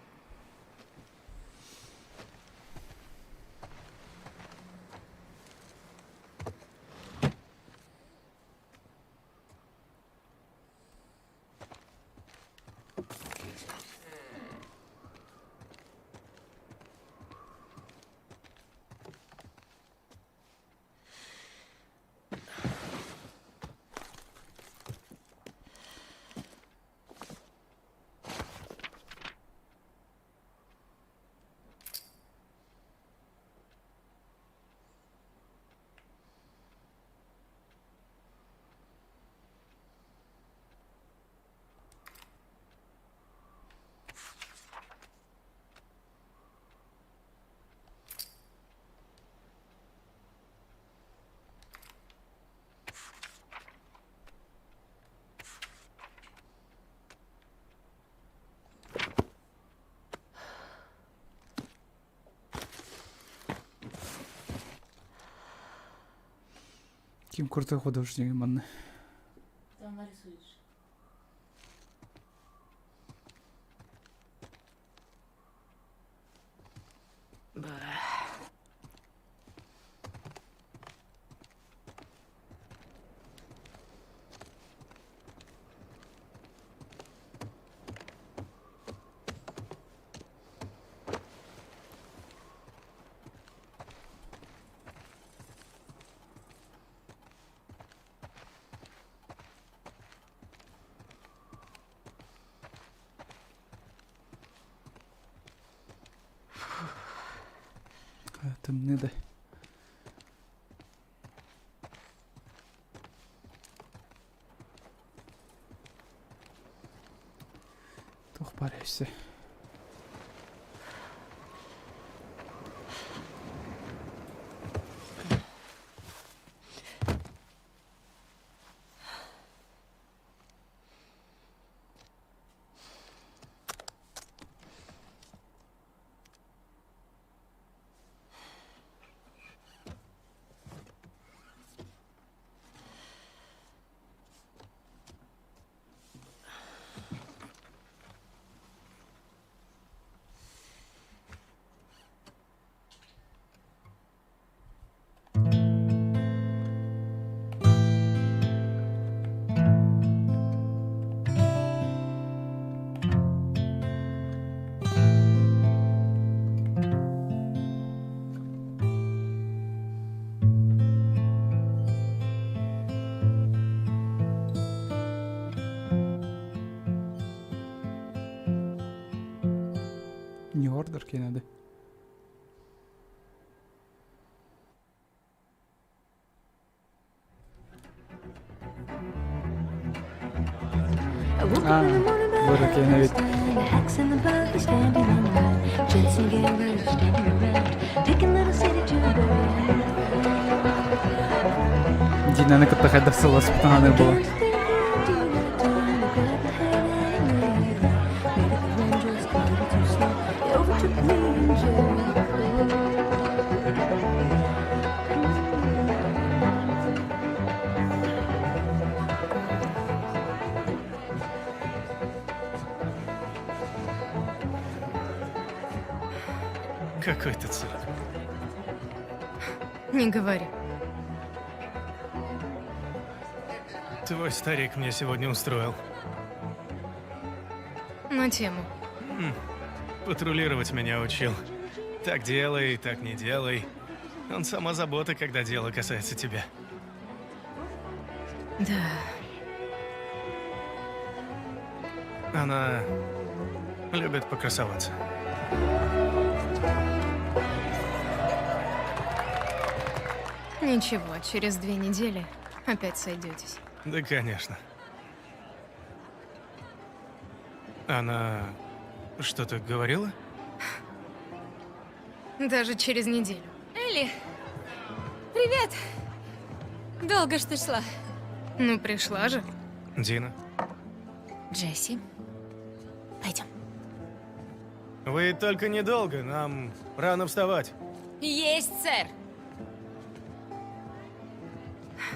Ким крутой художник манна? Там нарисуешь. Тымныы да. Туох баар өссө? New Order киинэдэ. Аа, бу киэнэ эбит. Динаны кытта хайдах сылласпытын буолан. Какой ты цирк. Не говори. Твой старик мне сегодня устроил. На тему. Патрулировать меня учил. Так делай, так не делай. Он сама забота, когда дело касается тебя. Да. Она любит покрасоваться. Ничего, через 2 недели опять сойдетесь. Да, конечно. Она что-то говорила? Даже через неделю. Элли, привет! Долго ж ты шла. Ну, пришла же. Дина, Джесси, пойдем. вы только недолго, нам рано вставать. Есть, сэр!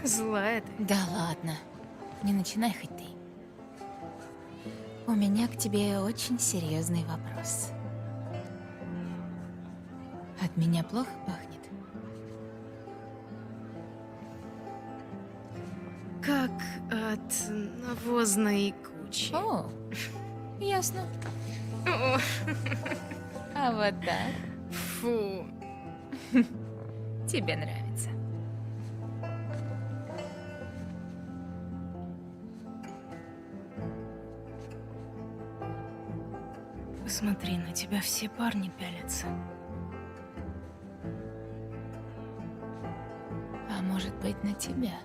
Злая ты. Да ладно. Не начинай хоть ты. У меня к тебе очень серьезный вопрос. От меня плохо пахнет? Как от навозной кучи. О, ясно. А вот так. Фу. Тебе нравится. Посмотри, на тебя все парни пялятся. А может быть, на тебя?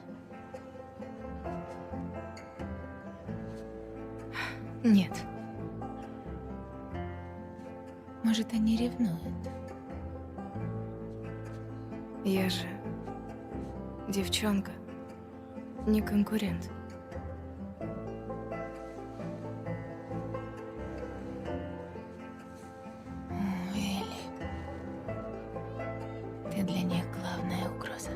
Нет. Может, они ревнуют? Я же девчонка, не конкурент. О, Элли, ты для них главная угроза.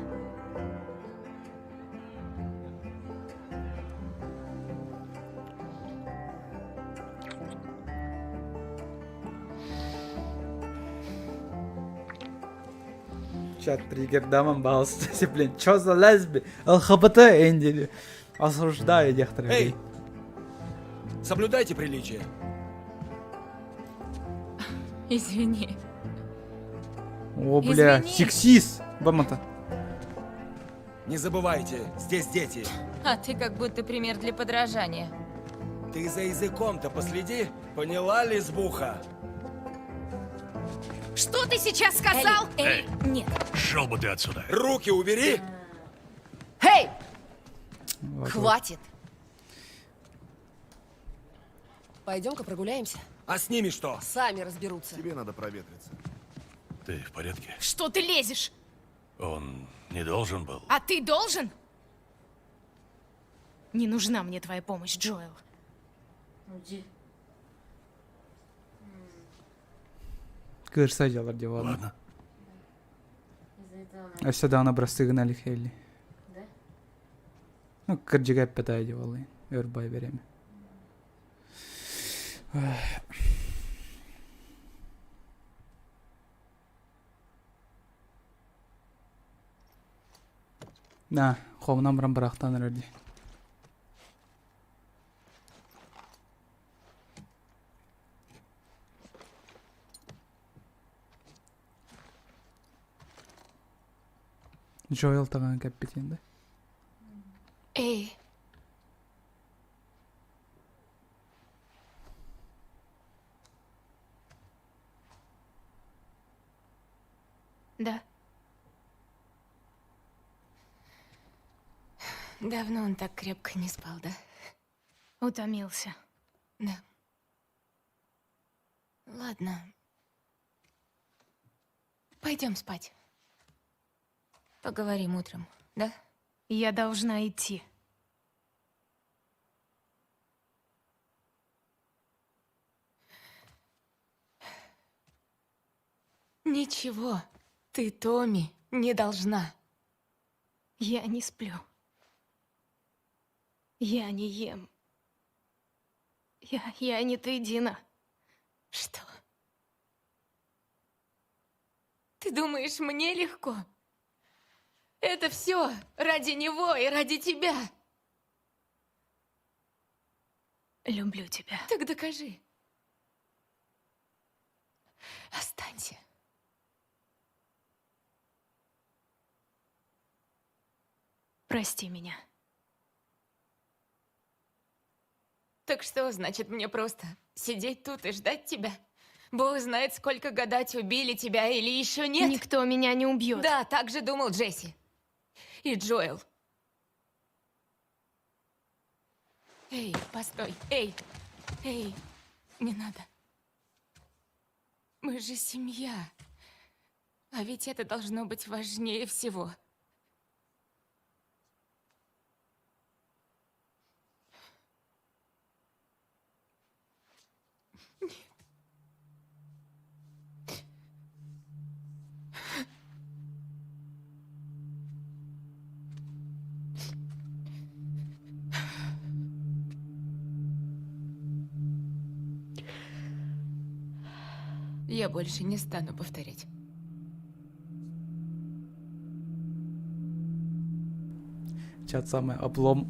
Чат триггердаман баҕаласта, блин, чё за лесби? ЛХБТ Энди. Осуждаю некоторых. Эй! Соблюдайте приличие. Извини. О, бля, Извини. сексист! Бамата. Не забывайте, здесь дети. А ты как будто пример для подражания. Ты за языком-то последи, поняла, лесбуха? Что ты сейчас сказал? Элли, Элли, нет. Шел бы ты отсюда. Руки убери! Эй! Вот, вот. Хватит! Пойдем-ка прогуляемся. А с ними что? Сами разберутся. Тебе надо проветриться. Ты в порядке? Что ты лезешь? Он не должен был. А ты должен? Не нужна мне твоя помощь, Джоэл. Кырса дьалар дьэ ладно. Ладно. Өссө даҕаны бырастыы гына илик Элли. Ну, кырдьыга эппэтэ дии буоллай. Өр бай береме. На, хомунан баран бырахтаан эрэр дии. Джоэл таҕан кэппитин да. Эй. Да. Давно он так крепко не спал, да? Утомился. Да. Ладно. Пойдем спать. Поговорим утром, да? Я должна идти. Ничего. Ты, Томми, не должна. Я не сплю. Я не ем. Я не ты, Дина. Что? Ты думаешь, мне легко? Это все ради него и ради тебя. Люблю тебя. Так докажи. Останься. Прости меня. Так что, значит, мне просто сидеть тут и ждать тебя? Бог знает, сколько гадать, убили тебя или еще нет. Никто меня не убьет. Да, так же думал Джесси. И Джоэл. Эй, постой. Эй, эй, не надо. Мы же семья. А ведь это должно быть важнее всего. Я больше не стану повторять. Чат самый облом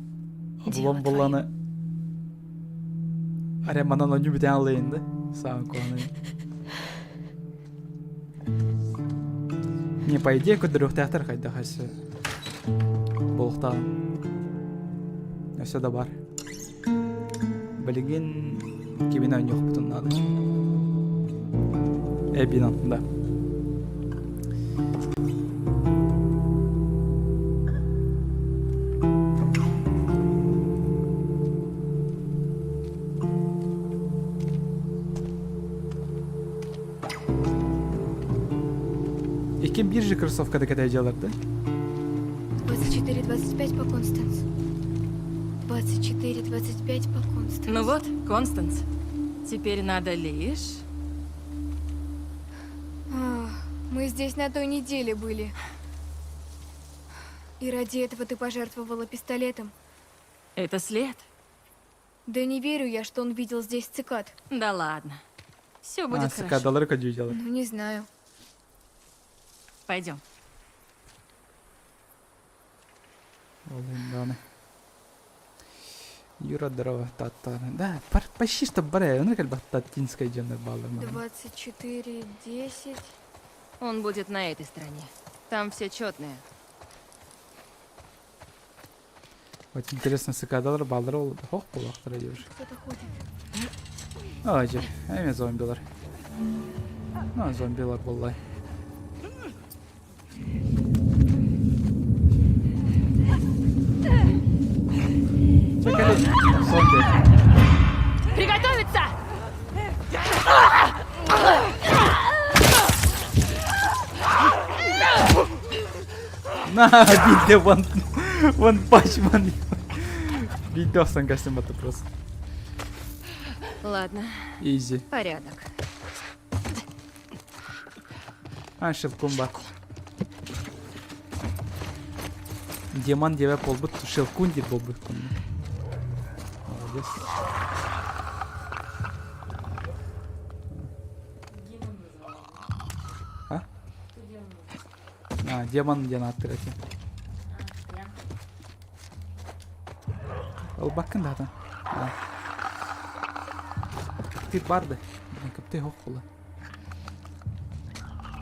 облом булланы Аря манан онньу бүтэн алыйын да саан куһаны. Не по идее көрдөрүөхтээхтэр хайдах өссө буолуохтааҕын. Өссө да бар. Билигин кимин оонньуохпутун наада. Эбинан, да. Икки биржи кроссовкада кэтэй дьаларды. 24-25 по Констанс. 24-25 по Констанс. Ну вот, Констанс, теперь надо лишь... А, мы здесь на той неделе были. И ради этого ты пожертвовала пистолетом. Это след. Да не верю я, что он видел здесь цикад. Да ладно. Все А, будет хорошо. цикадалары көдүү дьалар. Ну, не знаю. Пойдем. Ол даҕаны. Юра здорово, таттаҕына. Да, почти что бар онно кэлбэт таттинскай дьоннор бааллар манна. 24, 10. Он будет на этой стороне. Там все четные. Вот интересно, цикадалар бааллар ол хох буолуохтара диир. Кто-то ходит. Aa, дьэ, эмиэ зомбилар. Ну, зомбилар буоллай. Чэ, кэлин, зомби. Приготовиться! На, биирдэ one, one punch man. Биирдэ охсон кэстим батта просто. Ладно, Easy. порядок. А, шелкун бар. Демон диэбэт буолбут, шелкун диир буолбут. Молодец. А? А, демон диэн ааттыыр этим. Ылбаккын да атын. Кыптыыр бар да. Блин, кыптый хоқ була.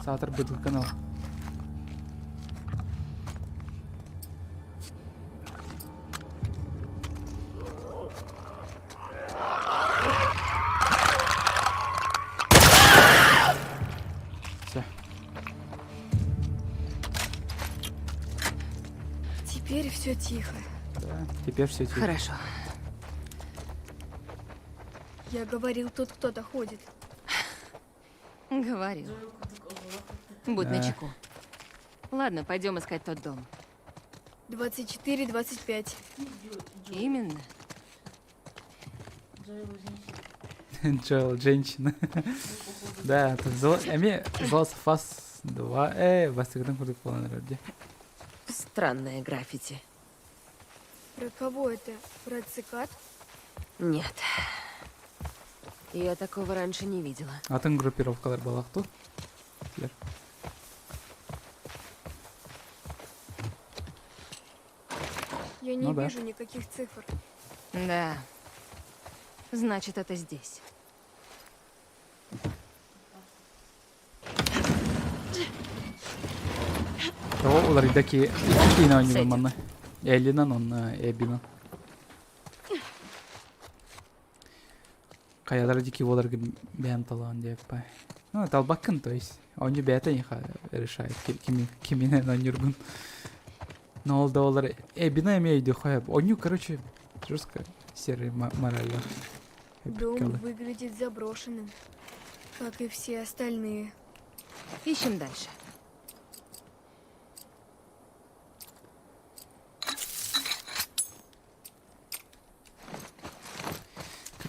Саатар бытылканы ыл. Все. Теперь все тихо. Да, теперь все тихо. Хорошо. Я говорил, тут кто-то ходит. Говорил. Будь Да. начеку. Ладно, пойдем искать тот дом. 24-25. Именно. Джоэл, женщина. Да, это зло... Эми The Last of Us 2 э бастыгытын курдук буолан эрэр дии. Странное граффити. Про кого это? Про цикад? Нет. Я такого раньше не видела. Атын группировкалар буолаах дуу? Я не Ну да. вижу никаких цифр. Да. Значит, это здесь. Тоҕо уларыйда ки икки киинэ оонньуубун Сойдет. манна. Эллинан уонна Эббинан. Хайалара дики буоларга бэйэм талаан диэппэ. Ну, талбаккын, то есть. Оонньуу бэйэтэ эйиэхэ решает кими киминэн оонньуургун. Но ол да буоллар Эббина эмиэ өйдүөххэ сөп. Оонньуу, короче, жестко серый морально. Дом выглядит заброшенным, как и все остальные. Ищем дальше.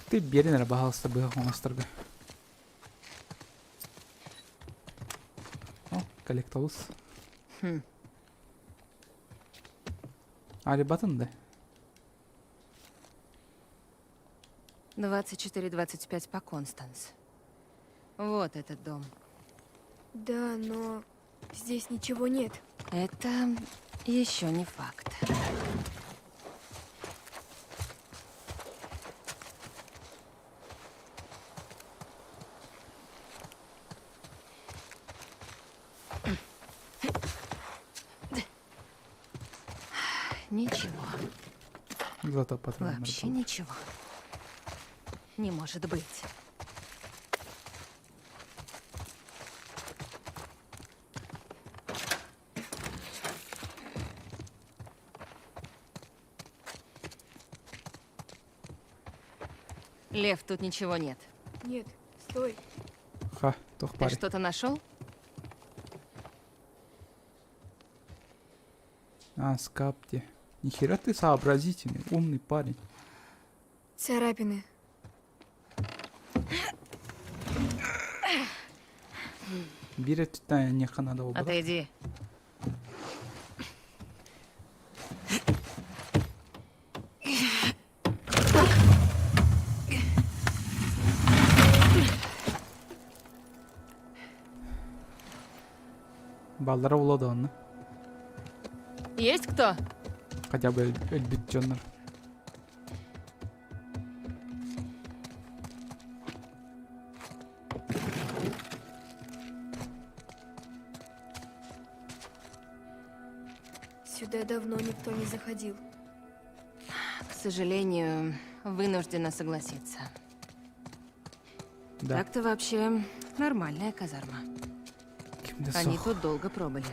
Ты биэрин эрэ баһаалыста быһах оҥосторго. О, коллектолус. Хм. Алибатын да? 24-25 по Констанс. Вот этот дом. Да, но здесь ничего нет. Это еще не факт. Ничего. Зато патроннар Вообще буолла. ничего. Не может быть. Лев, тут ничего нет. Нет, стой. Ха, туох Ты баарый. что-то нашел? А, скапти. Нихера ты сообразительный, умный парень. Царапины. Биир өттүттэн эниэхэ наада буолбатах. Отойди. Баллара буолуо да онно. Есть кто? Хотя бы өлбүт дьоннор. Сюда давно никто не заходил. К сожалению, вынуждена согласиться. Да. Так-то вообще нормальная казарма. Ким да Они суох. тут долго пробыли.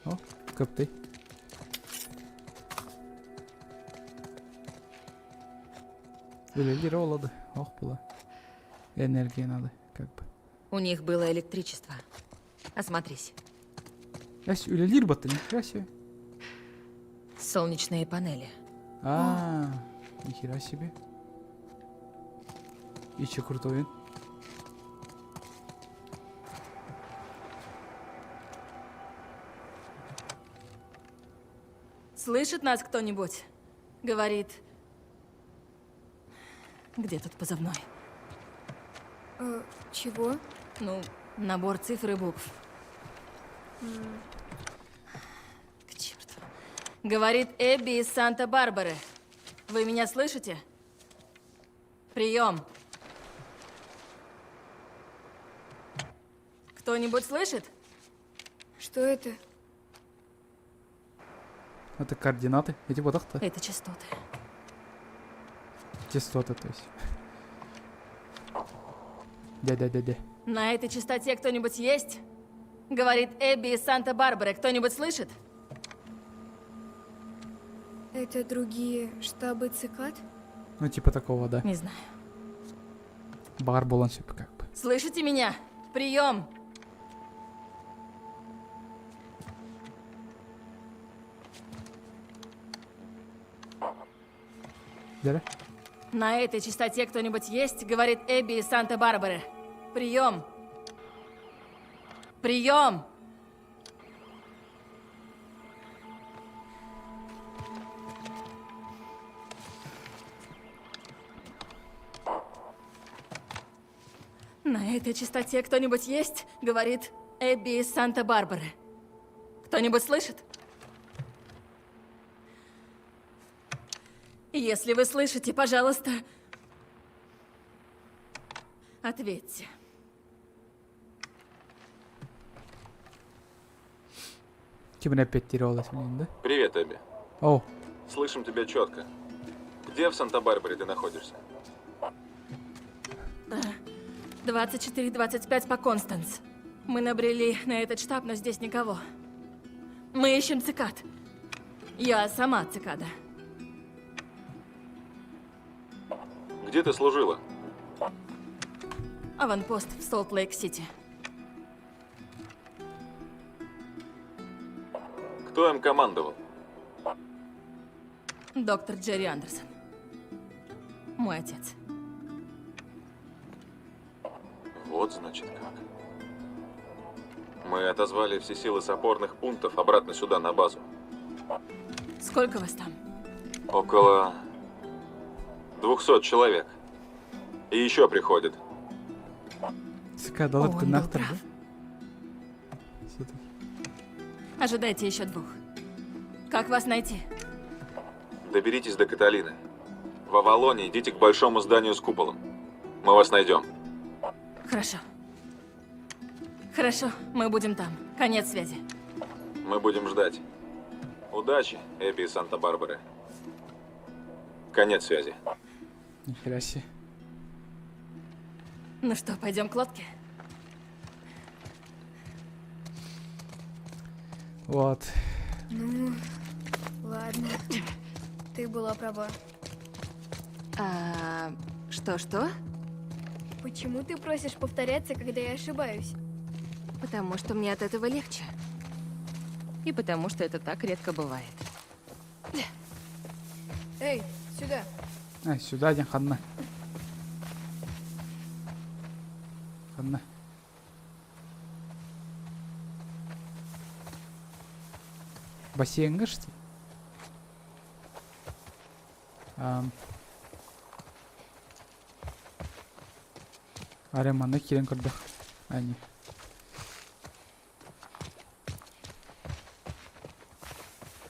О, кыптый. Үлэлиир олады. Ох была. Энергия надо, как бы. У них было электричество. Осмотрись. Эс үлэлиир батта, нихера себе. Солнечные панели. А, нихера себе. И че крутой. Слышит нас кто-нибудь? Говорит. Где тут позывной? Чего? Ну, набор цифр и букв. К черту. Говорит Эбби из Санта-Барбары. Вы меня слышите? Прием. Кто-нибудь слышит? Что это? Это координаты. Эти вот так-то. Это частоты. Частоты, то есть. Дя-дя-дя-дя. На этой частоте кто-нибудь есть? Говорит Эбби из Санта-Барбары. Кто-нибудь слышит? Это другие штабы цикад? Ну, типа такого, да. Не знаю. Бар буолуон сөп как бы. Слышите меня? Прием! Дя. На этой частоте кто-нибудь есть? Говорит Эбби из Санта-Барбары. Прием! Прием! На этой частоте кто-нибудь есть? Говорит Эбби из Санта-Барбары. Кто-нибудь слышит? Если вы слышите, пожалуйста, ответьте. Ким опять терялась, блин, да? Привет, Эбби. О, Слышим тебя четко. Где в Санта-Барбаре ты находишься? 24-25 по Констанс. Мы набрели на этот штаб, но здесь никого. Мы ищем цикад. Я сама цикада. Где ты служила? Аванпост в Солт-Лейк-Сити. Кто им командовал? Доктор Джерри Андерсон. Мой отец. Вот значит как. Мы отозвали все силы с опорных пунктов обратно сюда, на базу. Сколько вас там? Около 200 человек. И еще приходят. Сука, доллар Он ты был нахтар, да? прав. Все-таки. Ожидайте еще двух. Как вас найти? Доберитесь до Каталины. В Авалоне идите к большому зданию с куполом. Мы вас найдем. Хорошо. Хорошо, мы будем там. Конец связи. Мы будем ждать. Удачи, Эбби из Санта-Барбары. Конец связи. Нихера себе. Ну что, пойдем к лодке? Вот. Ну, ладно. Ты была права. А, что-что? Почему ты просишь повторяться, когда я ошибаюсь? Потому что мне от этого легче. И потому что это так редко бывает. Эй, сюда. А, сюда один ханна. Ханна. Бассейнга что ли? Ам. Арай манна киирэн көрдөх. Ани.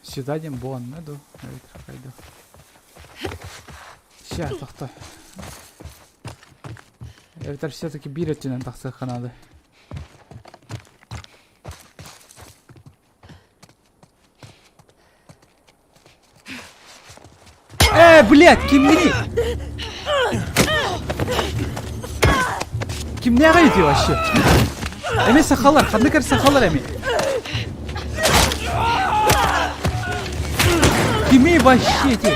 Сюда диэн буонна дуу? Эбэтэр хайдах? Ща, тохто. Эбэтэр все-таки биир өттүнэн тахсыахха наада. Э, блядь, киммини? Кимнээҕэ ити вообще? Эми сахалар, ханнык эр сахалар эми? Кими вообще эти?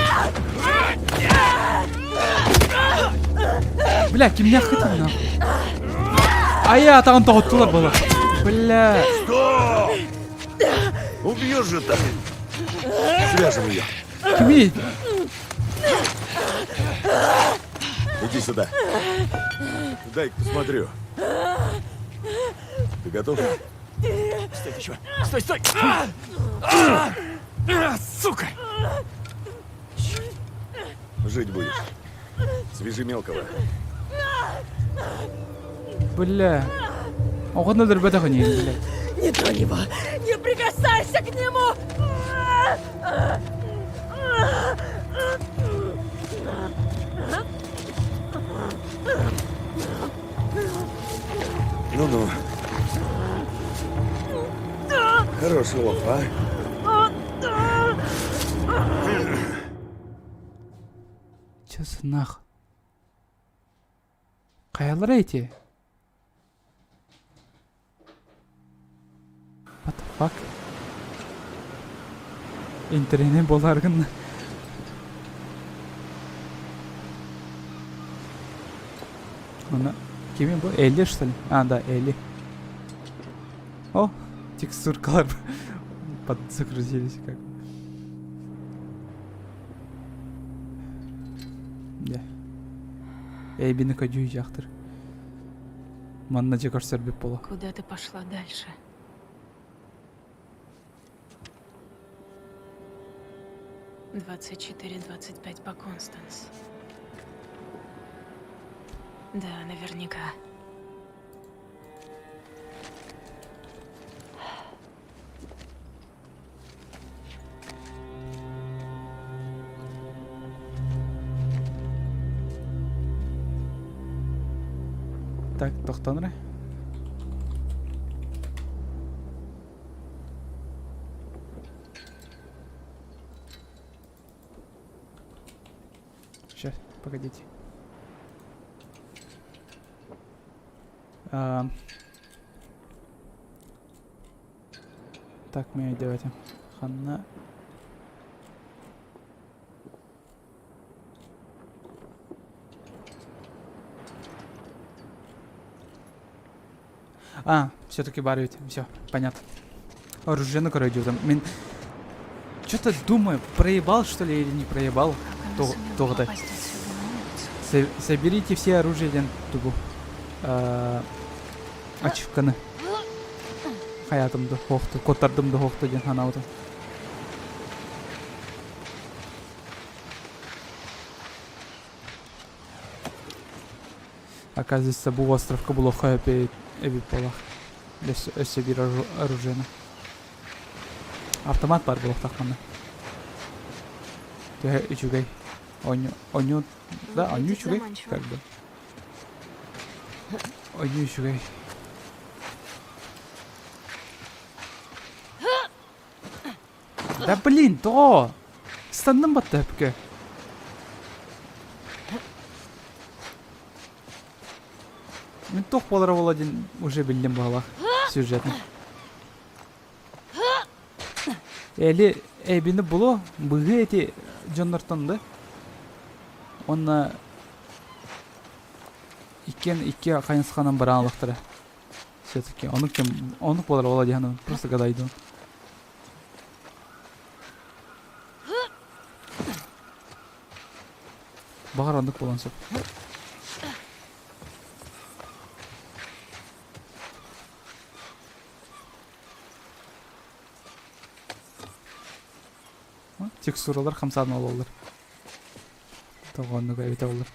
Бля, кимнээх кытын нахуй? Ая, атаҕын тоҕуттулар була. Бля. Стоп! Убьешь же так. Свяжем ее. Кими? Иди сюда. Дай-ка посмотрю. Ты готов? Стой, ты чего? Стой, стой! А, сука! Жить будешь. Свяжи мелкого. Бля. Оҕону өлөрбөтөх ини, бля. Не тронь его! Не прикасайся к нему! Ну-ну. Хороший лов, а? Часынах. Хайалара ити? What the fuck? Интернет боларгын. Она... Кими бу? Элли, что ли? А, да, Элли. О, текстуркалар подзагрузились как. Дьэ. Эйбини көдьүү Манна дьэ көрсөрбүт буолуо. Куда ты пошла дальше? 24-25 по Констанс. Да, наверняка. Так, тохтон эрэ. Сейчас, погодите. А... Так, мы давайте. Ханна. А, все-таки бар ведь. Все, понятно. Оружие көрөйдү Мен что-то думаю, проебал что ли или не проебал. Как она сумела То, попасть отсюда на улицу? Соберите все оружие диэн тугу. Ачивканы. Хаятым да хохту, коттардым да хохту диэн ханаабытым. Оказывается, бу островка булуохха эбит буолах. Өссө биир оружиены. Автомат бар буолуохтаах манна. Төһө үчүгэй. Онньу, да, онньу үчүгэй, как бы. Онньу үчүгэй. Да блин, тоҕо? Ыстанным батта өпкө. Мин туох буолара буолла диэн уже биллим баҕалаах сюжетын. Эли эбини булу быһыы эти дьоннортон да. Онно иккиэн икки хайысханан бараалахтара. Все-таки онук кем онук буолар буолла диэн просто гадайдым. Баҕар оннук буолан сөп. Текстуралар хамсаан ололлор. Тоҕо оннук эбитэ боллар.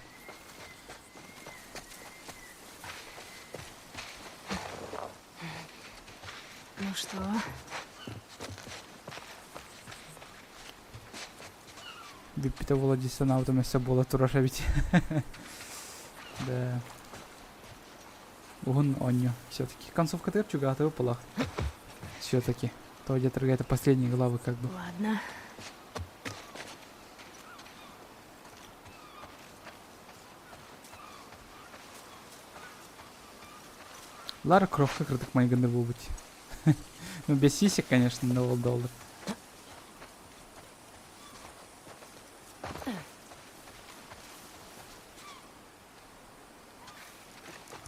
Ну что? Бүппүтэ буола дии санаабытым өссө буола турар эбит. Да. Уһун оонньуу все-таки. Концовкатыгар чугаатыбыт булах. Все-таки. То где-то это последние главы как бы. Ладно. Лара Крофтка кырдык майгынныр буолбут. Ну, без сисек, конечно, но ол доллар.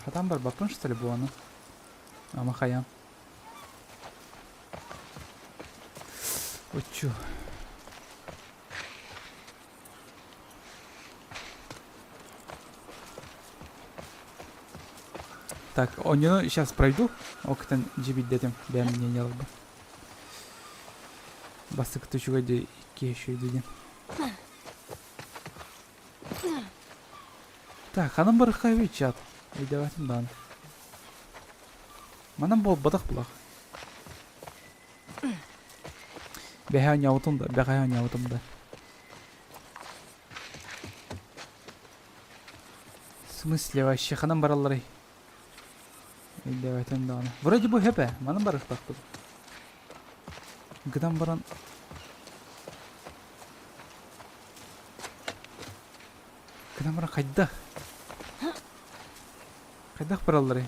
Хатан барбаппын, что ли, буону? Ама хайан. Очу. Так, ону сейчас пройду. Октан дьибиддетим. Бэм не нелбы. Бастыкты үчүгэй икки еще диэн. Так, ханан барыхха чат. Өйдөбөтүм даҕаны. Манан буолбатах булах. Бэһэ оонньообутум да, бэҕэһээ оонньообутум да. В смысле вообще ханан баралларый? Өйдөөбөтүм даҕаны. Вроде бы хөп ээ, манан барыахтаахпыт. Гынан баран Гынан баран хайдах? Хайдах баралларый?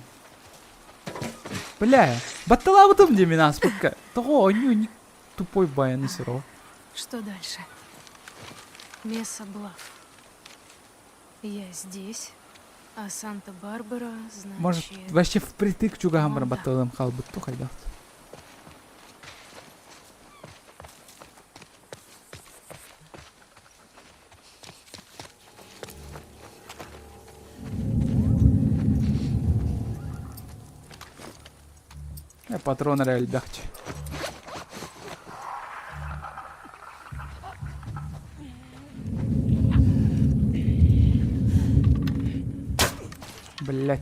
Бля, батталаабытым дии мин ааспыкка. Тоҕо оонньуу тупой баяны сиро. Что дальше? Меса Блав. Я здесь, а Санта-Барбара, значит... Может, вообще впритык чугаһан баран батталым хаалбыт ту хайдах? Патрон эрэ элбэхчи. Блять.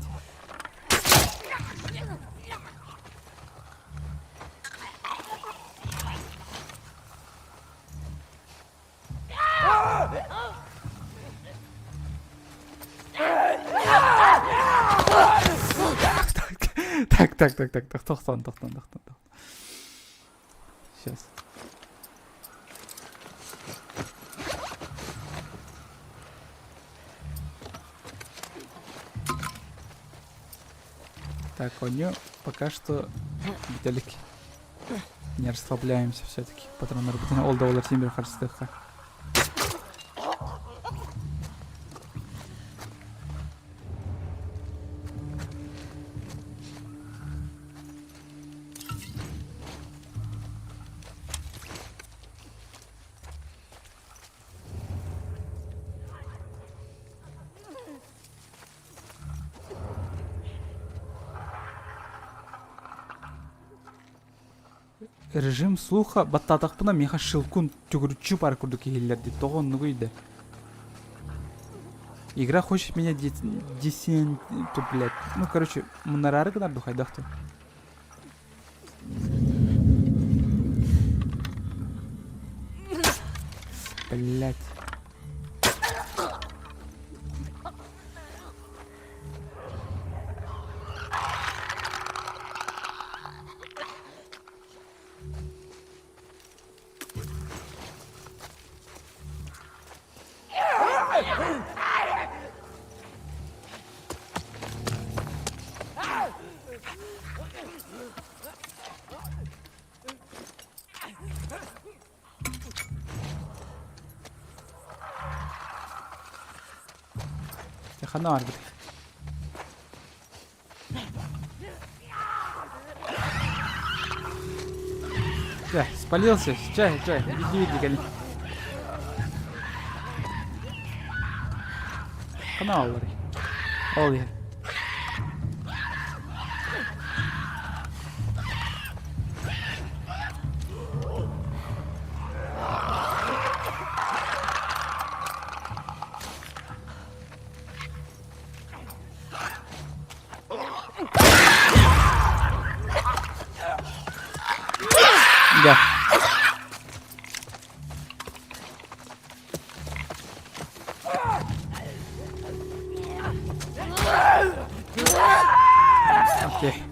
Так, так, так, так, так, тохтон, тохтон, тохтон, тохтон. Сейчас. Так, у нее пока что Виталик. Не расслабляемся все-таки. Патроннар бүтүн ол да олар син бир харыстыахха. Режим слуха баттаатахпына миэхэ щелкун төгүрүччү баар курдук иһиллэр дии. Тоҕо оннугуй да? Игра хочет меня десен... блядь. Ну, короче, муннараары гынар ду хайдах ту. Блядь. Ханна барбыт. Чэ, спалился. Чэ, чэ, иди, иди, кэлин. Ханна оллар. Ол иһэр. Да. Окей.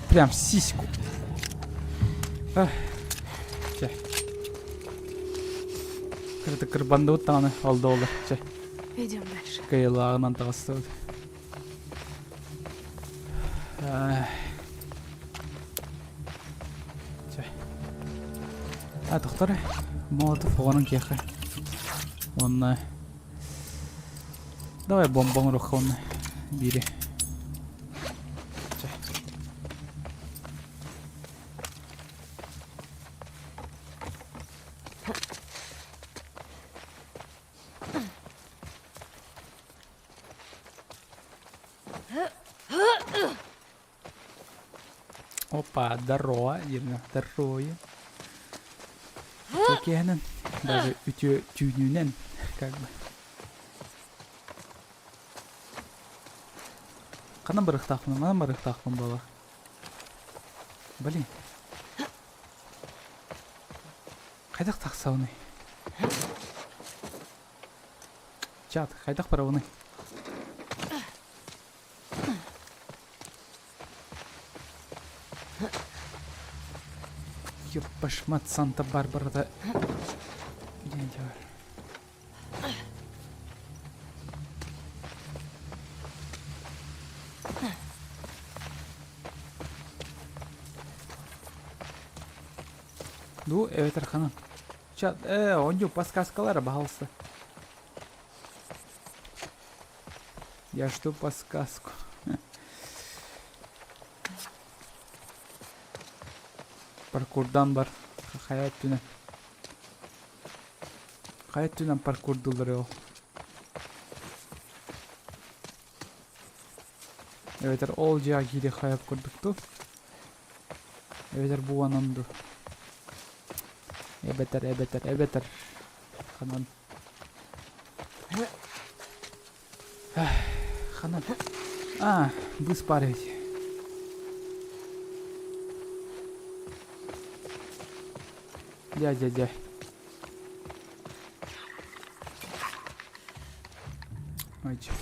Прям в сиську. Ах. Чэ. Кырды кырбандыбыт даҕаны ол да буоллар. Чэ. Идем дальше. Кыайылааҕынан таҕыстыбыт. Ах. Чэ. А, тохтор. Молотов оҕонон киэхэ. Уонна Давай бомба оҥоруохха уонна биири. Чэ. Опа, здорово, Ирина, здорово. Үтүө даже үтүө түүнүнэн, как бы. Ханан барыахтаахпын, манан барыахтаахпын буолар. Блин. Хайдах тахсабыный? Чат, хайдах барабыный? Ёппашмат Санта-Барбарата диэн бар. Ду эбэтэр ханан. Чат, оонньуу подсказкалара баһалыста. Я жду подсказку. Паркурдан бар. Хайа өттүнэн. Хайа өттүнэн паркурдуулар ол. Эбэтэр ол дьиэҕэ киириэх хайап курдук дуу. Эбэтэр бу анан дуу. Эбэтэр, эбэтэр, эбэтэр. Ханан. Ханан. А, быыс баар эбит. Дьэ, дьэ, дьэ. Ой, чё.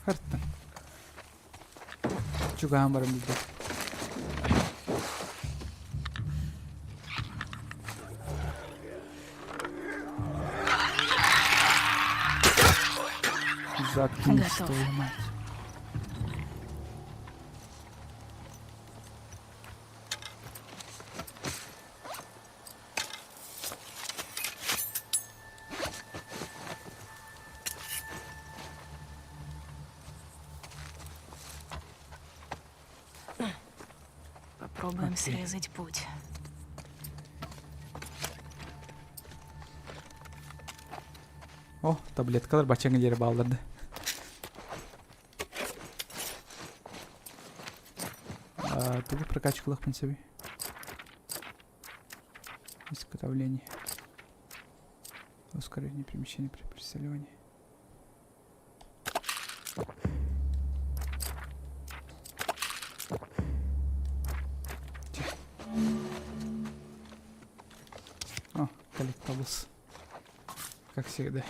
Хартан. Чугаһаан баран билбэт. Заткнись, Готов. твою мать. Попробуем Окей. срезать путь. О, таблеткалар баччаҥҥа диэри бааллар да. Тугу прокачкалыахпын сөбүй? Изготовление. Ускорение перемещения при прицеливании. О, коллектаблс. Как всегда.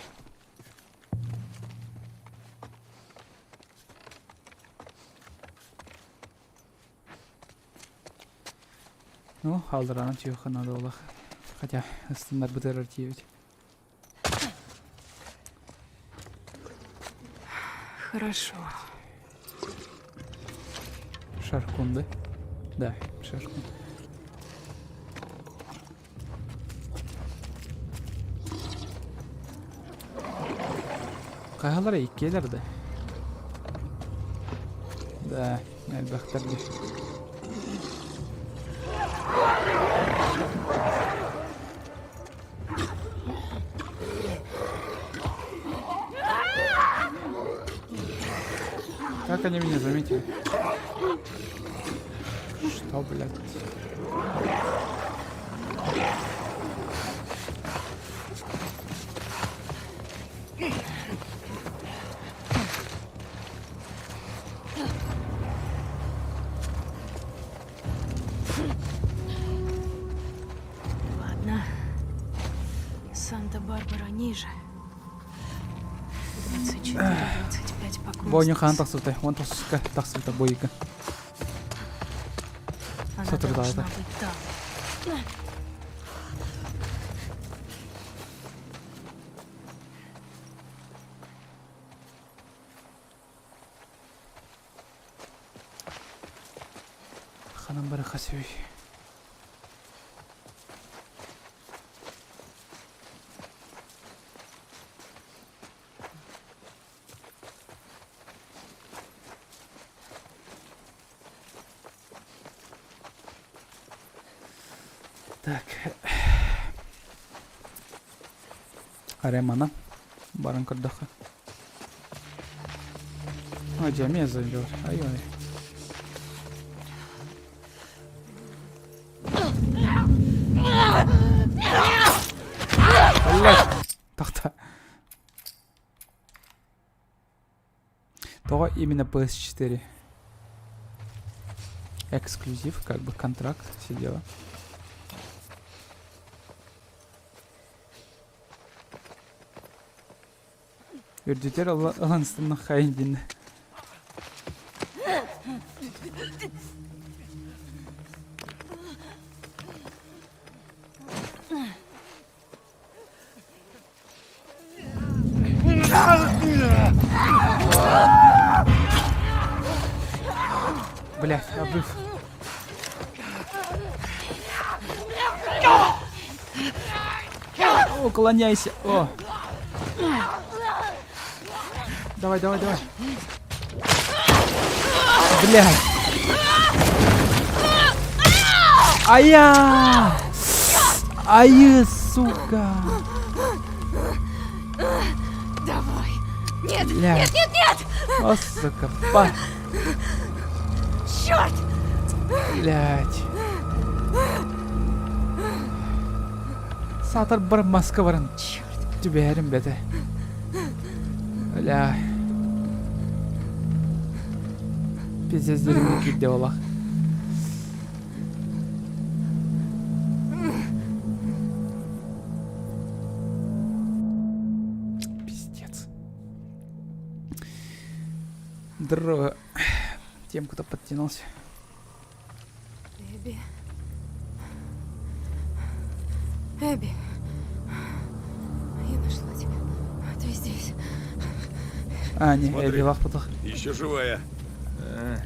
Ну, алдыранан түйөххэ надо олох. Хотя, ыстыннарбытыгар тиийбит. Хорошо. Шаркун, да? Да, шаркун. Хайалара иккиэлэр да? Да, элбэхтэр дии. Как они меня заметили? Что, блядь? Ладно. Санта-Барбара ниже. 24, 25 по Бу хаан Констанс. тахсыбытай, уон тахсыска тахсыбыта бойга. Она Соторутааҕыта. должна быть там. Ханан барыха сөбүй. Так. Арай мана баран көрдөххө. О, дьэ, эмиэ зомби бар. Ай-ой. Блядь. Тохто. Тоҕо именно PS4? Эксклюзив, как бы контракт, все дела. Үрдүтэр ыланстын хайын дин. Блять, обрыв. Уклоняйся. О. Давай, давай, давай. Блядь. Ая! Ай, сука. Давай. Нет, Блядь. нет, нет, нет! О, сука, па. Черт! Блядь. Саатар бар маска баран. Түбэһэрим бэтэ. Бля. Пиздец деревни киирдэ олох. Пиздец. Здорово тем, кто подтянулся. Эбби. Эбби. Я нашла тебя. Ты здесь. А, не, Смотри. Эбби лахпатах. Еще живая. А.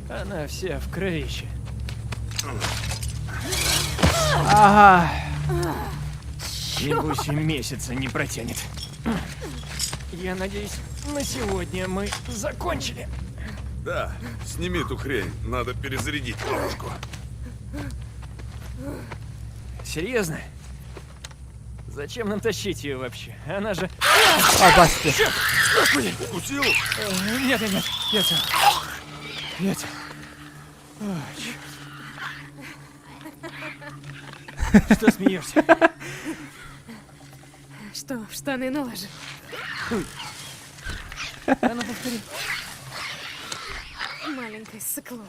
Она вся в кровище. Ага. Небось и месяца не протянет. Я надеюсь, на сегодня мы закончили. Да, сними эту хрень. Надо перезарядить ловушку. Серьезно? Зачем нам тащить ее вообще? Она же... А, басты. Черт! Господи! Укусил? Нет, нет, нет, я цел. Я цел. Ой, черт. Что смеешься? Что, в штаны наложил? А ну повтори. Маленькое сыкло.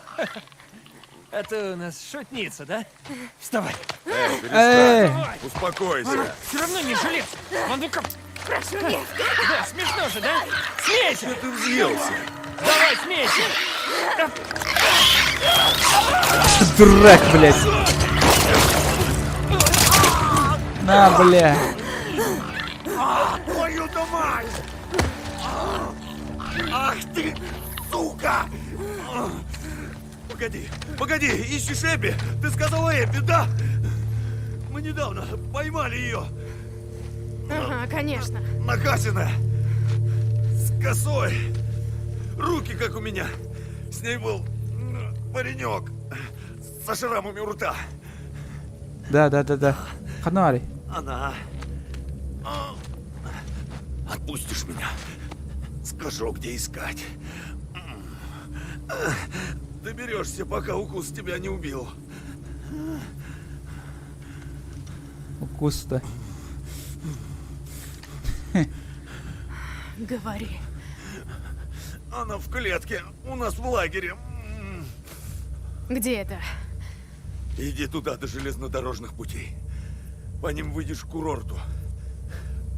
А ты у нас шутница, да? Вставай. Эй, Эй! перестань. Успокойся. Все равно не жилец. Он ну как... Прошу, нет. Да, смешно же, да? Смейся! Ты взъелся. Давай, смейся! Дурак, блядь. На, бля. Твою-то мать! Ах ты, сука! Погоди, погоди, ищешь Эбби? Ты сказала Эбби, да? Мы недавно поймали ее. Ага, конечно. Накасина. С косой. Руки, как у меня. С ней был паренек. Со шрамами у рта. Да, да, да, да. Ханари. Она... Отпустишь меня? Скажу, где искать. Доберешься, пока укус тебя не убил. Укус-то. Говори. Она в клетке, у нас в лагере. Где это? Иди туда, до железнодорожных путей. По ним выйдешь к курорту.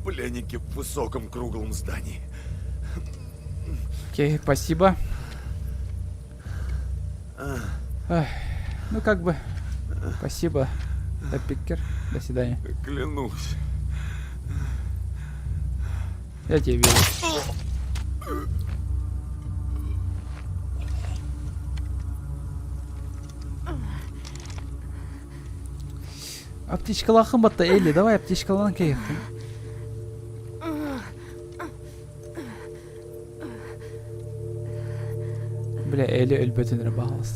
Пленники в высоком круглом здании. Окей, спасибо. Ах, ну как бы, спасибо, Пикер. До свидания. Клянусь. Я тебе верю. Аптечкалааххын батта Элли, давай аптечкалаан кэйэххин. Бля, Элли өлбөтүн эрэ баҕалас.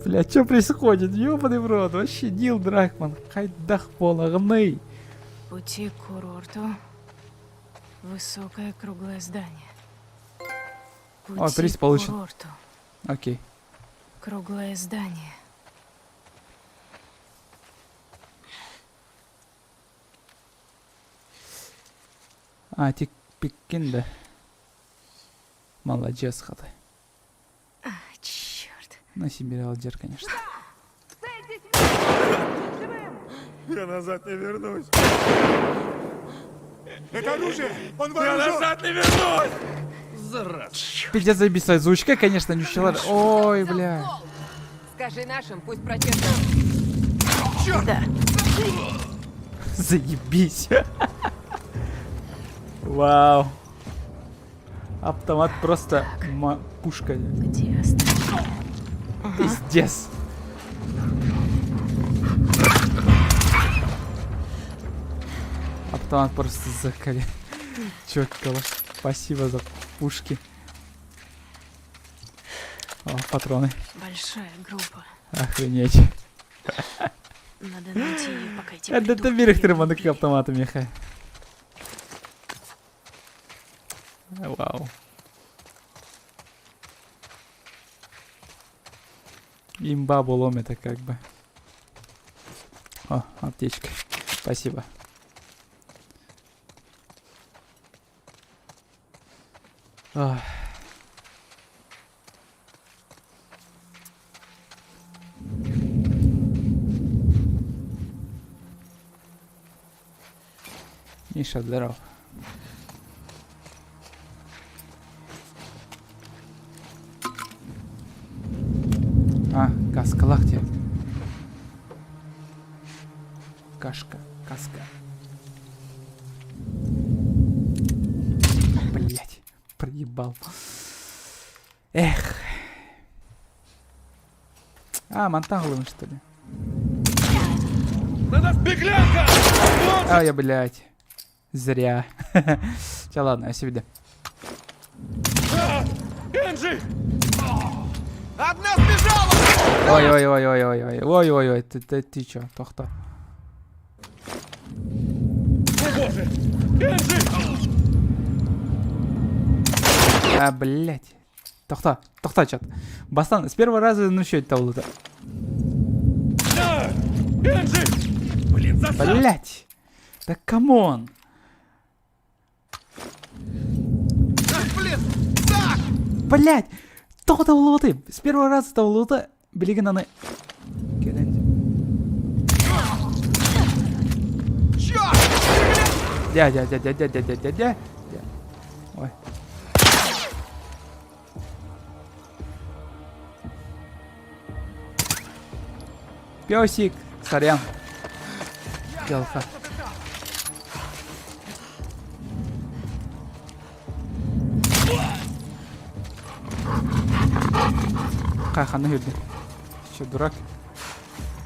Бля, что происходит? Ёбаный в рот, вообще Нил Дракман, хайдах буолаҕыный. Пути к курорту. Высокое круглое здание. О, Пути приз к получен. курорту. Окей. Круглое здание. А, тик пиккин да. Молодец, хата. А, черт. На себе алжир, конечно. Я назад не вернусь. Это оружие! Он вооружен! Я назад не вернусь! Зараза. Пиздец, заебись, озвучка, конечно, не учила. Ой, бля. Скажи нашим, пусть прочешут. Черт! Да. Заебись. Вау. Автомат просто пушка. Где остальные? Пиздец. Автомат просто закали. Чёткало. Спасибо за пушки. О, патроны. Большая группа. Охренеть. Надо найти ее, пока эти Это придурки мир её не маннык убили. автомата меха. Вау. Имба это как бы. О, аптечка. Спасибо. Ах. Миша, здоров. А, каскалаах дии. Кашка, каска. Блять, проебал. Эх. А, мантан что ли? На нас беглянка! А, я, блядь. Зря. Все, ладно, я себе. Энджи! Одна сбежала! Ой ой ой ой ой ой ой ой ой ты ты ты чё тохто. О боже! Энджи! А, блять. Тохто, тохто чат. Бастан, с первого раза ну что это было-то? Энджи! Блин, засада! Блять! Да камон! Блин! Так! Блять! Тоҕо табыллыбатый? С первого раза табыллыбыта, билигин аны кэлэн Черт! Дя, дя, дя, дя, дя, дя, дя, дя, дя. Ой. Песик, сорян. Дьалха. Ханна үрдү. Ты че, дурак?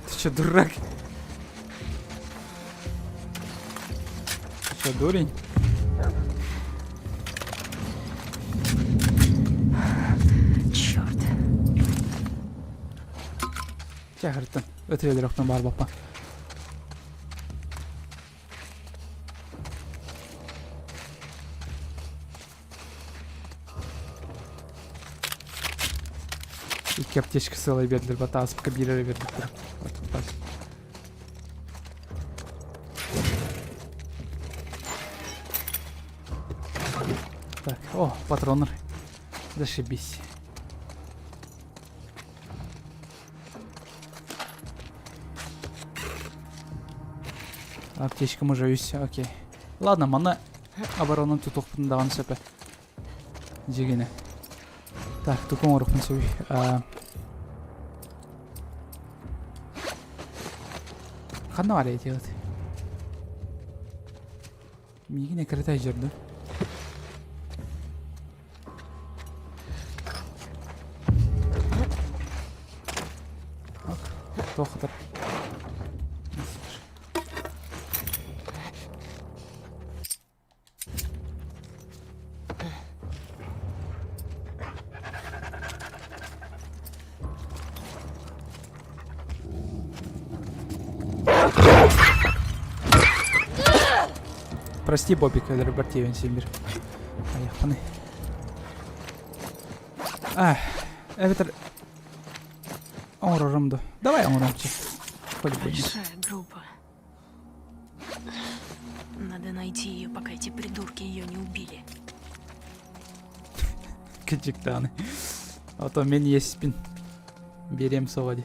Ты че, дурак? Ты че, дурень? Черт. Чахыртын. Өтүрелер охтон бар баппа. Икки аптечка сыалай биэрдилэр, батааспка биир эрэ биэрбиттэр. Вот так. Так, о, патроннар. Зашибись. Аптечкам уже үс, окей. Ладно, манна оборонан тутуохпутун даҕаны сөпө. Дьигинэ. Так, тугу оҥоруохпун сөбүй? Ханна баар делать? Миигин эккирэтэ сылдьар дуо? Туох хатар? Прости, Бобик, өлөрбөр тиийэн сиимир. Айахпыный. Ах, эбэтэр оҥорорум да. Давай оҥоромчу. Большая группа. Надо найти ее, пока эти придурки ее не убили. Кыдьыктааны. А то мен еспин. Берем соҕа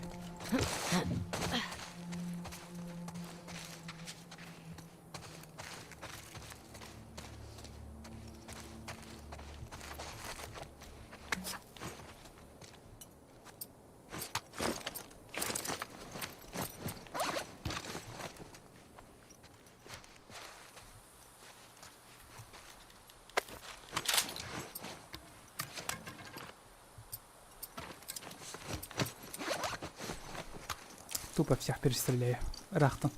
Тупо всех перестреляю. Рахтан.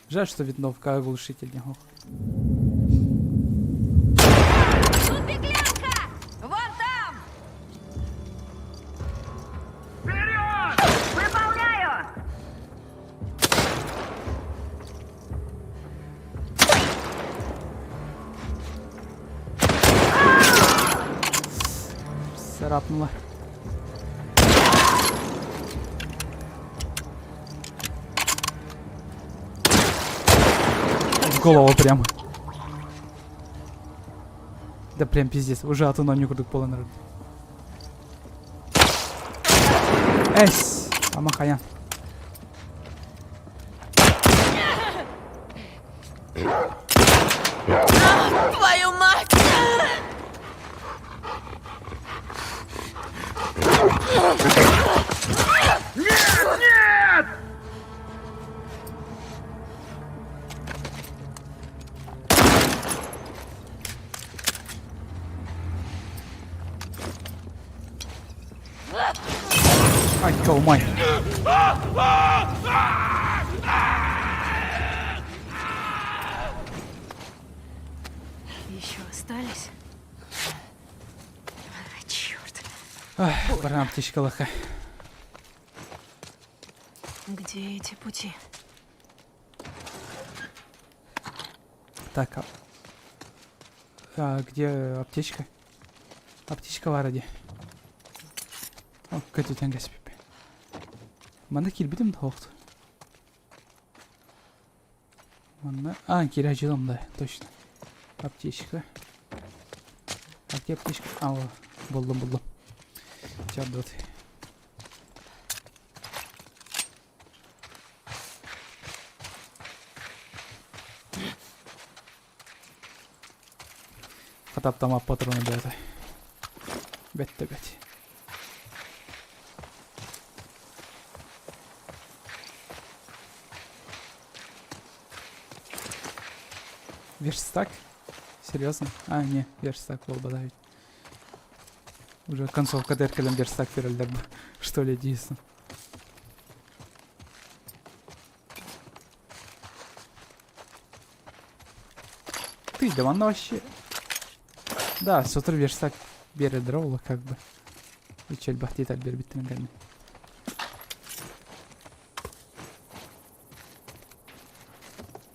Жаль, что винтовка оглушитель не Тут беглянка! Вон там! Вперед! Выполняю! Царапнула. В голову прям. Да прям пиздец. Уже атын оонньуу курдук буолан эрэр. Эс! Ама хайан. Твою мать! Нет! Нет! Ай, калмай. Еще остались? Черт. Баран аптечкалаха. Где эти пути? Так, а, а где аптечка? Аптечка баар дии. О, көтүтэн кэспиппин. Манна киирбитим да суохту. Манна... А, киирэ дьылым да, точно. Аптечка. А где аптечка? А, о, буллум, буллум. Чардот. Хатаптама патроны бэйэтэ. Бэт да бэт. Верстак? Серьезно? А, не, верстак буолбата ведь. Уже концовка кэлэн верстак берэллэр что ли дейсің. Ты, да манна вообще... Да, сотору верстак биэрэллэрэ буолла как бы. Үчү элбэх деталь биэрбиттэрин кэннэ.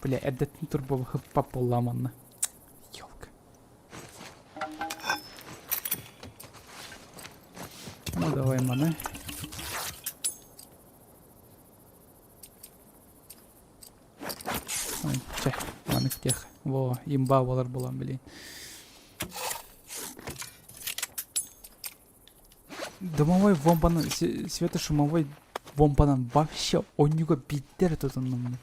Бля, эрдэттэн турбо хыппап буолла манна. Ёлка. Ну давай маны. Ой, чэ, маннык тех. Во, имба буолар буолан билин. Дымовой бомбаны, светошумовой бомбанан вообще онньуга биирдэ тутуннум.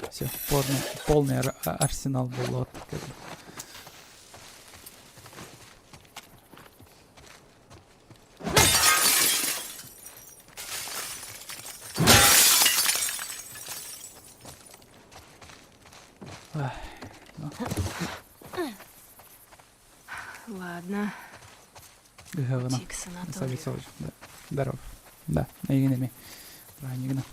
Все, полный, полный арсенал был как бы. Ладно. Ыһыаҕына. Пути к санаторию. Здоров. Да, эйигин эмиэ. Празднигына.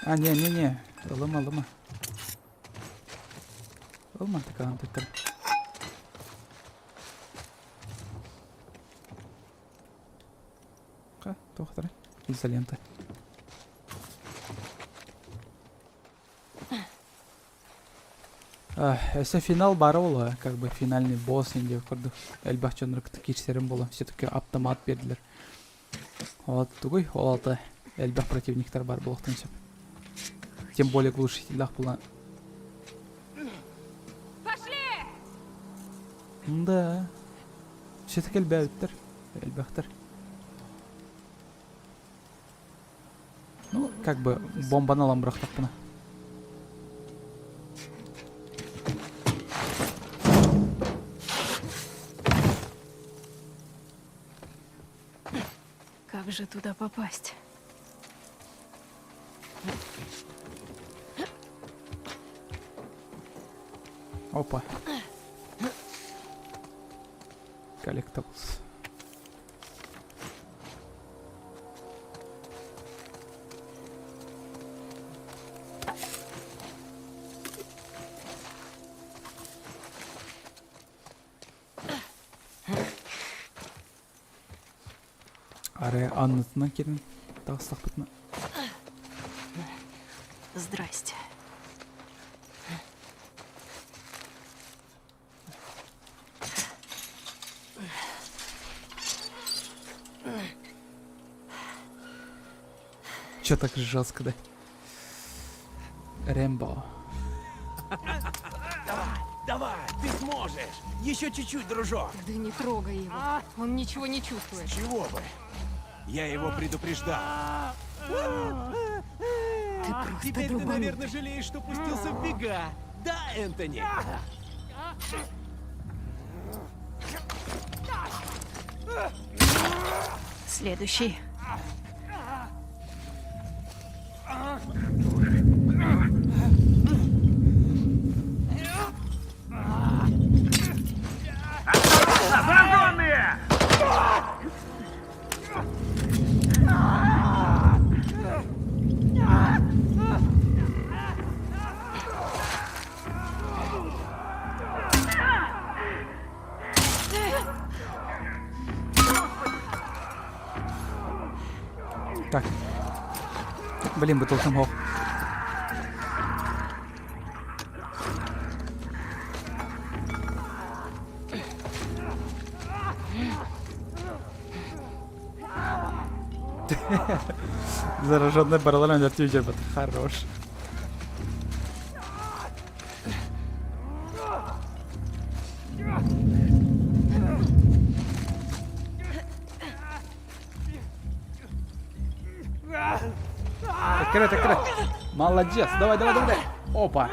А, не, не, не, ылыма, ылыма. Ылма такаан төттөр. Ха, туохтара? Изолента. Өссө финал баара буолуо, как бы финальный босс диэн курдук элбэх дьоннор кытта киирсэрим буолуо. Все-таки автомат биэрдилэр. Ол тугуй? Ол алта элбэх противниктар баар буолуохтарын сөп. Тем более глушителях буолан. Пошли! Да. Все-таки элбээбиттэр. Элбэхтэр. Ну, как бы бомбаны ылан бырахтахпына. Как же туда попасть? Опа. Collectibles. Арай аннытынан киирэн таҕыстахпытына Здрасте. Че так жестко, да? Рэмбо. Давай, давай, ты сможешь! Еще чуть-чуть, дружок! Да не трогай его. Он ничего не чувствует. С чего бы? Я его предупреждал. Ты просто Теперь ты, долбанутый. наверное, жалеешь, что пустился в бега. Да, Энтони? Следующий. Блин, бутылкам хоох. Зараженный баралар өлөртүү жер Хорош. Открыть, открыть. Молодец. Давай, давай, давай. Опа.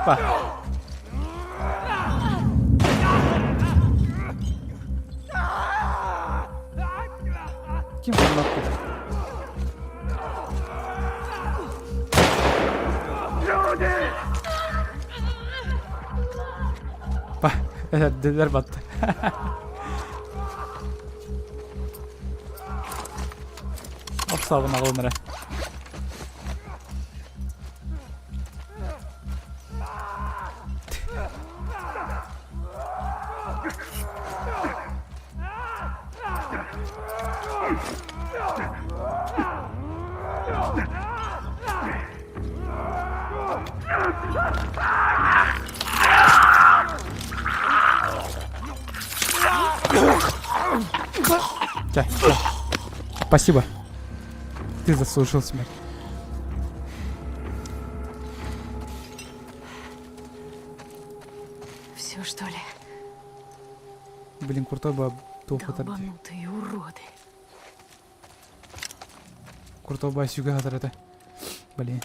Па. Ким кнопку? Па, эдэлэр батты. Охсабын аҕалын эрэ. Да, да. Спасибо. Ты заслужил смерть. Все, что ли? Блин, крутой бы Долбанутые уроды. Крутой бы сюга это. Блин.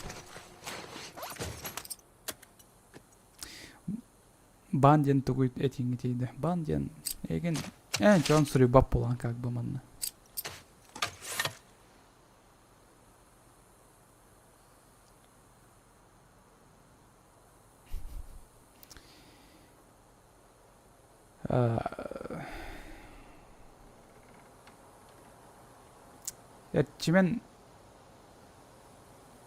Бан диэн тугуй этиҥҥэ тиийдэ. Бан диэн эйигин эн дьон суруйбат буолан как бы манна. Эрчимэн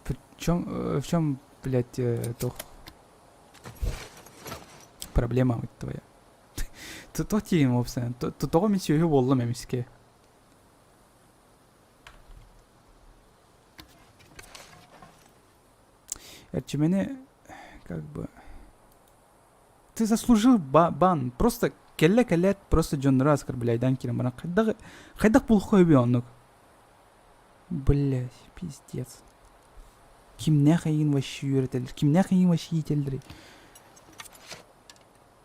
в чем, в чем, блядь, туох проблема твоя? Туох тиийим уопсайынан тоҕо мин сүөһү буоллум эмискэ? Эрчимэни как бы Ты заслужил бан. Просто кэллэ кэлээт просто дьоннору оскорбляйдаан киирэн баран хайдах хайдах булуохха үбүй оннук? Блять, пиздец. Кимнээх эйигин вообще үөрэтэллэр? Кимнээх эйигин вообще иитэллэрий?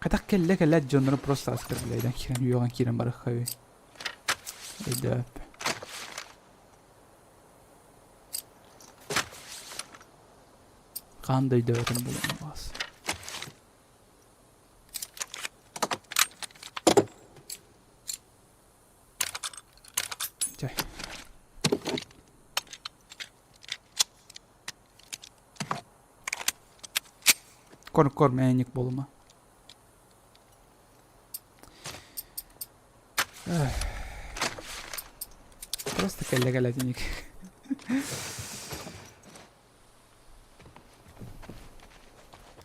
Хайдах кэллэ кэлээт дьоннору просто оскорбляйдаан киирэн үөҕэн киирэн барыахха үбүй? Өйдөөп. Хаан да өйдөөбөтүн булан баас. Чэ. Кор кор мэник болума. Просто кэллэ кэлэтиник.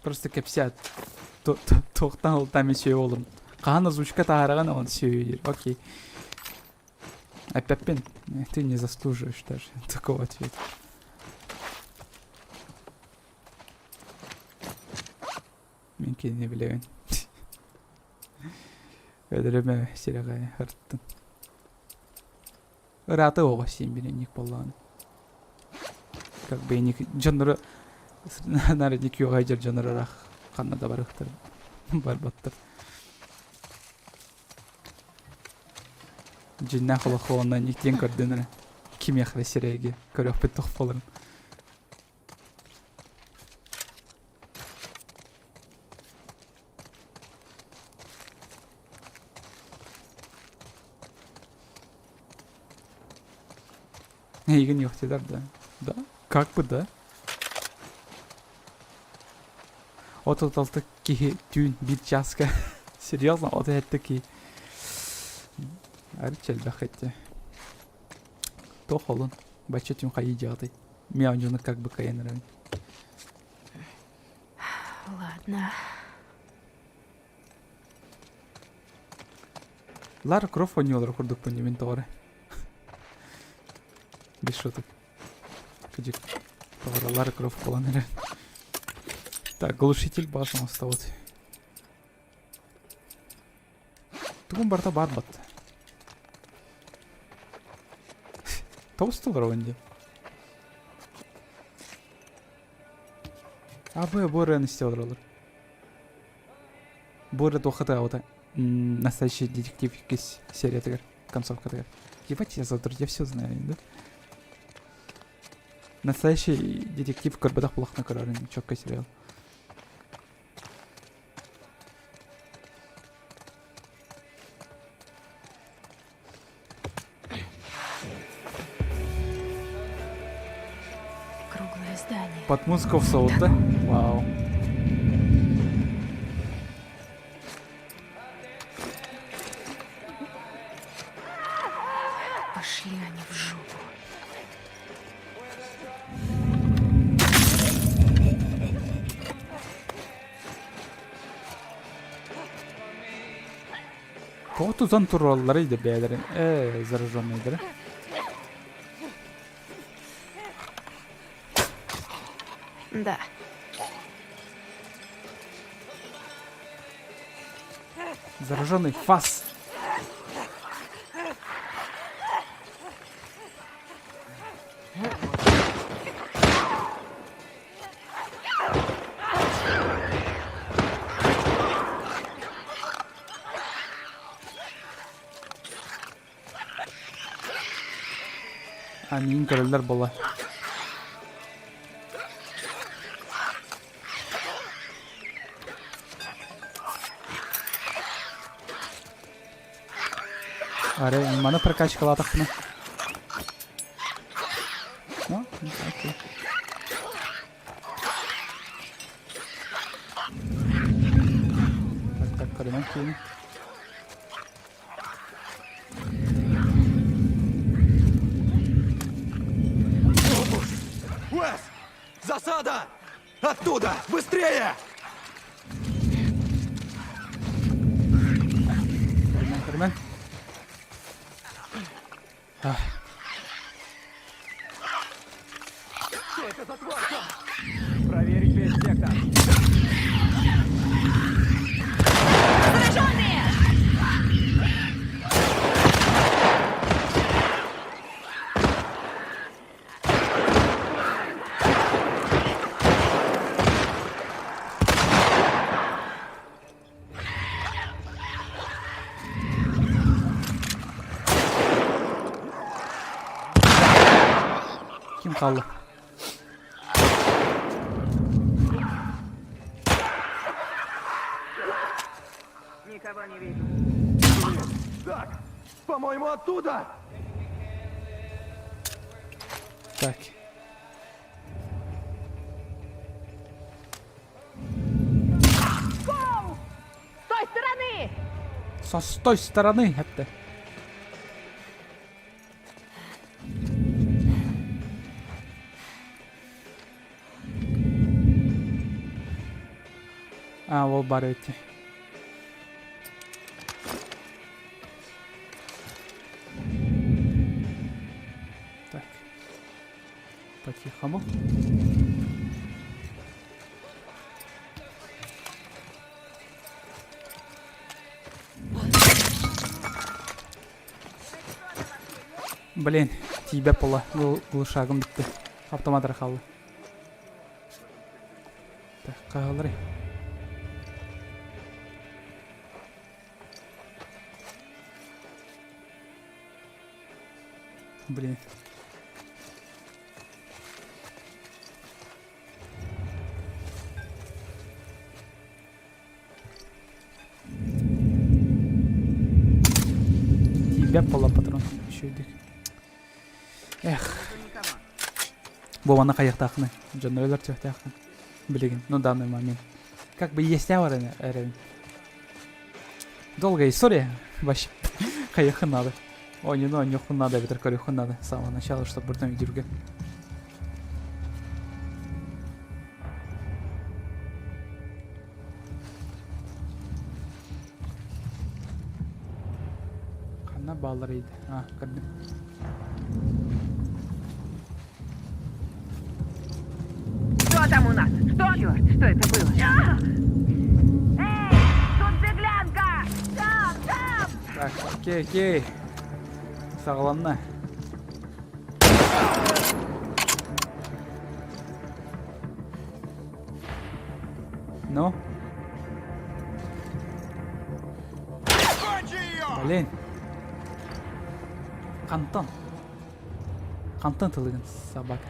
Просто кэпсэт. Туохтан ылтан мен сүөһү олорум. Хаһан озвучка таһаараҕын он сүөһү диир. Окей. Эппэппин. Ты не заслуживаешь даже такого ответа. Мен кинини билэбин. Өлөрүмэ сирэҕэ ырыттын. Ыраата оҕо сиэн бириэнньик буоллаҕына. Как бы ник дьоннору народник үөҕэ дьэр дьоннору ыраах ханна да барыахтар барбаттар. Дьиннээх олоххо уонна никтиэн көрдүн эрэ. Кимиэхэ эрэ сирэйгэ көрүөхпүт туох буоларын. Эйигин үөхтүлэр да? Да? Как бы да? 36 киһи түүн биир чааска. Серьезно, 37 киһи. Арыт элбэх этэ. Туох олун? Бачча түүн хайыы дьаҕатай? Мен дьону как бы кайан эрэбин. Ладно. Лара Крофт оонньуулара курдукпун мин тоҕо эрэ. Без шуток. Кыдьык. Лара Крофт буолан эрэр. Так, глушитель баас оҥостобут. Тугун барыта баар батта. Тоҕус дии. А бу бу ырыаны истэ олороллор. Бу ырыа туохха тыаабыта настоящий детектив иккис сериятыгар, концовкатыгар. Ебать, я завтра, я все знаю, да? Настоящий детектив көрбөтөх булахна көрөрүн четкий сериал. Круглое здание. Под музыку в да? Вау. Пошли они в жопу. Тоҕо тутан туралларый да бэйэлэрин ээ зараженныйдары. Да. Зараженный фас. А миигин көрөллөр буолла. Арай маны прокачкалаатахпына. Ну, окей. Так, так, көрүнэн киин. Уэс! Засада! Оттуда! Быстрее! Көрүнэн, көрүнэн. Ах. Что это за тварь там? Проверить весь сектор. Зараженные! Ким хаалла? Никого не вижу. Так, по-моему, оттуда! Так. С той стороны! Со с той стороны эттэ. А, ол бар эти. Так. По-тихому. Блин, тиийбэт буолла. Глушагым бүттэ. Автомат эрэ хаалла. Так, хаалларый. Блин. Тиийбэт буолла патрон. Үчүгэйдик. Эх. Бу манна хайыахтааххыный? Дьоннор өлөртүөхтээххин. Билигин, ну данный момент. Как бы есть эрэбин. Долгая история. Вообще. Хайыаххын надо. Оонньууну оонньуоххун надо эбэтэр көрүөххүн надо с самого начала, чтобы буртан видюргэ. Ханна бааллар ейді? А, көрдүм. там у нас? Что? Черт, что это было? Эй, тут беглянка! Там, там! Так, окей, окей. Саҕаланна. Ну? Блин. Хантан? Хантан тылыгын собака?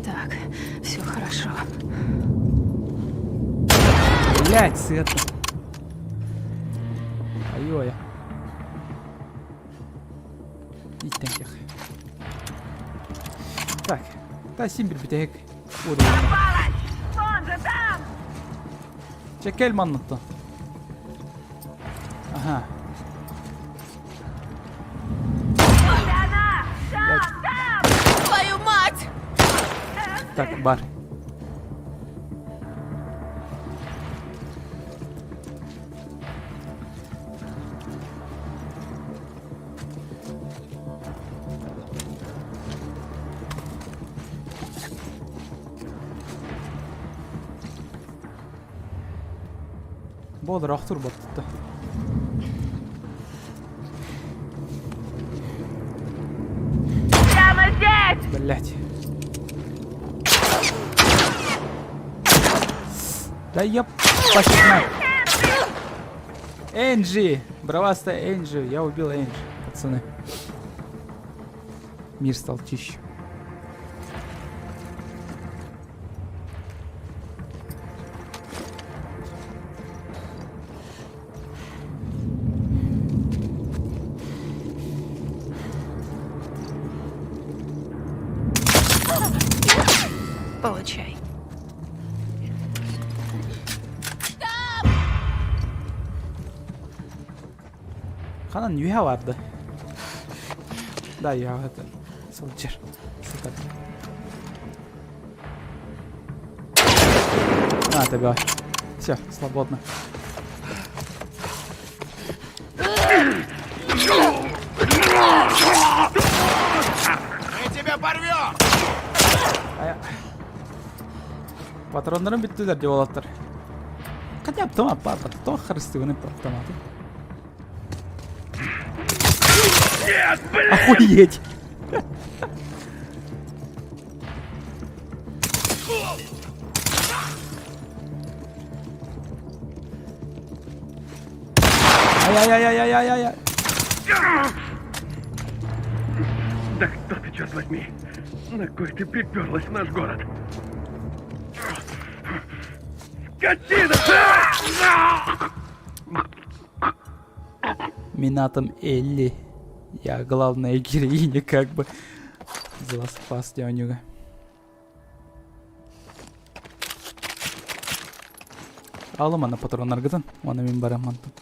Так, все хорошо. Блять, Света. Айой. Иттен Так, та син бир бүтэһик Он же там! Чэ кэл манныттан. Ага. Она! Там, там! Твою мать! Так, бар. Буолар охтур буолтутта. Прямо здесь! Блять. Да ёп, пошла. Энджи! Бравастая Энджи. Я убил Энджи, пацаны. Мир стал чище. Получай. Ханан үһэ барды. Да, я это сылдьар. Сытар. На тебя. Все, свободно. Мы тебя порвем! Патроннарым бүттүлэр деп олаттар. Хотя автомат папа, то харыстыгыны автоматы. Нет, блин! Охуеть! Ай-яй-яй-яй-яй-яй-яй! Да кто ты, черт возьми? На кой ты приперлась в наш город? Скотина! Мин аатым Элли. Я главная героиня, как бы. The Last of Us дианюга. Алым аны патроннаргытын. Оны мин барам мантын.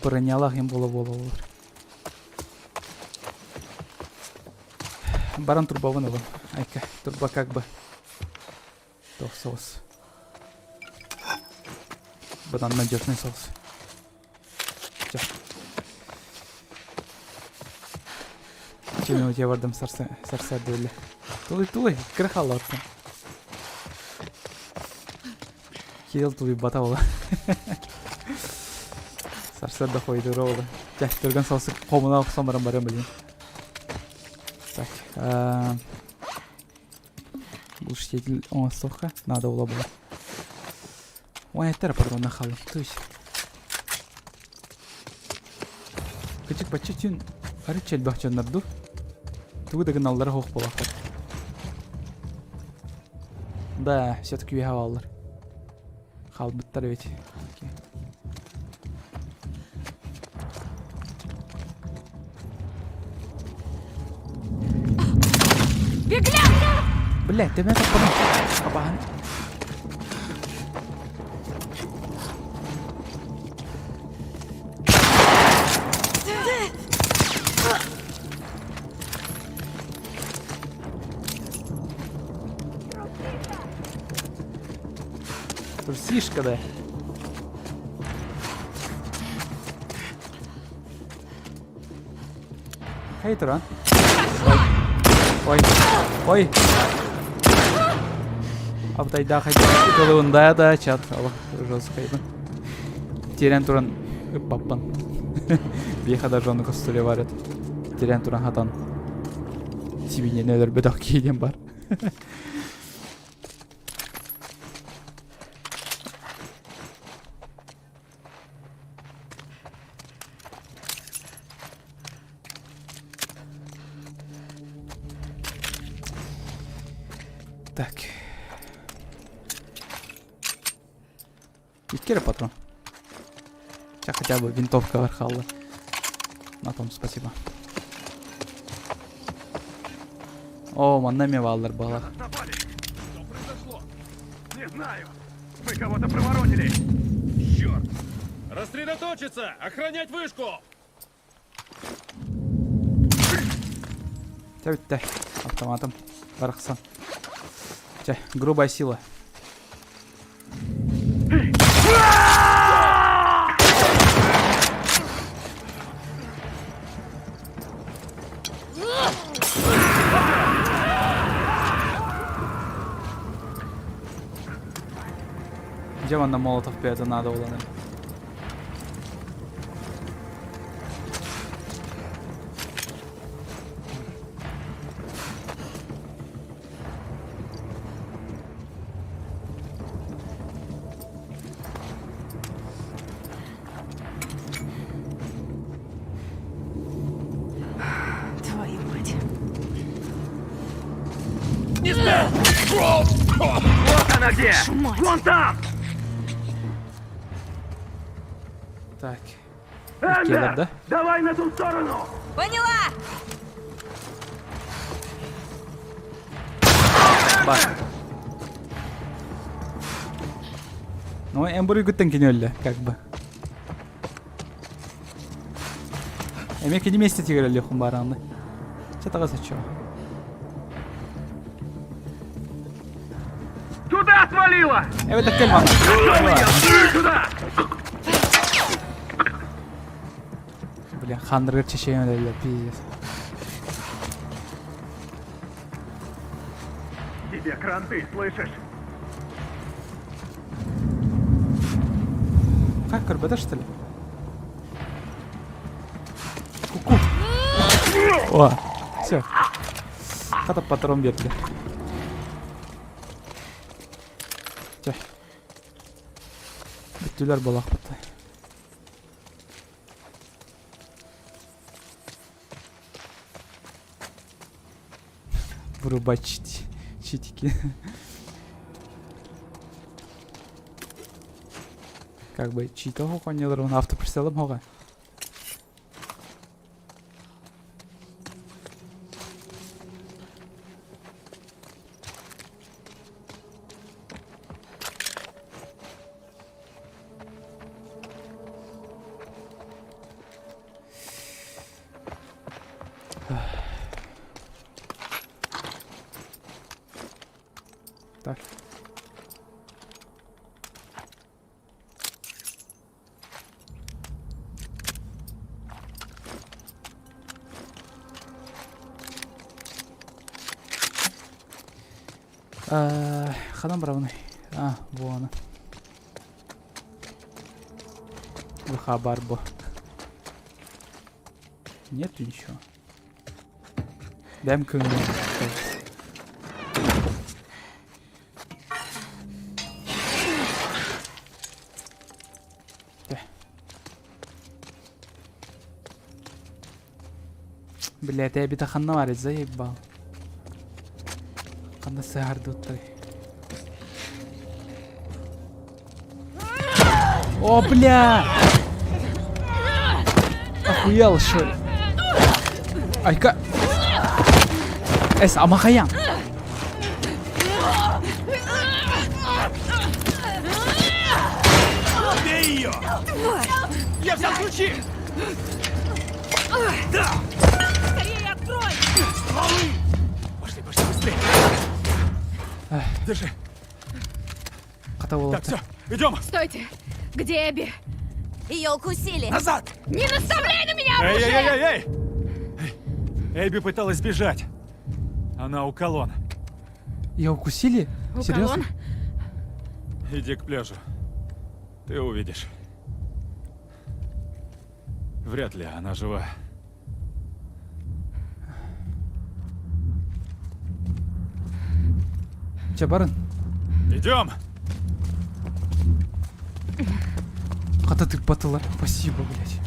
Бронялах им бола бола болар. Баран турбабын ылым. Айка, турба как бы. Туох соус. Бадан надежный соус. Все. Чүнү я бардым сарса сарса дөле. Тулуй тулуй кыра халлаттым. Кирилл тулуй бата ола. Сарсар да хойдура ола. Чэ, түргэн соусу хомуна охсон баран баран билин. Так, глушитель оҥостуохха наада буола буолар. Ой, эттэр патрона хаалла. То есть Кычык бачча түүн арыт элбэх дьоннор дуу? Тугу да гыналлара суох буолаахтар. Да, все-таки үөһэ бааллар. Хаалбыттар эбит. Окей. Блядь, ты меня так потом... Абахан. Трусишка да. Хей туран. Ой. Ой. Абытайдаах ытылыбында да чат олох жесткайбын. Тиэрэн туран ыппаппын. Биэхэ даже ону костюле бар эт. Тиэрэн туран хатан сибиньэни өлөрбөтөх киһи диэн бар. Так. Икки эрэ патрон. Сейчас хотя бы винтовка бар хаалла. На том спасибо. О, манна эмиэ бааллар баалар. Что произошло? Не знаю. Мы кого-то проворонили. Черт! Рассредоточиться! Охранять вышку! Чэ бүттэ. Автоматом. Барахсан. Чэ, грубая сила. Где вон на молотов это надо было? Твою мать. Не смей! Вот она где! Мать. Вон там! Так. Эмбер, да? Давай на ту сторону! Поняла! Бар. Ну, Эмбер үгүттэн кини өллө, как бы. Эмиэ кини миэстэтигэр өлүөххүн баараны. Чэ таҕыс оччоҕо. Туда свалила! Эбэтэр кэл манна. Сюда! Блин, ханныргар чечен өлөллөр, пиздец. Тебе кранты, слышишь? Как көрбөтө что ли? Ку-ку. О, все. Хата патрон биэрдэ. Чэ. Бүттүлэр буолахпыт. Вырубать читики. Как бы чито хохонелар, он автоприцелом хога. Так. Ханан барабыный? А, вон. ВХ Барбо. Нету ничего. Дэм көҥүл. Блядь, я бита ханна бар, заебал. Ханна сыһардыттар. О, бля! Охуел, что ли? Айка... Эс, амахаян! Бей ее! Я взял ключи! Да! Скорее открой! Стволы! Пошли, пошли, быстрее! Держи. Хата Так, все. Идем! Стойте! Где Эбби? Ее укусили. Назад! Не наставляй на меня Эй, оружие! эй, эй, эй! Эбби пыталась сбежать. Она у колонн. Ее укусили? У Серьезно? колонн? Иди к пляжу. Ты увидишь. Вряд ли она жива. Че, барын? Идем! Хата тыппатылар. Спасибо, блядь.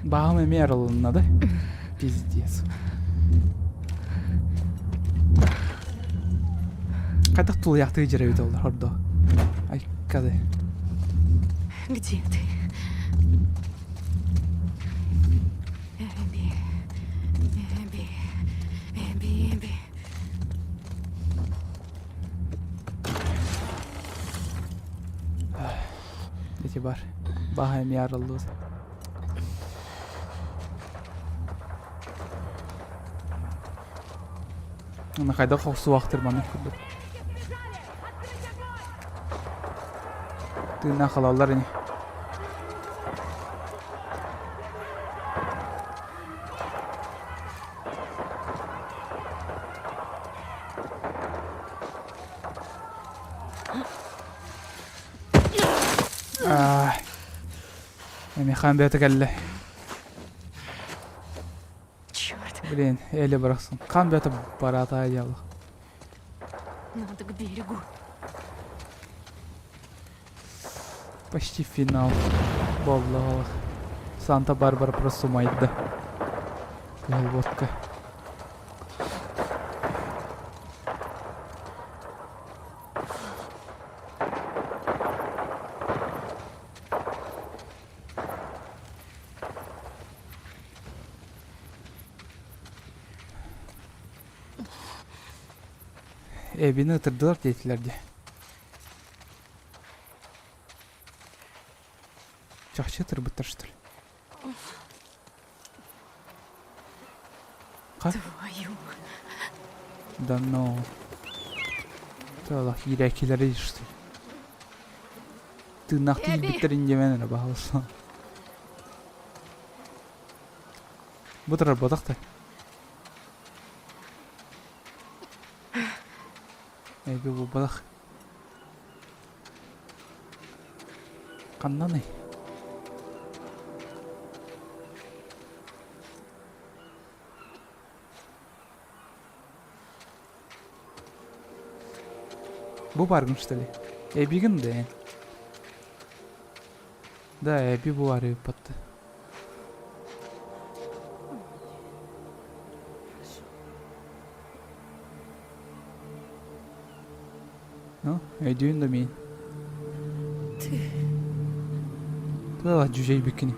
Баҕам эмиэ арылынна да? Пиздец. Хайдах тулуйахтыы дьэрэбит оллар ордо. Айкады. Где ты? Эбби, Эбби, Эбби, Эбби. Ити бар. Баҕа эмиэ арыллыбыт. Аны хайдах охсуохтар маннык курдук. Тыыннаах халаллар ини. Эмихан бэйэтэ кэллэ. Черт. Блин, эле барахсан. Хаан бэйэтэ бараата дьаалах. Надо к берегу. Почти финал. Буолла Санта-Барбара просто умайда. Водка. Эбини ытырдылар диэтилэр дии. Чахчы ытырбыттар что ли? Ха? Твою. Да ну. Туолах иирээкилэри что ли? Тыыннаах тиийбиттэрин диэмэн эрэ баһылысан. Бу турар ботах да. Эби булбатах. Ханнаный? Бу баргын что ли? Эбигин да. Да, эби бу арыйыппатты. Ну, өйдүүн да миин. Ты... Тыла дьүдьэйбиккини.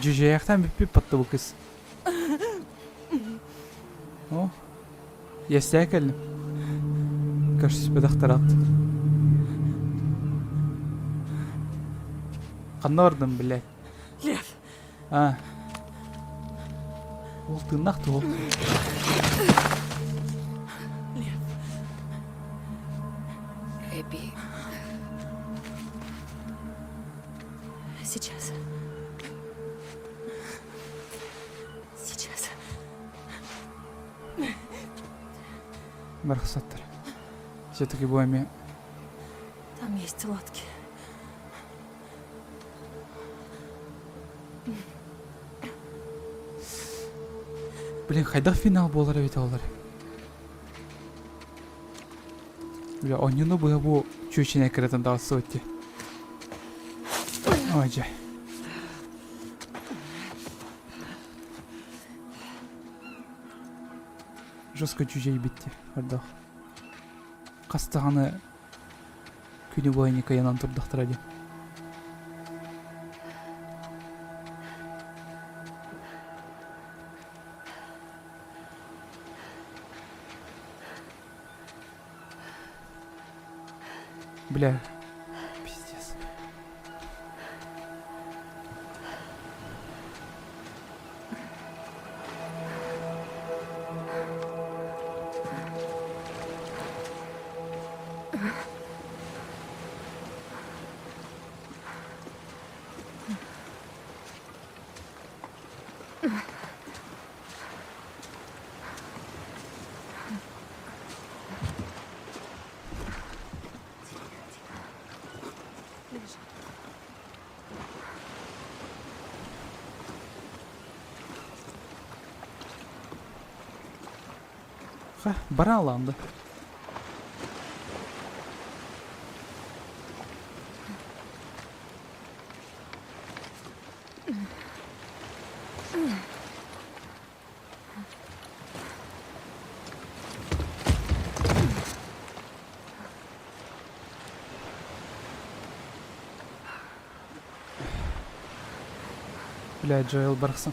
Дьүдьэйэхтэн бүппүт батта бу кыз. О, иэстээх кэллим. Көрсүспэтэх тараат. Ханна бардым, блядь? Лев! А. Ол тыыннаах дуо? Лев. Эбби. Сейчас. Сейчас. Барахсаттар. Все-таки бу эмиэ Там есть лодки. Блин, хайдах финал буолар эбит олар. Бля, онньуну быһа бу чүөчүнэ кыратын таҕыссыбыт дии. Ой, дьэ. Жестко дьүдьэйбит дии, ордох. Хас даҕаны күнү быһа никайынан турдахтара дии. Бля, пиздец. Бараланды. Бля, Джоэл барахсан.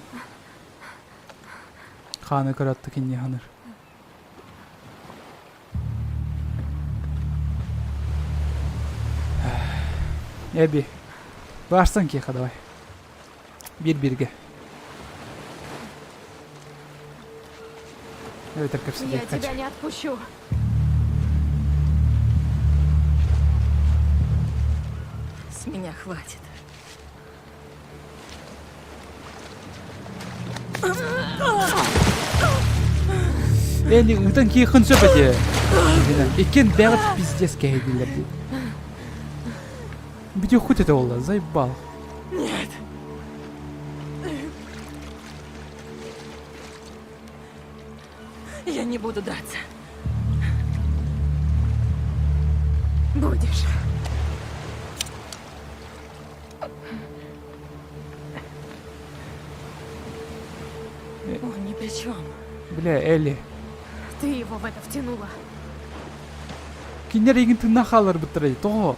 Хааны көрөттө кинни ханыр. Эби, барсан киэхэ давай. Биир-бииргэ. Эбэтэр Я тебя не отпущу. С меня хватит. Эли ытан киэхин сөп этэ. Иккиэн бэҕэт пиздец кэһэйдилэр дии. Бүтүөххүт этэ буолла, заебал. Нет. Я не буду драться. Будешь. Он ни при чем. Бля, Элли. Ты его в это втянула. Кинилэр эйигин тыыннаах хаалларбыттара тоҕо?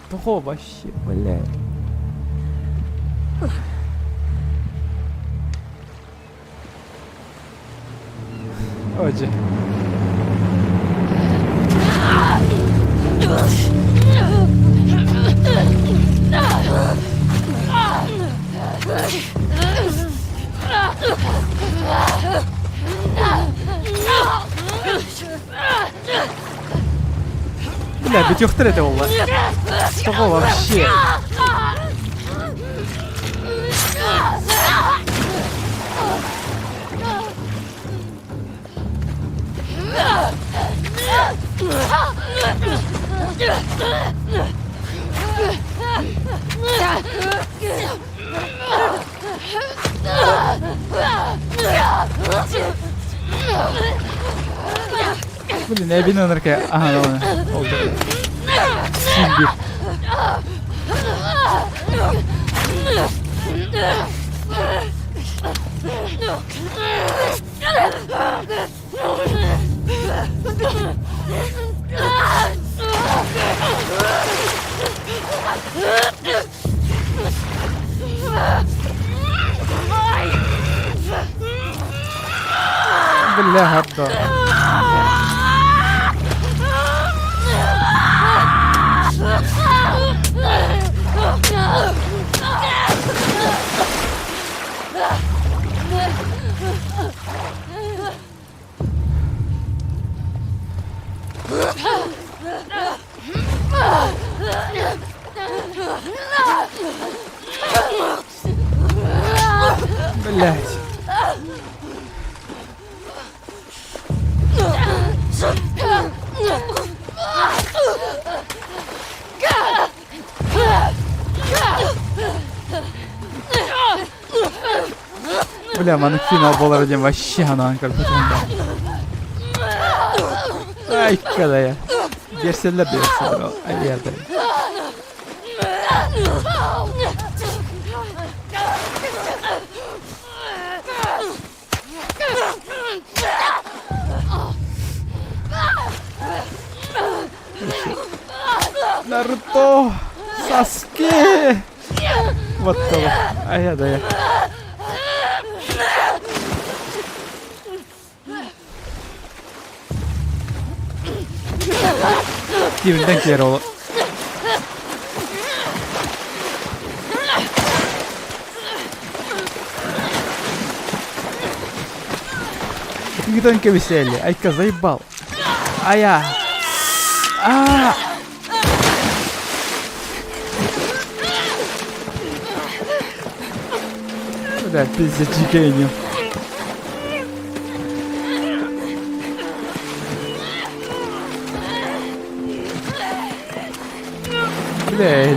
Тоҕо вообще, бля. Отже. Бля, бүтүөхтэр этэ буолла. Тоҕо вообще? Блин, эбин ынырка. Ага, oldu. Син Бля, хатта. Блять. Бля, маннык финал буолар диэн вообще анаан көрбөтүм да. Ай, калая. Берселлер берселлер. Ай, ярда. Наруто! Саске! Вот того. Ай, я да я. Тимирден киэр ол. Ыытан кэбисээли, айка заебал. Ая. А. Бля, пиздец, дикая Бля,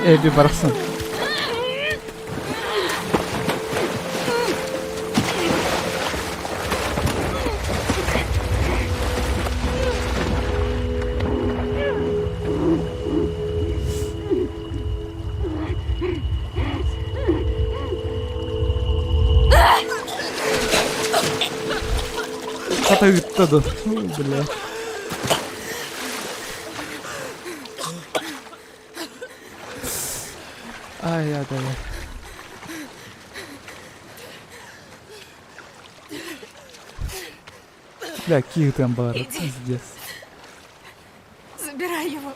Эбби барахсан. Хата ыытта да. Бля. Ай, ай, ай. Бля, киһитэн баар, пиздец. Забирай его.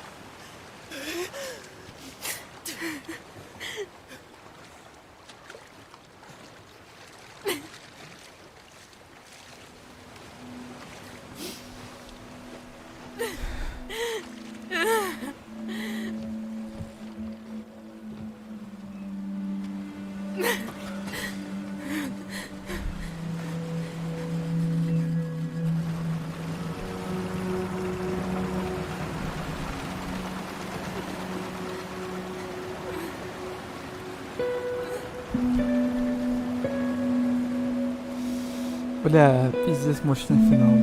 Бля, пиздец мощный финал.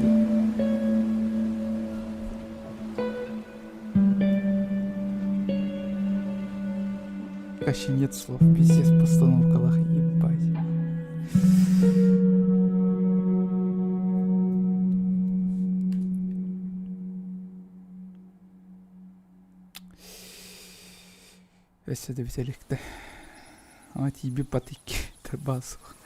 Вообще нет слов, пиздец постановка лах, ебать. Өссө да бүтэ иликтэ. Ама тиийбит батык тарбаасуох.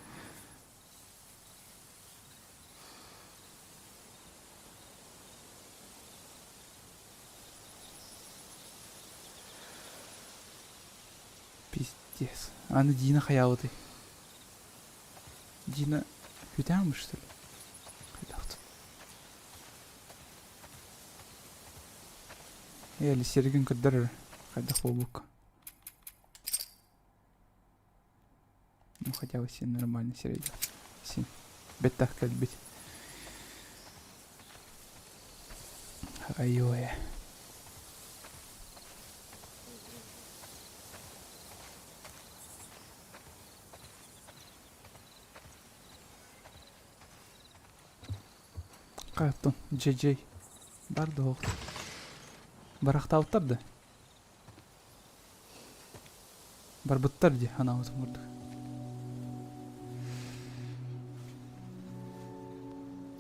Пиздец. Аны Дина хайаабытый? Дина хүтээн что ли? Хайдахтын. Ээ, сиргин көрдөрөр хайдах буолбукка. Ну хотя бы син нормально сирэйдэх. Син. Бэттэх кэлбит. Айой. Хайаттан JJ бар да суох. Барахтаабыттар да. Барбыттар дии анаабытым курдук.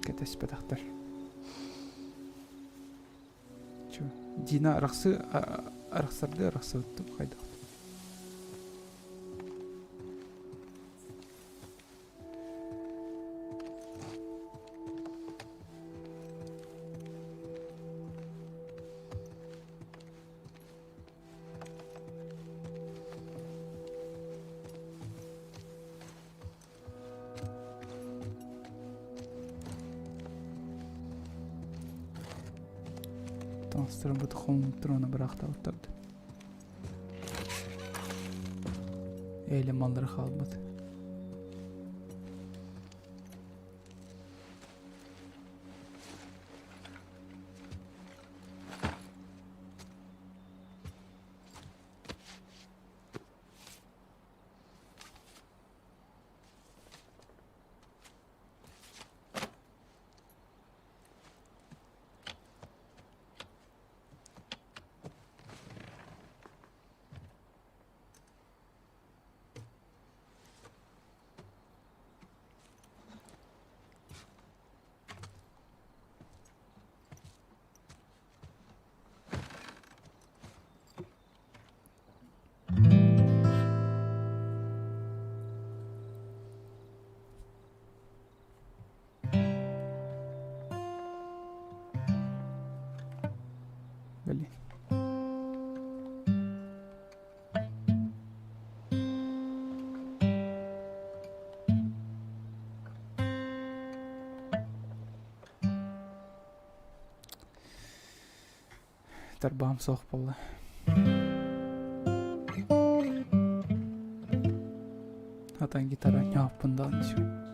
Кэтэспэтэхтэр. Чё, Дина арахсы арахсарды арахсыбыттым хайдах. Таҥастарын быты хомуттар быраахтаабыттар да. Эйле маллары хаалбыт. Блин. Тарбаам суох буолла. Хатан гитара ньооппун даҕаны үчүгэй.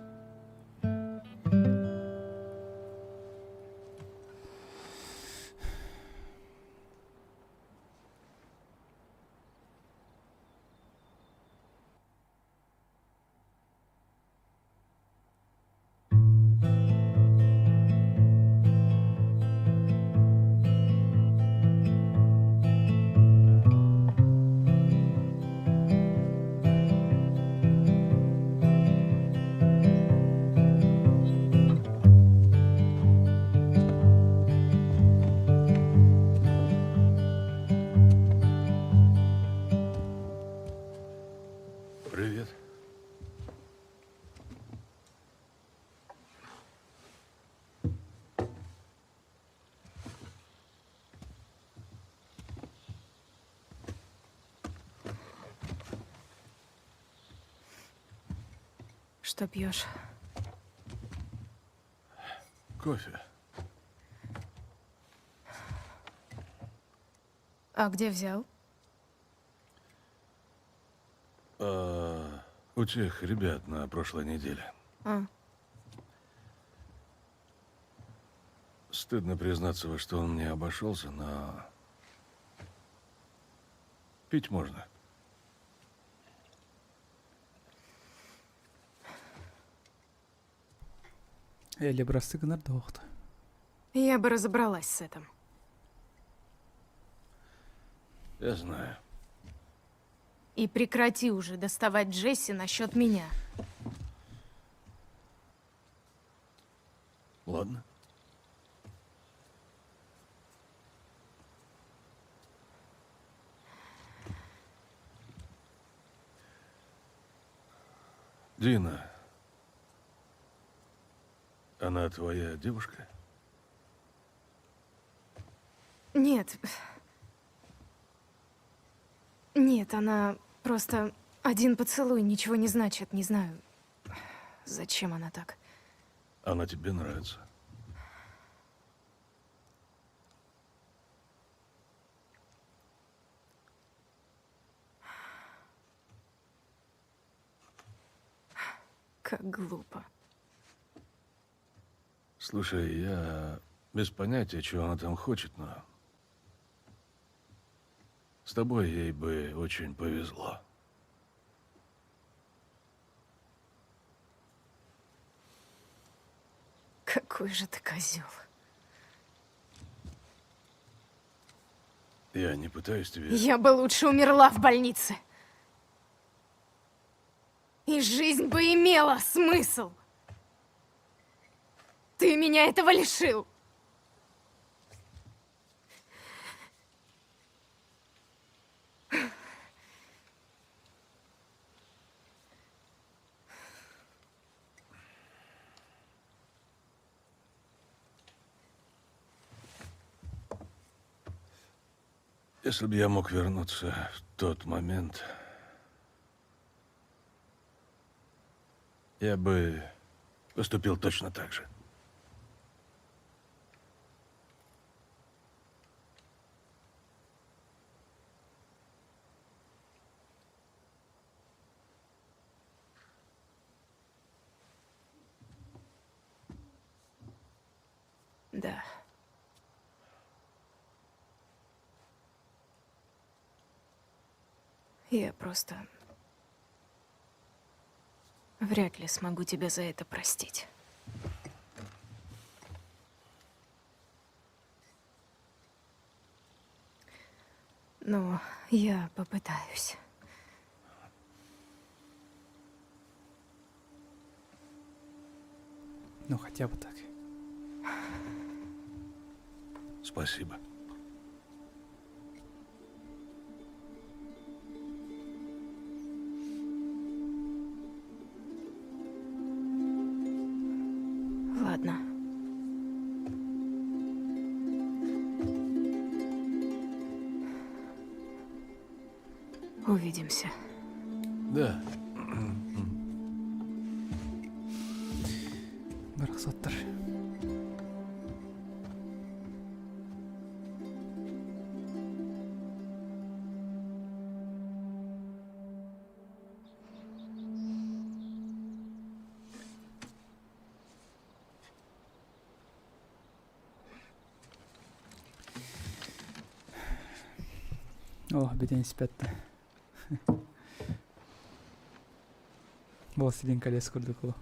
Привет. Что пьешь? Кофе. А где взял? А, у тех ребят на прошлой неделе. А. Стыдно признаться, во что он мне обошелся, но... Пить можно. Элли бырастыы гынар да уохта. Я бы разобралась с этим. Я знаю. И прекрати уже доставать Джесси насчет меня. Ладно. Дина. Она твоя девушка? Нет. Нет, она просто один поцелуй ничего не значит, не знаю. Зачем она так? Она тебе нравится? Как глупо. Слушай, я без понятия, чего она там хочет, но... С тобой ей бы очень повезло. Какой же ты козел. Я не пытаюсь тебе... Я бы лучше умерла в больнице. И жизнь бы имела смысл. Ты меня этого лишил. Если бы я мог вернуться в тот момент, я бы поступил точно так же. Да. Я просто... Вряд ли смогу тебя за это простить. Но я попытаюсь. Ну, хотя бы так. Спасибо. Ладно. Увидимся. Да. Барахсаттар. О, бүтэн испэттэ. Властелин колец курдук ол.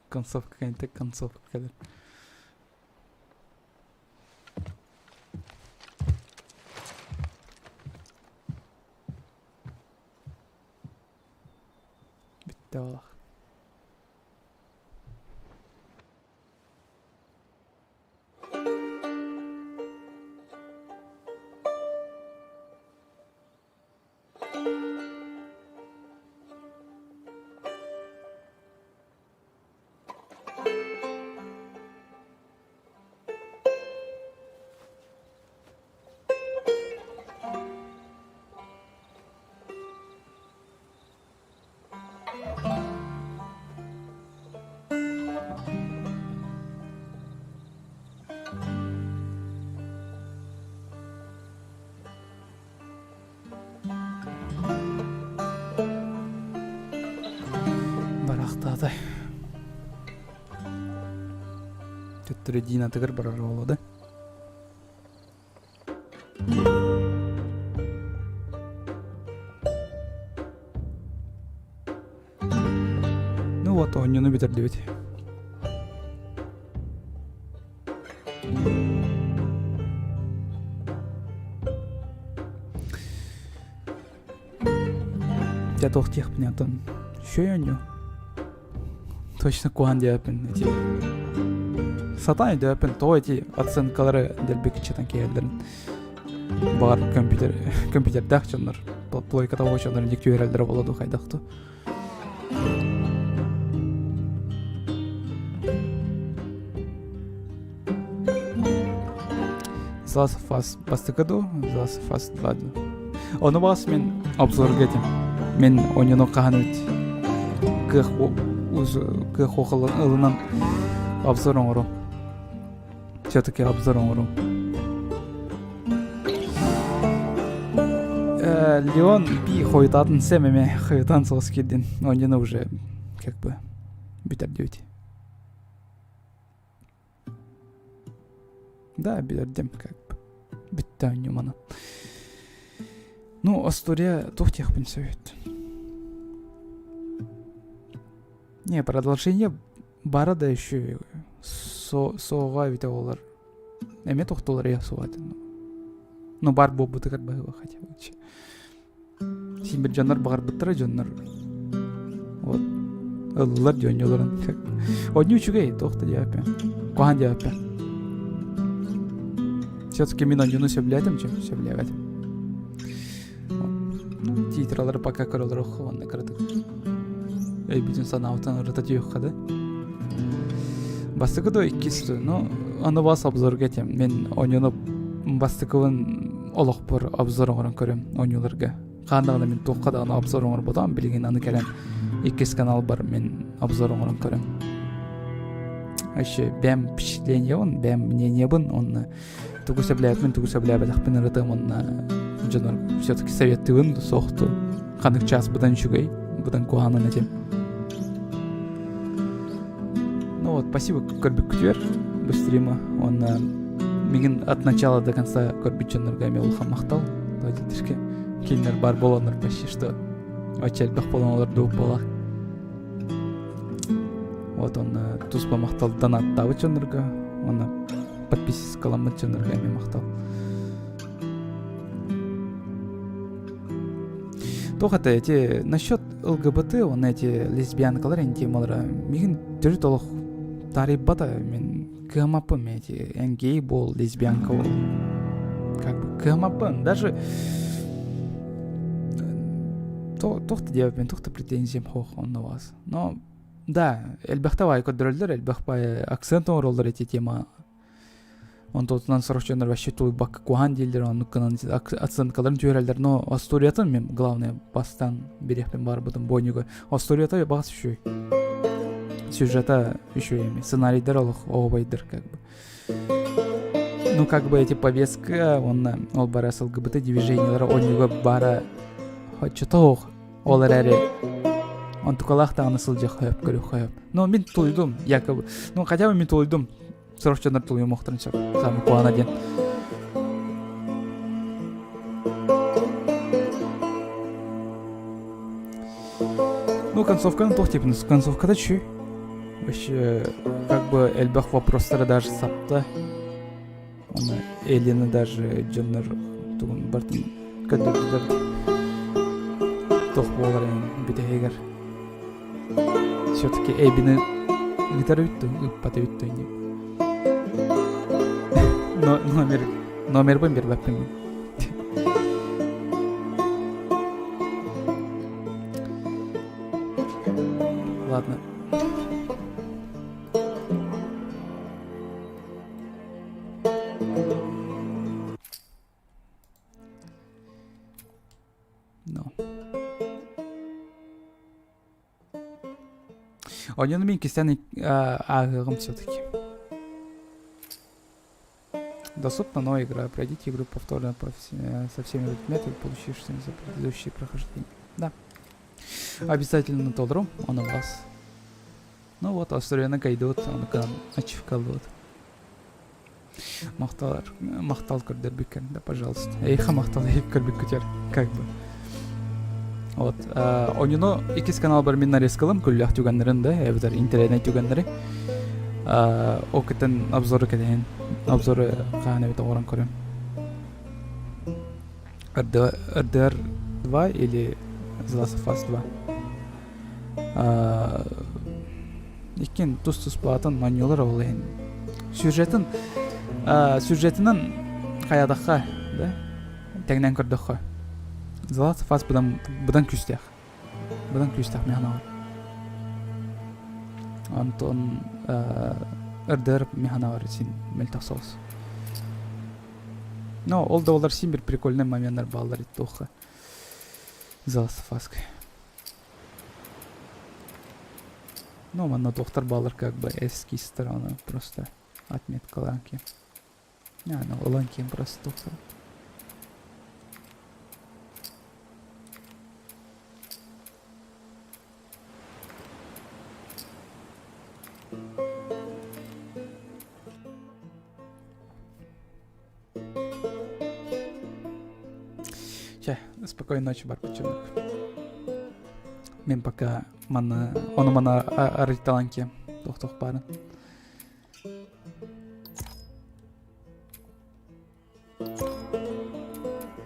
Концовка кэнтэ концовка кэлэр. Бүттэ олох. Барахтаата. Төттөрү Динатыгар барар буолуо да. Ну вот, оонньууну бүтэрдибит. Дьэ туох диэхпиний оттон үчүгэй оонньуу. Точно куһаҕан диэбэппин ити сатаан өйдөөбөппүн тоҕо ити оценкалары дэлби кыччатан киирэллэрин баҕар компьютер компьютердаах дьоннор плойката дьоннор инник түһэрэллэрэ буолуо дуу хайдах дуу The Last of Us бастакы дуу, The Last of Us 2 дуу. Ону баҕас мин обзорга этим. Мин оонньууну хаһан эбит кыах кыах ылынан обзор оҥору. Все-таки обзор оҥору. Леон би хойутаатын сэм эме хойутаан соҕус киирдин. Оонньууну уже как бы бүтэрдибит. Да, билэрдим как бы. Бүттэ оонньуу манан. Ну, история туох диэхпин сөбүт. Не, продолжение бара да еще соҕа эбитэ буолар. Эмиэ тохтуулар я суоҕа Ну, бар буолбутугар быһыыба хотя бы. Син бир дьоннор баҕарбыттара дьоннор вот ыллылар дии оонньууларын. Оонньуу үчүгэй туох да диэбэппин. Куһаҕан диэбэппин. Все-таки мин оонньууну сөбүлээтим чем сөбүлээбэтим. Ну, титралары пока көрөлөр уонна кыратык өйбүтүн санаабытын ырыта түһүөххэ да. Бастакы да иккис ну аны бас обзорга этим. Мин оонньууну бастакыбын олохпор обзор оҥорон көрөм оонньууларга. Хаан даҕаны мин туохха даҕаны обзор оҥорботоҕум, билигин аны кэлэн иккис каналбар мин обзор оҥорон көрөм. Вообще бэм впечатлениебын, бэм мнениебын онно тугу сөбүлээбиппин, тугу сөбүлээбэтэхпин ырытыам онно дьонор все-таки советтыыбын суохту. Ханнык час быдан үчүгэй, быдан куһаҕанын этим. Ну вот, спасибо көрбүккүтүгэр бу стрима. Уонна мигин от начала до конца көрбүт дьоннорго эмиэ улахан махтал. Водительскэ кинилэр бар буоланнар почти что оччо элбэх буолан олордубут буолар. Вот он туспа махталдан аттаабыт дьоннорго уонна подпискаламмыт дьоннорго эмиэ махтал. Туох это эти насчет ЛГБТ уонна эти лесбиянкалар эн темалара миигин төрүт олох таарыйбата мин кыамаппын эти эн гей буол лесбиянка буол как бы кыамаппын даже туох да диэбэппин туох да претензиям суох онно вас но да элбэхтэ баай көрдөрөллөр элбэх баай акцент оҥороллор эти тема. Онтотунан сорох дьоннор вообще тулуйбакка куһаан дииллэр, оннук гынан оценкаларын түһэрэллэр. Но историятын мен главное бастаан бириэхпин баарбытым бойнуга. Историята баас үчүгэй. Сюжета үчүгэй эми. Сценарийдар олох оҕобайдар как бы. Ну как бы эти повестка, онна ол бара сылгыбыты движениялара оннуга бара хоччотоох Ол эрээри онтукалаах даҕаны сылдьа хөп көрү хөп. Но мин тулуйдум, якобы. Ну хотя бы мин тулуйдум. Сорох дьоннор тулуйумуохтарын сөп. Самый куана диэн. Ну, концовканы туох типа, концовкада чүй. Вообще, как бы элбэх вопростары даже сапта. Оны Эллины даже дьоннор тугун бартын көрдөрдүлэр туох буолар бүтэһигэр все-таки Эбини ыытар үттү ыыппат үттү ини номер номербын бербэппин мин ладно No. Оонньууну мин кистээн ааһыаҕым все-таки. Доступна новая игра. Пройдите игру повторно по со всеми предметами, получившими за предыдущие прохождения. Да. Обязательно толру, он у вас. Ну вот, Австралияны кайдыбыт, ону ачивкалыбыт. Махтал, махтал көрдөрбүккэр, да, пожалуйста. Эйха махтал көрбүккүтэр, как бы. Вот. Онюну иккис каналбар мин нарезкалым күллэх түгэннэрин да, эбэтэр интернет түгэннэри. Ол кытын обзору кэтэһин. Обзору хаһан эбит оҥорон көрүм. RDR 2 или The Last of Us 2. Иккиэн тус-туспаатын оонньуулар ол иһин. Сюжетын сюжетынан хайадахха да тэҥнэн көрдөххө The Last of Us быдан быдан күүстээх. Быдан күүстээх механалар. Онтон РДР механалар син мөлтөх соҕус. Но ол да олар син бір прикольный моменттар баалар туохха. The Last of Us Ну, манна туохтар баалар как бы эскизтер оны просто отметкалаан киэн. Ну, ылан киэн просто туохтар. Чэ, спокойной ночи, барбычынок. Мен пока манна, ону мана арыйталан киэм, тохтох баарын.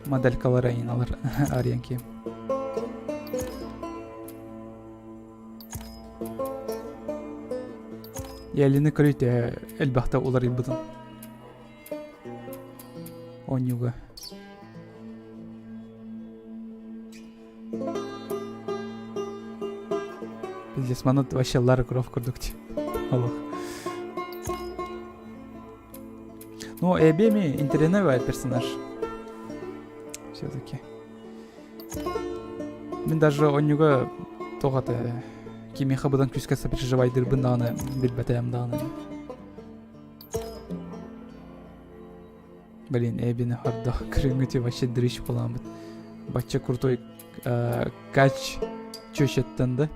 Моделькалар айын алар арыйан киэм. Ялины көрүйте элбэхтэ уларыйбытын. Оонньууга. Пиздец, манна вообще Лара Крофт курдук дии. Олох. Ну, Эбеми интересный персонаж. Все-таки. Мин даже оонньууга туох аты кимиэхэ быдан күүскэ сопереживайдырбын даҕаны билбэтэм даҕаны. Блин, Эбини хордох көрүҥҥүтү вообще дрищ буламмыт. Бачча крутой кач чөчөттөн да.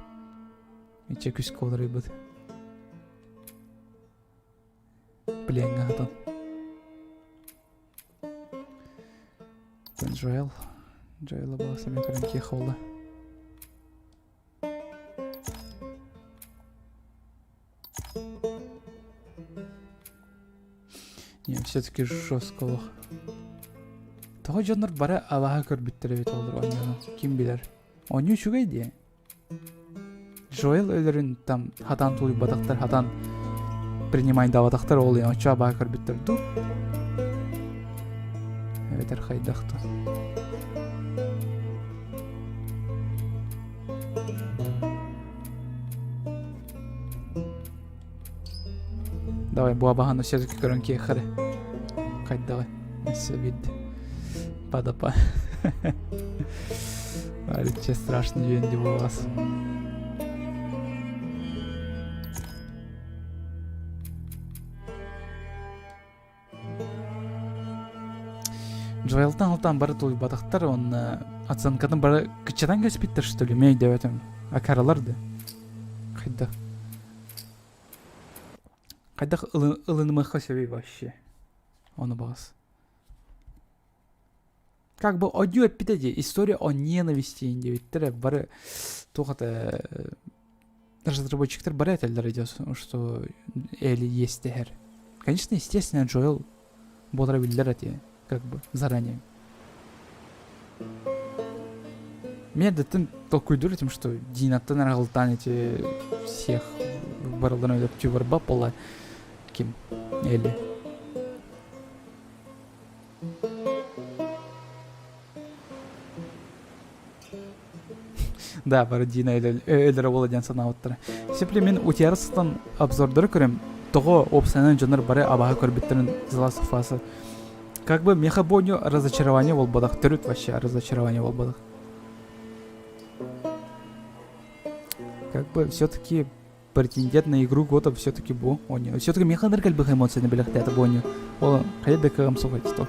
Иче күскө олоройбут. Пленга хатан. Джоэл. Джоэла баласа мен көрөн киэх болла. Не, все-таки жестко олох. Тоҕо дьоннор бары алаһа көрбүттэр эбит олор оонньууну. Ким билэр. Оонньуу үчүгэй диэ. Джоэл өлөрүн там хатан тулуйбатахтар, хатан принимайдаабатахтар ол иһин оччо абаһа көрбүттэр дуу? Эбэтэр хайдах дуу? Давай, бу абаһаны все-таки көрөн киэххэ эрэ. Хайдаҕый? Өссө биирдэ. Падапа. Арычча страшный дьүөн буолаас. Джоэлтан алтан бары тулуйбатахтар уонна оценкатын бары кыччатан кэспиттэр что ли мэй дэбэтим акаралар да хайдах хайдах ылынымыахха сөбүй вообще ону баҕас как бы одью эппитэ дии история о ненависти диэбиттэрэ бары туох это разработчиктар бары этэллэр идет что Элли есть дэһэр конечно естественно Джоэл буолара биллэр эти как бы заранее Мен даттан толкуйдуур этим, что Динаттан аралытаан эти всех барыларын өлөптүү барбап буолла ким Элли. Да, бары Дина өлөрө буола диэн санаабыттара. Сепли мин утуйар сытан обзордары көрөм. Тоҕо уопсайынан дьоннор бары абаһы көрбүттэрин The Last of Us. Как бы меха боню разочарование буолбатах, төрүт вообще разочарование буолбатах. Как бы все-таки претендент на игру года все-таки бу оню. Все-таки меха ныргал эмоцияны билэхтээтэ бу оню. Ол хайа да кыам суох то.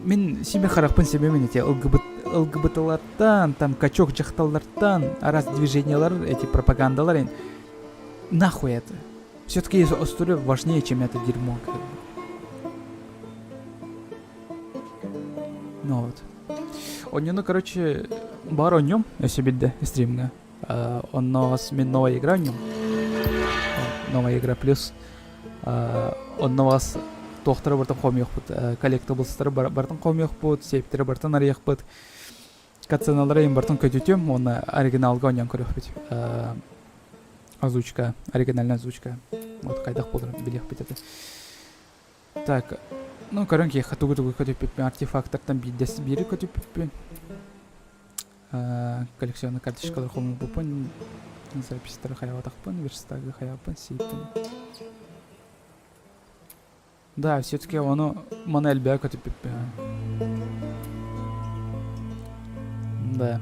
Мин симе харахпын себемин эти ЛГБТлартан, там качок дьахталлартан, раз движениялар, эти пропагандалар, нахуй это. Все-таки история важнее, чем это дерьмо. Как бы. Ну вот. Онньону, короче, бар онньом, өссө бирде стримҥа. Онно мин новая игра онньом. Новая игра плюс. Онно вас туохтары бартын хомуйуохпут, коллектаблстары бартын хомуйуохпут, сейптери бартын арыйыахпыт. Катсценалары им бартын көтүтүм, уонна оригиналга онньон көрүөхпүт. Озвучка, оригинальная озвучка. Вот хайдах буоларын билиэхпит этэ. Так, ну көрөн киһиэхэ тугу-тугу көтүппүппүн, артефактартан биирдэс биири көтүппүппүн. Коллекционный карточкалар хомуйбуппун, записьтары хайаабатахпын, верстагы хайаабаппын, сииппин. Да, все-таки ону маны элбэҕи көтүппүппүн. Да.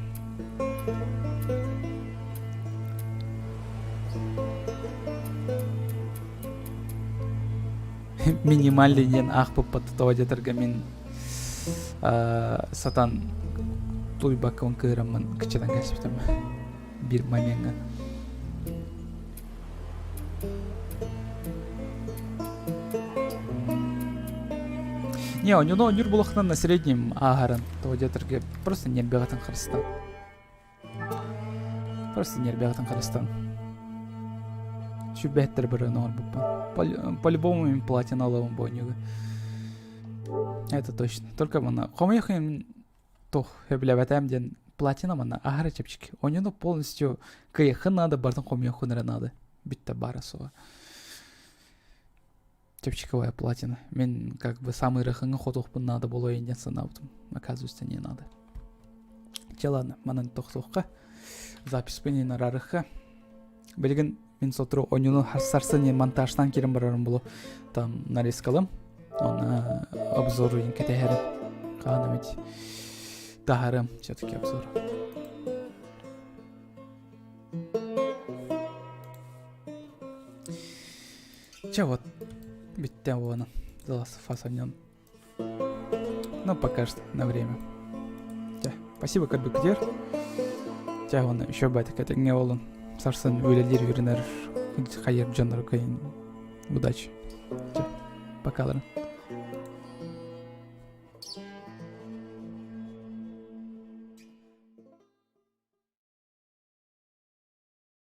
Минимальный диэн аахпыппат тоҕо диэтэргэ мин сатан тулуйбаккабын кыыһыраммын кыччатан кэспитим биир момеҥҥа. Не, ону оонньуур буолахтан на среднем ааһарын тоҕо диэтэргэ просто нербэҕитин харыстан. Просто нербэҕитин харыстан. Сүбэһиттэр бырыан оҥорбуппун. По-любому мин платина ылабын бу оонньууга. Это точно. Только мана хомойуох иһин туох сөбүлээбэтэм диэн платина манна аһара чэпчэки. Оонньууну полностью кыайыаххын наада, бартын хомуйуоххун эрэ наада. Бүттэ баара суоҕа. Чэпчэкивая платина. Мин как бы самый ырахыҥҥа хотуохпун наада буолуо диэн санаабытым. Оказывается, не надо. Чэ ладно, манан тохтуохха. Записпын араарыхха. Билигин мин сотору оонньууну сарсын монтажтан киирэн барарым булу. Там нарезкалым. Оны обзор кэтэһэрим. Хаһан эмит таһарым все-таки обзор. Чэ вот, бүттэ уона. The Last of Us о Ну, пока что, на время. Чэ, спасибо, көрбүккүтүгэр. Чэ, уонна еще байтик этэҥҥэ буолун. Сарсын үлэлиир үөрэнэр хайыр дьоннорго удачи. Чэ, пока.